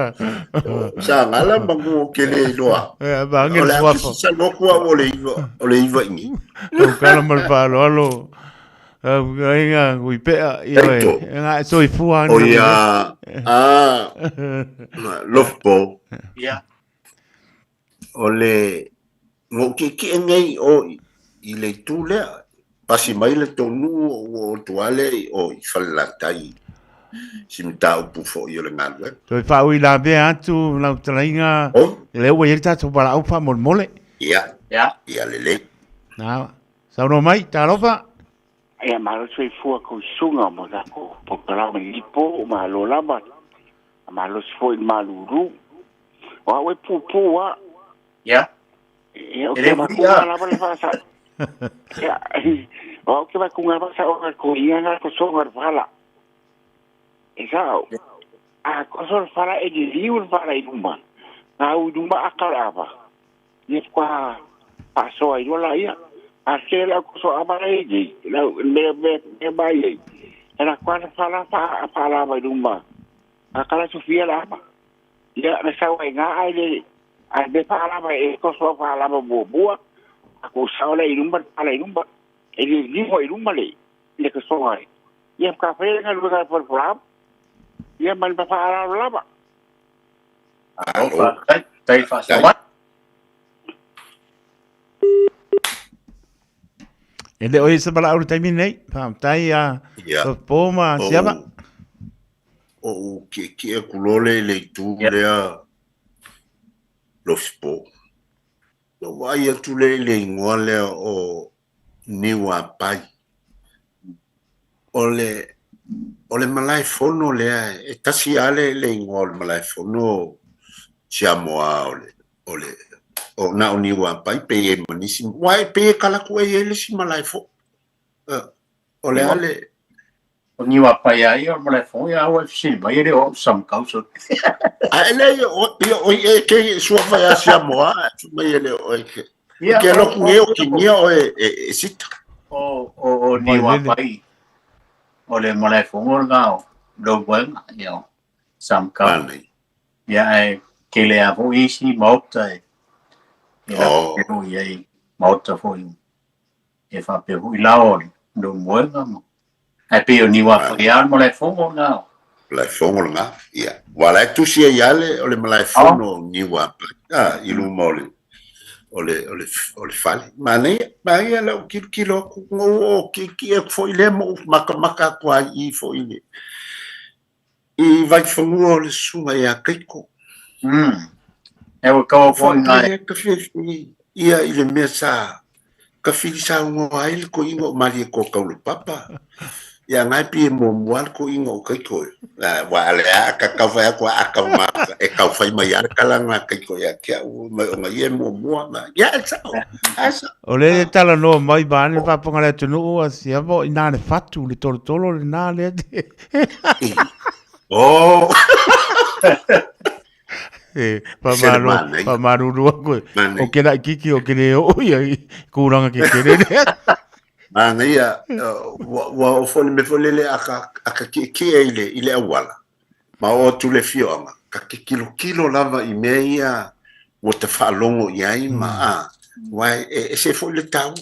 Sa ngala mangu o ke le iloa. Eh, ba O le ake si sa loku au o le iwa, o le iwa ingi. O kala ma le faaaloalo. Aiga ui pea i oe. Taito. Nga e soifua O ia, a, Lofpo. Ia. O le, ngou kiekie nei o i le itu lea. Pasi mai le tonu o ua o tuale i o i Falelatai si mataupu foi o le galuega. Toe faauilavea atu lau fetalaiga, lea ua i ai le tatou valaau faamolemole. Ia, Ia. ia lelei. Na, saunoa mai, talofa. Ia malo soifua kou susuga mo tatou polokalame i po, malo lava, malosi foi i le malulu. O au e pupū a. Ia. Ia, o ke makuga lava le faasa. Ia, o au ke makuga lava sa o ko ia na ko songa le fala. E sao. A koso le fala e liliu le fala i luma. Ngā u i luma a ka ava. Ia kwa faasoa i loa ia. A ke lau koso ava e nei. Lau me me me mai ei. E la kwa fala fa fa lava i luma. A kala sofia la ava. Ia na sau ai ngā ai le ai me fa lava e koso fa lava bua bua. A ko sao le i luma fala i luma. E le limo i luma le le koso ai. Ia ka whae ngā luga ka whae Ia mai pa fa lava. Alo. Tai faasoa mai. E le o i se valaau le taimi nei. Faafetai a Ia. Po ma Siava. O u kiekie aku loa lea i le itu lea Lofipo. Na ou vaai atu lea i le igoa lea o Niuapai. O le, o le malaefono lea, e tasi lava le, le igoa o le malaefono Siamoa o le, o le, o na o Niuapai pe i ai ma nisi, aua e pei e kala atu e i ai le isi malaefono. O le a le... O Niuapai a ia o le malaefono, ia aua e fesili mai, e le o au Samakau. So. A e le o, ia, o e ke suafa ia Siamoa, fai mai e le o e ke. Ia, Ke loku e o kinia o e, e, e sita. O Niuapai, o le malaefono lena o Louega, ia o Samakau. Manaia. Ia, ae tele lava foi isi maota e, e Oh. oh. i ai maota foi e faapea foi lao o le Leumuega ma ae pei o Niuapai lava le malaefono lena o. Malaefono lena, ia. Ua la e tusi ai lava le, o le malaefono o Niuapai, a, i luma o le, o le, o le, o le fale. Manaia, manaia lau tilotilo atu, na ou oo kiekie atu foi lea ma ou matamata atu lava i i foi i le, i Vaifanua o le susuga ia Keiko. E ua kaua foi ngai. Faapea ka fiafia ia i le mea sa ka filisaunoa ai le toeaina o Malietoa Taulapapa. Ia na e pei e muamua le toeaina o Keiko e. Aua o le a ka tau fai atu a tau ma e tau fai mai lava le tala lena a Keiko ia te au mai ona ia e muamua ma ia e sao. A sao. O lea e talanoa mai vaeane le faafofoga a le atunuu a Siava o i ina le fatu le tolotolo lena lea te Oh. E, Ese le faamalo, manaia. faamalulu atu e, Manaia. o ke laʻikiki o ke lē oo ia i kulaga kekele lea. Manaia, ua, ua oo foi le mea foi lele a ka, a ka tietie i le, i le auala, ma oo atu i le afioaga, ta te tilotilo lava i mea ia ua ta faalogo i ai ma, a, aua e ese foi le taua.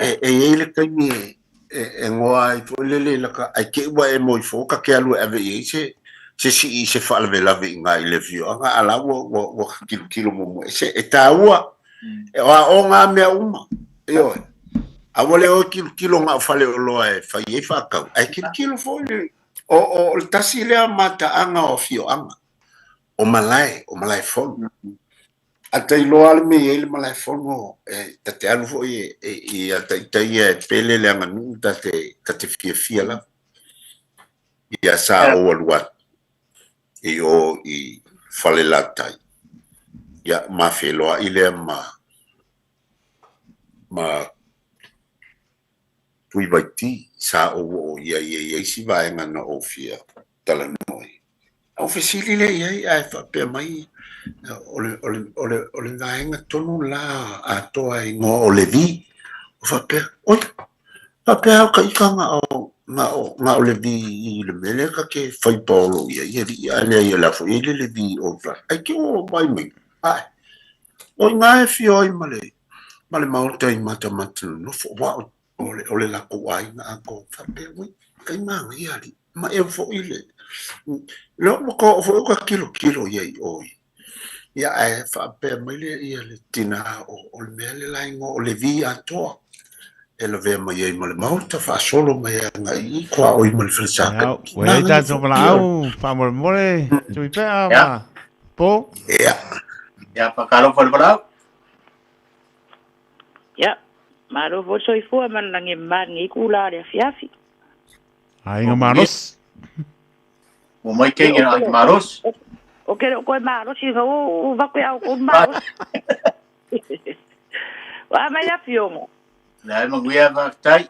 E, e i ai le taimi e, e, e goa ai foi lele i laka, ae te i ua e moe ifo, ta te alu e ave i ai se, se sii i se faalavelave i ina i le afioaga, a la ua, ua, ua tilotilo muamua. E, se, e taua, e o aoga a mea uma, ioe. Aua le o e tilotilo na o faleoloa e fai ai faatau, ae tilotilo foi le, o, o, o le tasi lea mataaga o afioaga, o malae, o malaefono. A ta iloa lava le mea e i ai le malaefono, e ta te alu foi e, e, i a ita ia e pele le aganuu ta te, ta te fiafia lava. Ia sa ou alu atu i o i Falelatai, ia ma feiloai lea ma, ma Tuivaiti, sa ou oo i ai e i ai si vaega na ou fia talanoa ai. Ou fesili lea i ai ae faapea mai, o le, o le, o le, o le vaega tonu la atoa e igoa o Levi. Ou faapea, oi, faapea au ka ika na o, na o, na o Levi i le mea lea ta te fai paolo i ai, alii, ae leai o le a foi e i ai le Levi o Fla. Ai te o mai mai, ae, o i ina e afio ai ma le, ma le maota i Matamata nonofo, aua o o le, o le latou aiga atoa. Faapea, ui, kai manaia alii, ma eo foi le, lea ua ka oo foi o ka tilotilo i ai i o i. Ia, ae faapea mai lea ia le tina o, o le mea le la igoa o Levi atoa, e lavea mai ai ma le maota, faasolo mai agai i tuaoi ma le falesa. Ia, ua i ai tatou valaau, faamolemole, Tuipea ma Po. Ia. Ia, faatalofa i le valaau. Ia, malo foi le soifua ma le lagi e mama i lenei itula o le afiafi. Aiga malosi. Ua mai kei e aiga malosi. O ke le o koe malosi, nga o vaku ia o kou malosi. Wa mai afioga. Leai manuia faafetai.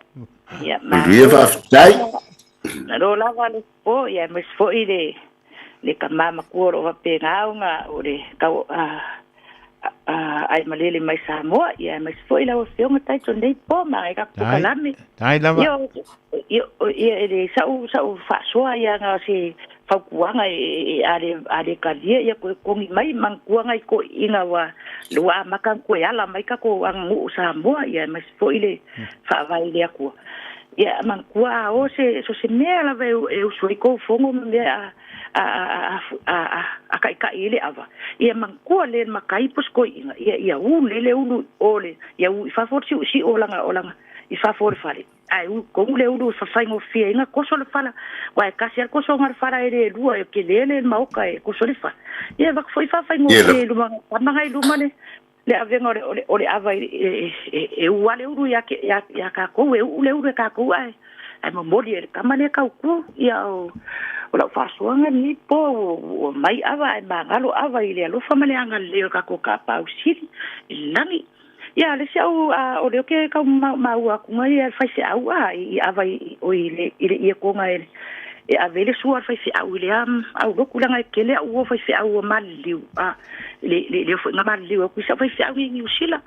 Ia, Manuia faafetai. Malo lava le po, ia aemaise foi le le tama matua o lo o faapena ona o le tau ai malele mai Samoa, ia aemaise foi lau Afioga Taito nei po ma ai tatou polokalame. Tai lava. Ia, ia, ia e le sa'u sa'u faasoa ia na o se fautuaga e, e, a le a le talia ia toe togi mai manatua nai toeaiina ua ua amata ona toe ala mai tatou aganuu o Samoa, ia aemaise foi le faavae i le Atua. Ia manatua a o se so se mea lava e, e usu ai kou fono ma mea a a a a a a taʻitaʻi ai le ava, ia manatua le matai po o se toeaina, ia ia ulu le ulu o le ia u i fafo o le siusiu o lana o lana i fafo o le fale. Ae u tonu le ulu e faigofie ai ona toso le fala, aua e tasi lava le tosoga o le fala e le lua, e tele le maota e toso ai le fala. Ia e avatu foi faafaigofie i luma tama na i luma le le avega o le, o le, o le ava e, e, e, e ua le ulu ia, ia, ia tatou, e uu le ulu e tatou ae, ae momoli e le tama lea tautu. Ia o, o lau faasoaga lenei po ua, ua mai ava ae magalo ava i le alofa ma le agalelei o le tatou Tapaau Sili i le lagi. Ia, le isi au, a, o lea ou te tau maua atu mai le faifeau a, i ava i, o i le, i le ietoga e, e ave ai le sua a le faifeau i lea aulotu, leaga e tele au uo faifeau ua maliliu, a, le, le, lea foi na maliliu atu i sau faifeau nei i Niu Sila.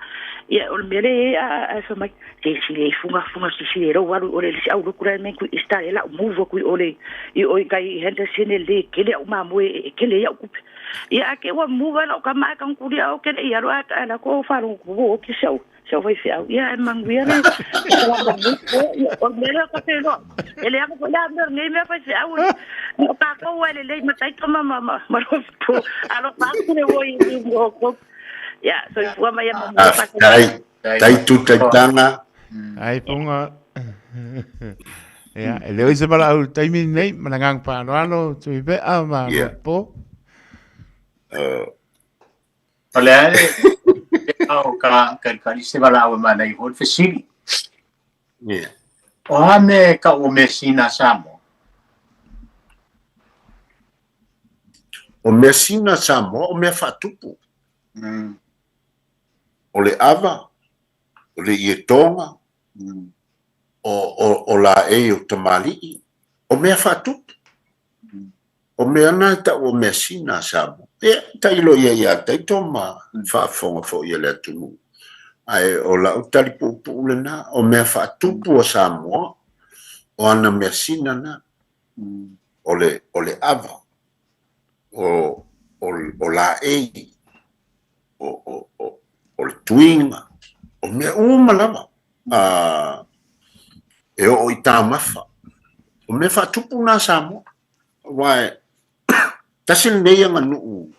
Ia, o le mea lea e i ai, a, a, fai mai, se sili e fuga, fuga, se sili e lou alu i o le isi aulotu la e mea i Easter e lau move atu i o le, i o i tai i Henderson e le tele au mamoe e tele ai au tupe. Ia ae ke ua move lau tama ae tagutuli au ke le i alu ae ae la ko faalogo ua oti si au si au faifeau. Ia ae manuia le ia o le mea lea ta te iloa. E leaga foi la mea o lenei mea faifeau o tatou e lelei ma taito ma ma ma ma po alofa atu le oi i mo ko. Ia soifua ma ia manuia. Faafetai. Tai tu taitanga. Ai punga. Ia, e le o se valaau i le taimi lenei, ma le agaga faaaloalo, Tuivea ma Ia. Po. O le a le o ka ka ka se valaau e manaia foi le fesili. Ia. O a mea e tau o measina a Samoa? O measina a Samoa, o mea faatupu. O le ava, o le ietoga, o, o, o laei o tamalii, o mea faatupu. O mea na e tau o measina a Samoa. Ia, tailo ia ia Taito ma faafofoga foi a le atunuu. Ae o lau tali puupuu lena, o mea faatupu a Samoa, o ana measina na, o le, o le ava, o, o, o laei, o, o, o, o le tuiga, o mea uma lava a, e oo i taumafa. O mea faatupu na a Samoa. Aua e tasi lenei aganuu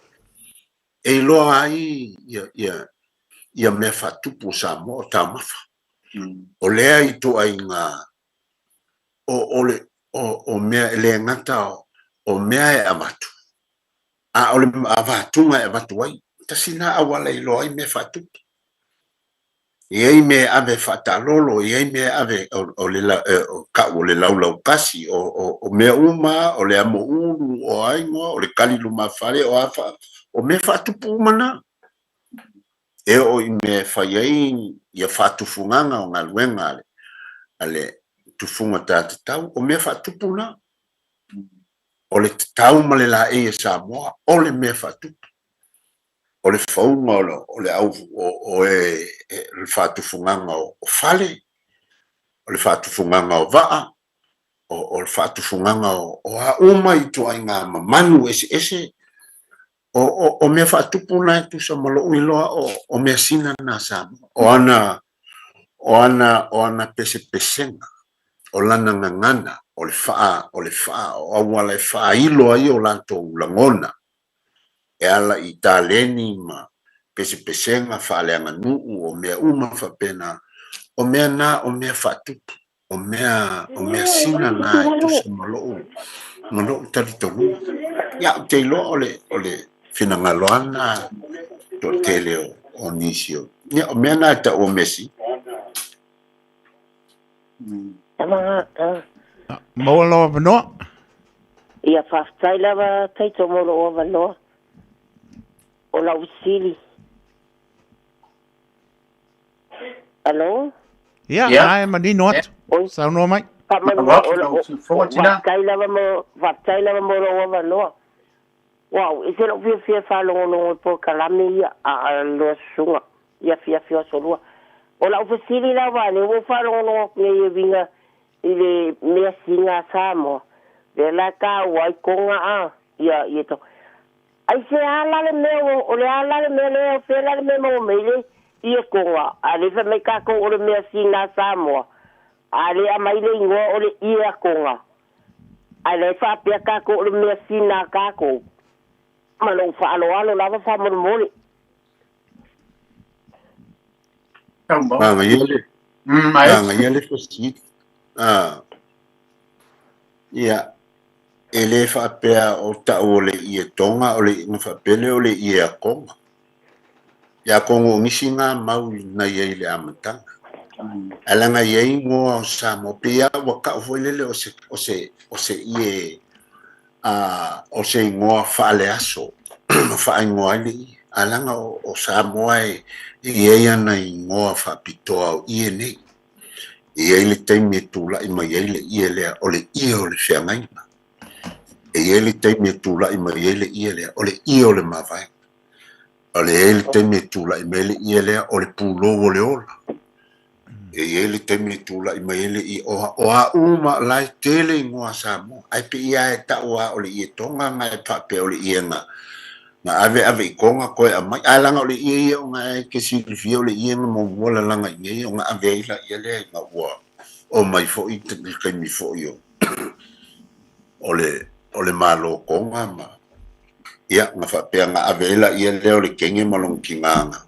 e iloa ai ia, ia, ia mea faatupu o Samoa o taumafa. O lea ituaiga o, o, le, o, o mea e le gata o, o mea e avatu, a o le avatuga e avatu ai. Tasi lena auala e iloa ai mea faatupu. E i ai mea e ave faataalolo, e i ai mea e ave o le kau o le laulaukasi, o mea uma, o le amo ulu, o a igoa, o le kali lumafale, o a fa, o mea faatupu uma na. E oo i mea e fai ai ia faatufugaga o galuega a le, a le tufuga ta tatau, o mea faatupu na. O le tatau ma le laei a Samoa, o le mea faatupu. O le fauga o le au o e le faatufugaga o fale, o le faatufugaga o vaa, o le faatufugaga o a uma ituaiga mamanu eseese, o mea faatupu na e tusa ma lou iloa o measina na a Samoa, o ana o ana o ana pesepesega, o lana gagana, o le faa o le faa o auala e faailo ai o latou lagona e ala i taleni ma pesepesega faaleaganuu, o mea uma faapena, o mea na o mea faatupu, o mea o measina na e tusa ma lou ma lou talitonuga. Ia, ou te iloa o le o le finagalo lava lena toatele o o nisi o ia o mea na e tau o measina. Maua lou avanoa. Ia faafetai lava Taito mo lou avanoa. O lau fesili. Alo? Ia, yeah. e manino atu. Saunoa mai. Faafetai lava mo, faafetai lava mo lou avanoa. Wow, e se lou fiafia faalogologo i polokalame ia a a lua susuga i afiafi o aso lua. O lau fesili lava, lea ua ou faalogologo atu nei e uiga i le measina a Samoa, lea la e taua ai Toga a, ia, ia to. Aisea la le mea ua, o le a la le mea lea, o fea la le mea e maua mai ai le ie Toga, a lea fai mai tatou o le measina a Samoa, a lea aumai le igoa o le ie a Toga, a lea e faapea tatou o le measina a tatou. Ma lou faaaloalo lava faamolemole. Manaia le, manaia le fesili. Ah, ia, e le faapea o tau o le ie Toga, o le na faapea lea o le ie a Toga. Ia atonu o nisi na mau na i ai i le amataga. Ae leaga e i ai igoa o Samoa, pei lava ua tau foi lele o se, o se, o se ie, a, o se igoa faaleaso na faaigoa ai le ie. Ae leaga o, o Samoa e, e i ai ana igoa faapitoa o ie nei. E i ai le taimi e tulai mai ai le ie lea, o le ie o le feagaiga. E i ai le taimi e tulai mai ai le ie lea, o le ie o le mavaega. O le i ai le taimi e tulai mai ai le ie lea, o le pulou o le ola. E i ai le taimi e tulai mai ai le ie, o, o a uma la e tele igoa a Samoa. Ae pei lava e tau lava o le ie Toga na e faapea o le ie na, na ave ave i Toga toe aumai. Ae leaga o le ie ia ona e te silafia o le ie na muamua lalaga i inei ona ave ai laia lea ina ua omai foi le taimi foi o o le o le Malo Toga ma ia na faapea na ave ai laia lea o le kenge ma lona tina na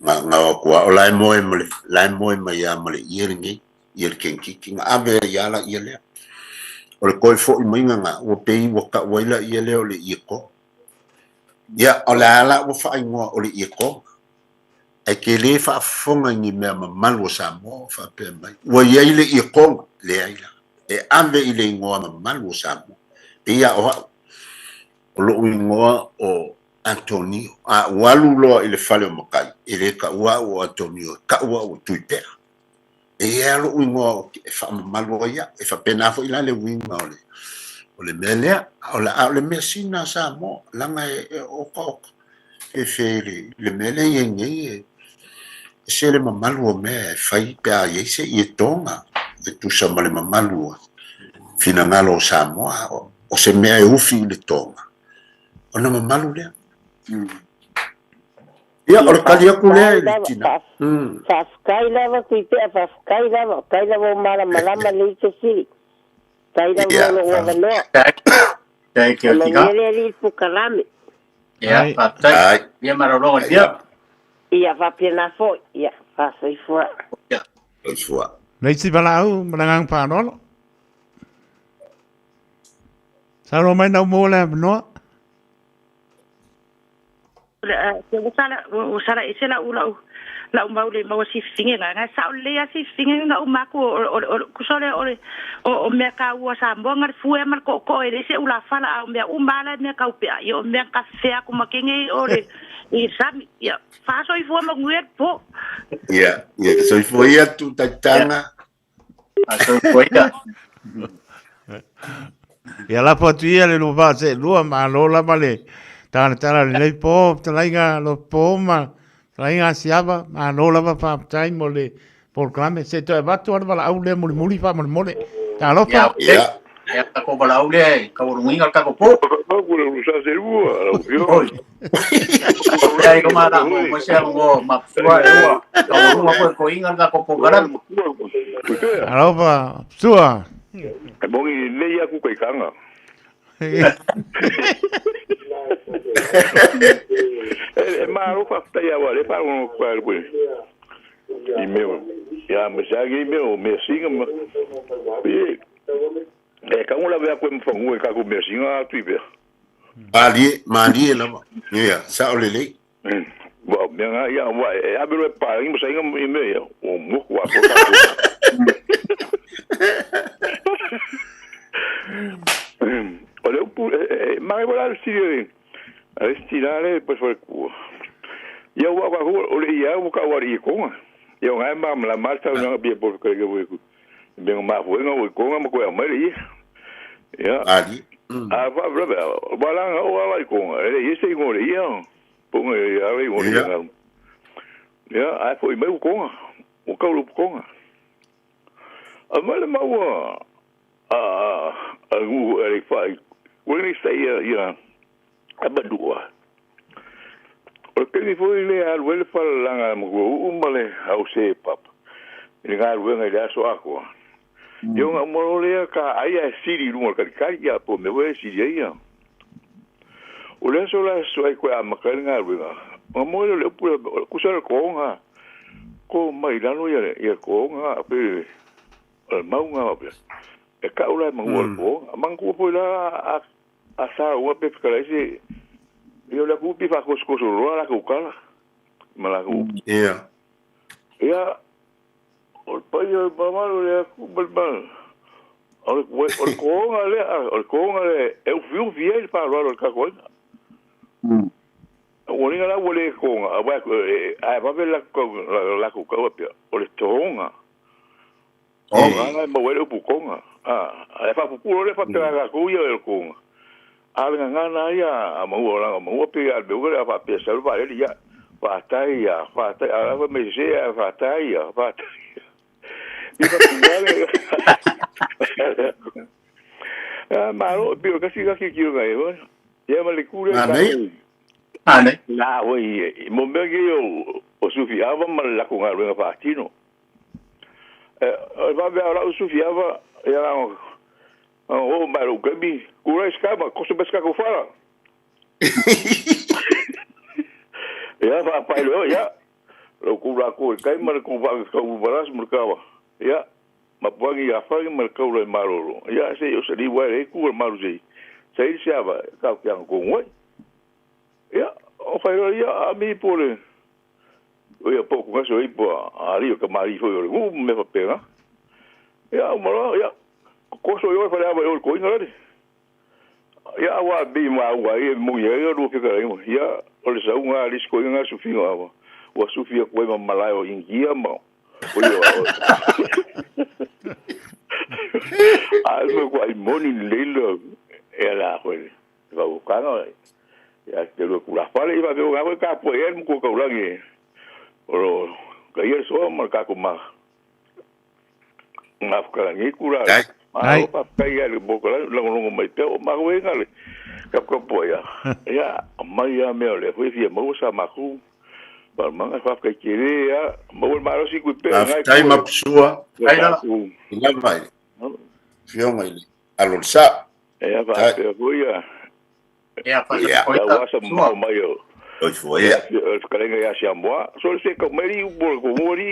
na na o atu lava o la e moe ma le la e moe mai lava ma le ie lenei ia le kenkiki na ave ai lava laia lea. O le toe foi maiga na ua pei ua tau ai laia lea o le ie Toga. Ia o le a la ua faaigoa o le ie Toga. Ae te le faafofoga i ni mea mamalu o Samoa o faapea mai, ua i ai le ie Toga, leai la, e ave i le igoa mamalu o Samoa. Pei lava o au, o lou igoa o Antonio, a ou alu loa i le fale o matai, e le taua au o Antonio, e tau au o Tuipea. E i ai lava lou igoa e faamamalu ai au, e faapena foi la le uiga o le. O le mea lea, o le, a o le mea sina a Samoa, leaga e, e okaoka fefe i le, le mea lea e i ai nei, e ese le mamalu o mea e fai pe a i ai se ietoga e tusa ma le mamalu o finagalo o Samoa, o, o se mea e ufi i le toga, ona mamalu lea. Ia, o le tali atu lea i le tina. Faafetai lava Tuipea, faafetai lava, faafetai lava ua malamalama lelei fesili. Faafetai lava mo lou avanoa. Thank you, Manuia le Alii polokalame. Ia, faafetai. Ia malologa i pia. Ia, faapena foi. Ia, faasoifua. Ia, soifua. Le isi valaau ma le agaga faaaloalo. Saunoa mai na mo le avanoa. Ua sala ua sala ese lau lau lau mau le maua sififiga nga nga sao lelei a sififiga nga uma atu o o o tusa o le o le o o mea taua a Samoa nga le fue ma le tootoo e leai se ulafala a o mea uma a la e mea tau pea ia o mea na tafefea atu ma kene o le i le sami ia faasoifua manuia le po. Ia, ia soifua ia tu taitanga. Faasoifua ia. Ia lafo atu ia le lua se lua malo lava le talatala lenei po fetalaiga Lopo ma fetalaiga Asiava malo lava faafetai mo le polokalame se toe avatu lava le valaau lea mulimuli faamolemole. Talofa. Ia, ia tatou valaau lea e taualugaina le tatou po. Oi. Ia i loma la mo mo se mo ma sua e ua taualuga foi koiga le tatou polokalame. Alofa, sua. E mongi nei aku kai kanga. E malo faafetai aua le faalogo atu ai koe i mea ia ma se agi mea o mea singa ma e e kau la vea koe ma fanua i kako mea singa atu i pea. Malie, malie lava. Ia, sao lelei. Wa mea nga ia wa e ave loe pa i ma sainga i mea ia o moku a ko O le upu e mai wala le stili a le stili le pa fo ku. Ia wa wa o le ia o ka wa i konga. Ia ngai ma la ma ta nga bia po ka ke ku. Be ma fu nga o konga ma ko ya mai ia. Ia. Ali. A fa bla wala nga o ala i konga. E le se ngo le ia. Ponga e ala i ngo le ia. Ia ai fo i mai o konga. O ka o konga. A mai le maua a a ngu e le whai. Ua ni sa ia ia a madua. O le kaimi foi le alu ai le falalanga ma kua uu ma le au se papa. I le galuega i le aso akoa. Ia o ngā umalo lea ka ai a e siri i lunga o le kalikali ia po mea foi e siri ai ia. O le aso la aso ai koe amata ai le galuega. Nga moe lea o le upu lea, kusa le koonga. Ko mai lalo ia ia koonga pe o le mauga pe. E kau la e mangua le koonga. Mangua foi la a a sa ua pe fekalai se ia o le aku upi faakosokoso loa la kou kala ma la kou upu. Ia. Ia o le paia o le mamalu o le aku ma le ma o le o le koonga lea o le koonga lea e ufiufi ai le faaaloalo o le tatou aiga. Ua liga la ua le koonga aua ae vave la latou kau pea o le toonga. Toonga e maua ai le upu konga. A e faapupulo lea faapea latou ia o le konga. A o le gagana ia a maua o maua pe a le mea lea faapea sau le vaalele ia fatai ia fatai a la mai se a fatai ia fatai. Ia faapea le Ah, malo, pio kasi kasi kio ngai ho. Ia ma le kule ka. Ane. Na oi, mo mea ki o o sufi ava ma le lako galuega faatino. E o vave a lau sufi ava ia la o o mai lou kaimi kura i ska ma koso mai ska ko fala. Ia faapai loa ia lou kula aku i kai ma le ku vave kau varas ma le kawa. Ia ma puangi ia fagi ma le kaula i malolo. Ia se o se liwa e ku le malu sei. Sei se ava ka ki ang ko ngoi. Ia o fai loa ia a mi po le o ia po ku ngaso i po a ri o ka mari foi o le ngu me fa pega. Ia o maro ia koso yo fa ava o ko inga le. Ia aua bi ma ua ia mo ia ia lu fika ia ia o le saunga a lis ko inga sufi ava. Ua sufi ko ma malai o ingia ma o ia o. A me ko ai moni leila. Ia la foi le faukaga ia te lua tulafale i faapea o ga ka po e mo kaulagi o lo ka ia so ma ka ko ma ngafukalagi kula ma o pa kai ia le boko la longo mai pe o ma wenga le ka ko po ia ia mai ia me ole foi fia mo sa ma ku pa manga fa kai kere ia mo ma ro si ku pe ngai tai ma psua ai la ina vai fionga ile alol sa ia fa pe ko ia ia fa ko ia sa mo mai o Oi foi ia. Kalenga ia sia moa. So se ko meri u bol ko mori.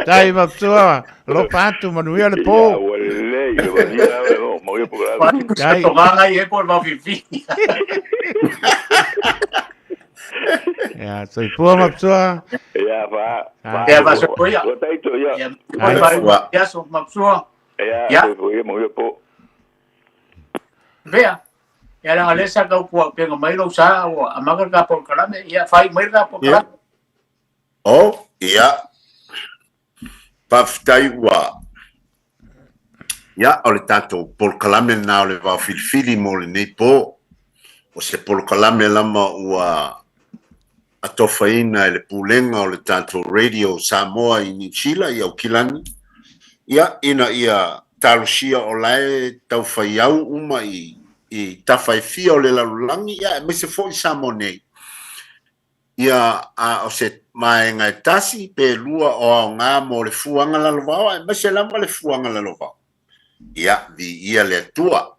Tai ma psua, lo patu manuia le po. Ia ua lelei, le valia, no, mau ia pokalame. Dai. Toganga i e ko ma fifi. Ia, soifua ma psua. Ia, fa. Ia, fa soifua ia. Ua taito ia. Ia, ia, so ma psua. Ia, soifua ia, mau ia po. Vea. Ia langa le sa kau kua penga mai lo sa o amaka ka polokalame ia fai mai ka polokalame. O, ia. Faafetai ua. Ia, o le tatou polokalame lena o le vaofilifili mo lenei po. O se polokalame lama ua atofaina e le pulega o le tatou Radio Samoa i Niu Sila i Aukilani, ia, ina ia talosia o la e taufai au uma i, i tafa e fia o le lalolagi, ia, aemaise foi i Samoa nei. Ia, a o se vaega e tasi pe lua o aoga mo le fuaga lalovao, aemaise lava le fuaga lalovao. Ia, viia le Atua.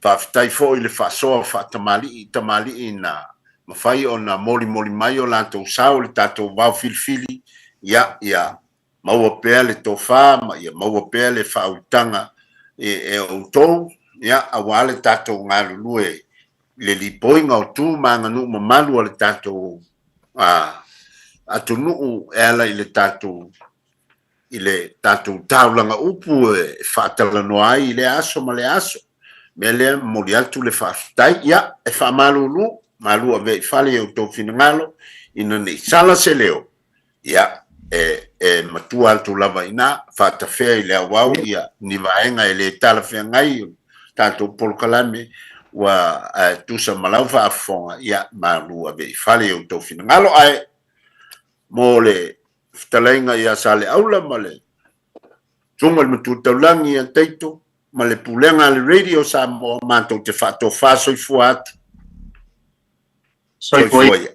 Faafetai foi i le faasoa faatamalii i tamalii na mafai ona molimoli mai o latou sao i le tatou vao filifili, ia, ia maua pea le tofa ma ia maua pea le faautaga e outou, ia, aua le tatou galulue i le lipoiga o tu ma aganuu mamalu a le tatou atunuu e ala i le tatou i le tatou taulaga upu e faatalanoa ai i lea aso ma lea aso. Mea lea, momoli atu le faafetai. Ia, e faamalulu, malu avea i fale i outou finagalo, ina ne i sala se leo, ia, e, e matua atu lava i ina, faatafea i le auau ia ni vaega e le talafeagai o tatou polokalame, ua tusa ma lau faafofoga, ia, malu avea i fale i outou finagalo. Ae, mo le fetalaiga ia Saleaula ma le Susuga i le Matua Taulagi ia Taito ma le Pulega a le Radio Samoa matou te faatofa soifua atu. Soifua ia.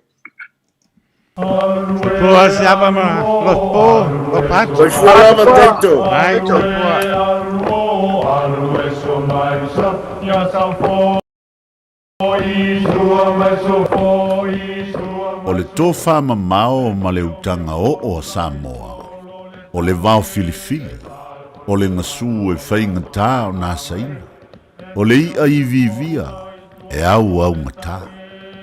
Soifua se ava ma los po, lo patu. Soifua lava Taito. Ai, soifua. O le tofa mamao ma le utaga oo a Samoa, o le vao filifili, o le gasu e faigata ona asaina, o le i'a iviivia e auaugata,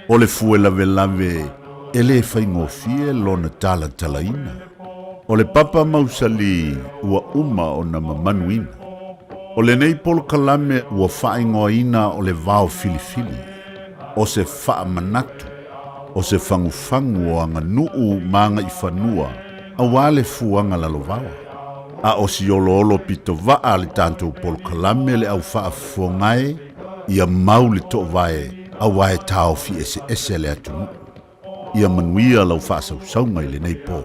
o le fue lavelave e lē faigofie lona talatalaina, o le papa mausali ua uma ona mamanuina. O lenei polokalame ua faaigoaina o le vao filifili, o se faamanatu, o se fagufagu o aganuu ma agaifanua aua le fuaga lalovaoa. A o si oloolo pitovaa a le tatou polokalame le au faafofoga e, ia mau le toovae aua e taofi eseese le atunuu. Ia manuia lau faasausauga i lenei po.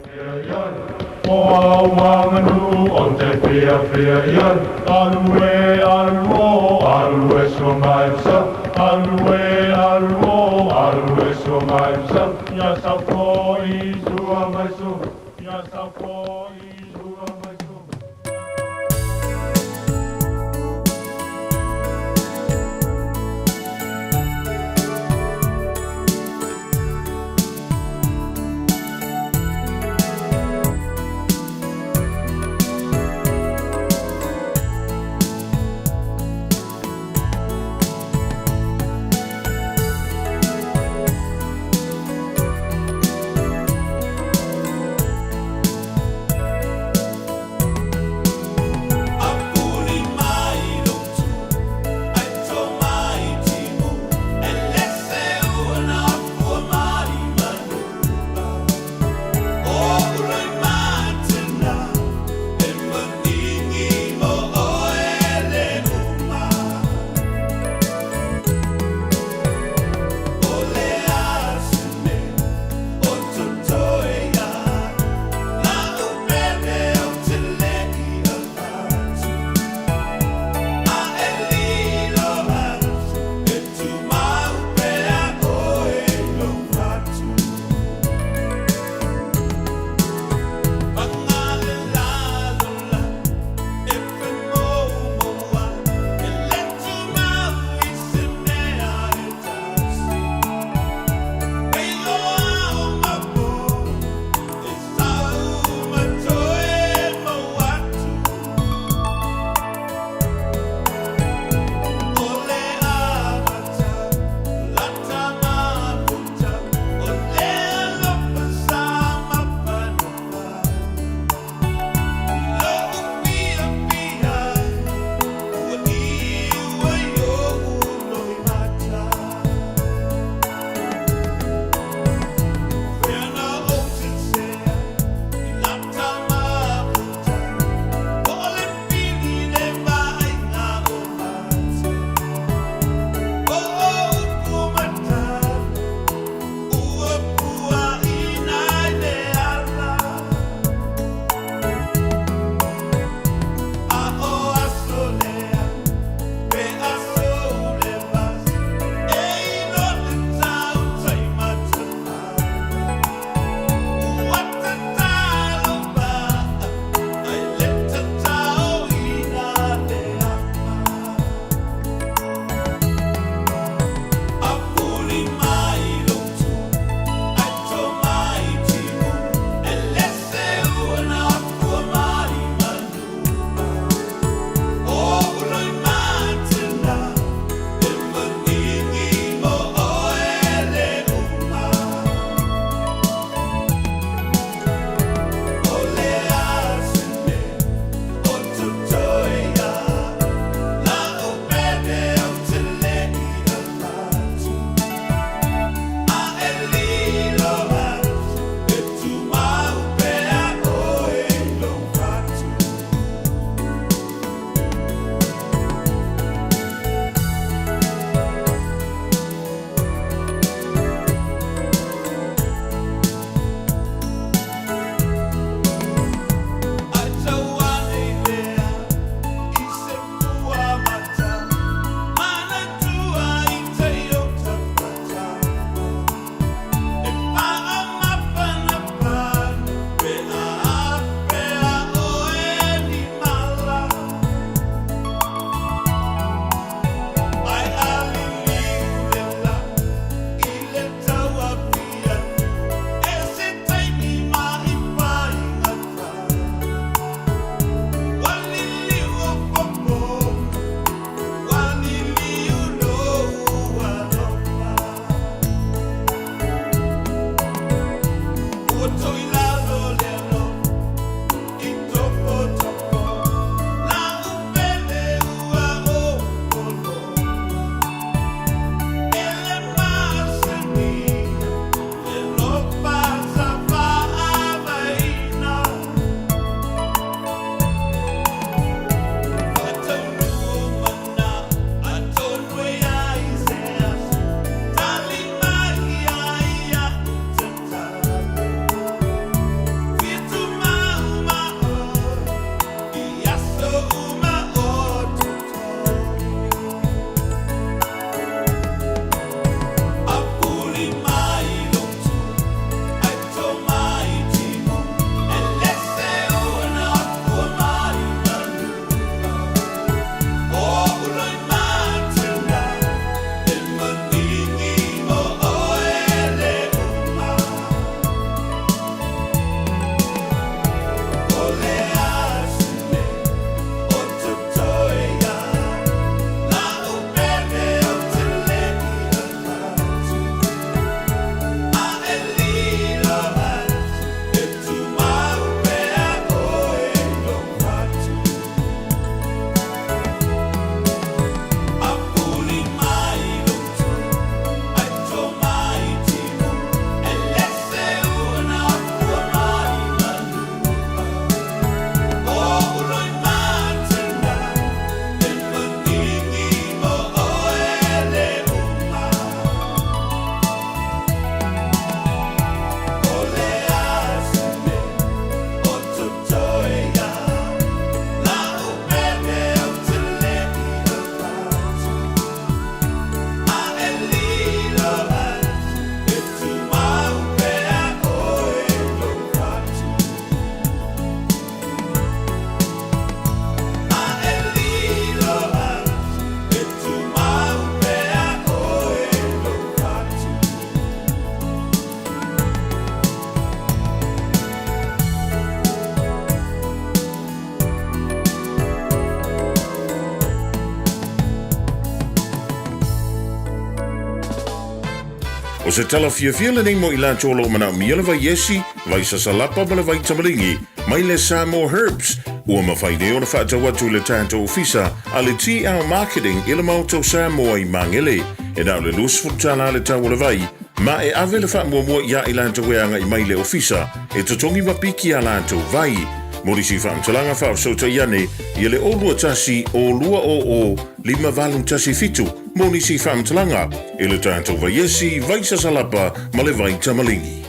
O se tala fiafia lenei mo i latou o lo o manaomia le vai esi, vai sasalapa ma le vai tamaligi mai le Samoa Herbs, ua mafai nei ona faatau atu i le tatou ofisa a le TL Marketing i le Maota o Samoa i Magele. E na o le $20 le tau o le vai, ma e ave le faamuamua iā i latou e agai mai i le ofisa e totogi ma piki a latou vai. Mo nisi faamatalaga faafesootai ane ia le 021 200 5817 mo nisi faamatalaga i le tatou vaiesi, vai sasalapa ma le vai tamaligi.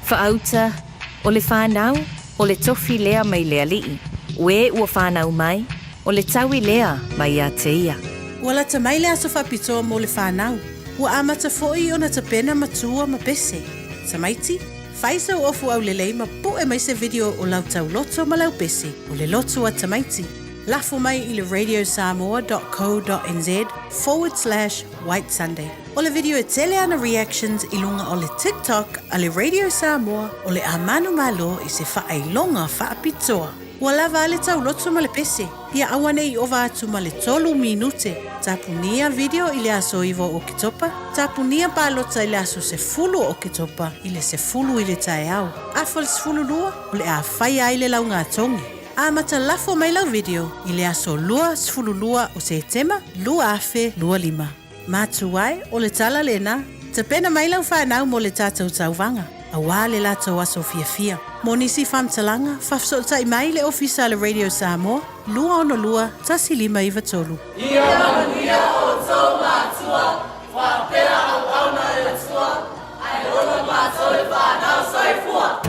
Faauta, O le fanau, o le tofi lea mai le Alii, o e ua fanau mai, o le taui lea mai ia te ia. Ua lata mai le aso faapitoa mo le fanau. Ua amata foi ona tapena matua ma pese. Tamaiti, fai sau ofu aulelei ma pu'e mai se video o lau tauloto ma lau pese, o le loto a tamaiti. Lafo mai i le radiosamoa.co.nz forward slash white sunday. O le video e tele ana reactions i luga o le TikTok a le Radio Samoa o le a manumalo i se faailoga faapitoa. Ua lava a le tauloto ma le pese, ia aua ne i ova atu ma le tolu minute. Tapunia video i le aso 9 o Oketopa, tapunia palota i le aso 10 o Oketopa i le 10 i le taeao. Afa le 12, o le a faia ai le laugatogi. Amata lafo mai lau video i le aso 22 o Setema 2025. Matua e, o le tala lena. Tapena mai lau fanau mo le tatou tauvaga, auā le latou aso fiafia. Mo nisi faamatalaga, faafesootai mai le Ofisa a le Radio Samoa, 262 1593. Ia manuia outou matua, faapea auauna a le Atua, ae ola matou le fanau. Soifua!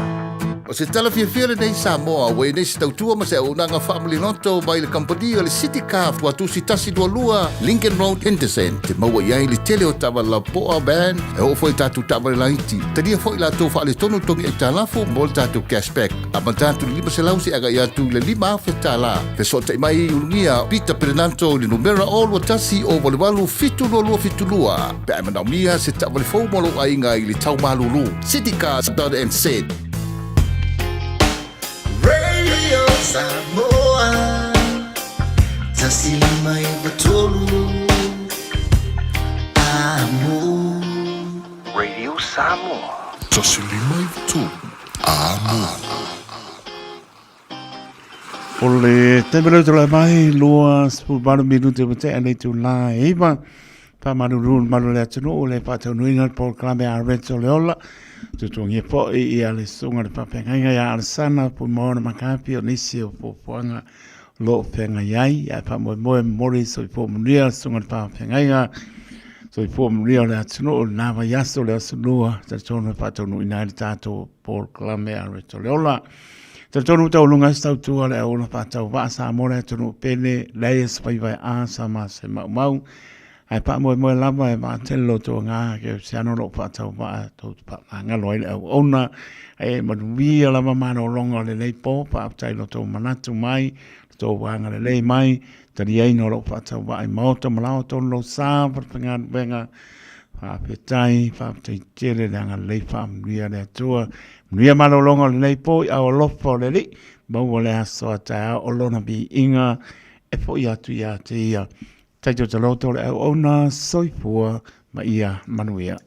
O se tala fiafia lenei Samoa ua i ai nei se tautua ma se auaunaga faamaliloto mai le kamupani o le City Car Tuatusi 122 Lincoln Road Henderson te maua i ai le tele o taavale lapoa van e oo foi i tatou taavale laiti. Talia foi latou faaletonu togi aitalafu mo le tatou cashback. Amata atu i le 500 seia agai atu i le $5,000. Fesootai mai i Ulugia Peter Perenanto i le numera 021 088 722 pe a e manaomia se taavale fou mo lou aiga i le tau malulu. Citycars.nz. Radio Samoa 153 Amo. Radio Samoa. 153 Amo. O le taimi lea o tulai mai, 28 minute ua tea nei itulā e iva. Faamalulu le malu o le atunuu le faataunuina o le polokalame a Reds o le Ola. Tutuangia foi ia le susuga i le faafeagaiga ia Alesana Puimaona Makapi o nisi o fuafuaga o lo o feagai ai. Ae faamoemoe momoli soifua manuia le susuga i le faafeagaiga soifua manuia o le atunuu i lena vaiaso le aso Lua talitonu e faataunuuina ai le tatou polokalame a Reds o le Ola. Talitonu ua taualuga ai se tautua a le auauna faatauvaa Samoa le atunuu pele, leai e se faiva e a sa ma se maumau. Ae faamoemoe lava e vaatele lo outou agaga kerisiano o lo o faatauvaa tou te faamagalo ai le auauna. E manuia lava malologa o lenei po, faafetai i lo outou manatu mai, lo outou agalelei mai, taliaina o lo o faatauvaa i maota ma lao tonu lou sa falefaigaluega. Faafetai, faafetai tele le agalelei faamanuia le Atua. Manuia malologa o lenei po i ao alofa o le Alii, maua le aso a taeao o lona viiga e foi atu ia te ia. Taito taloto le auauna, soifua ma ia manuia.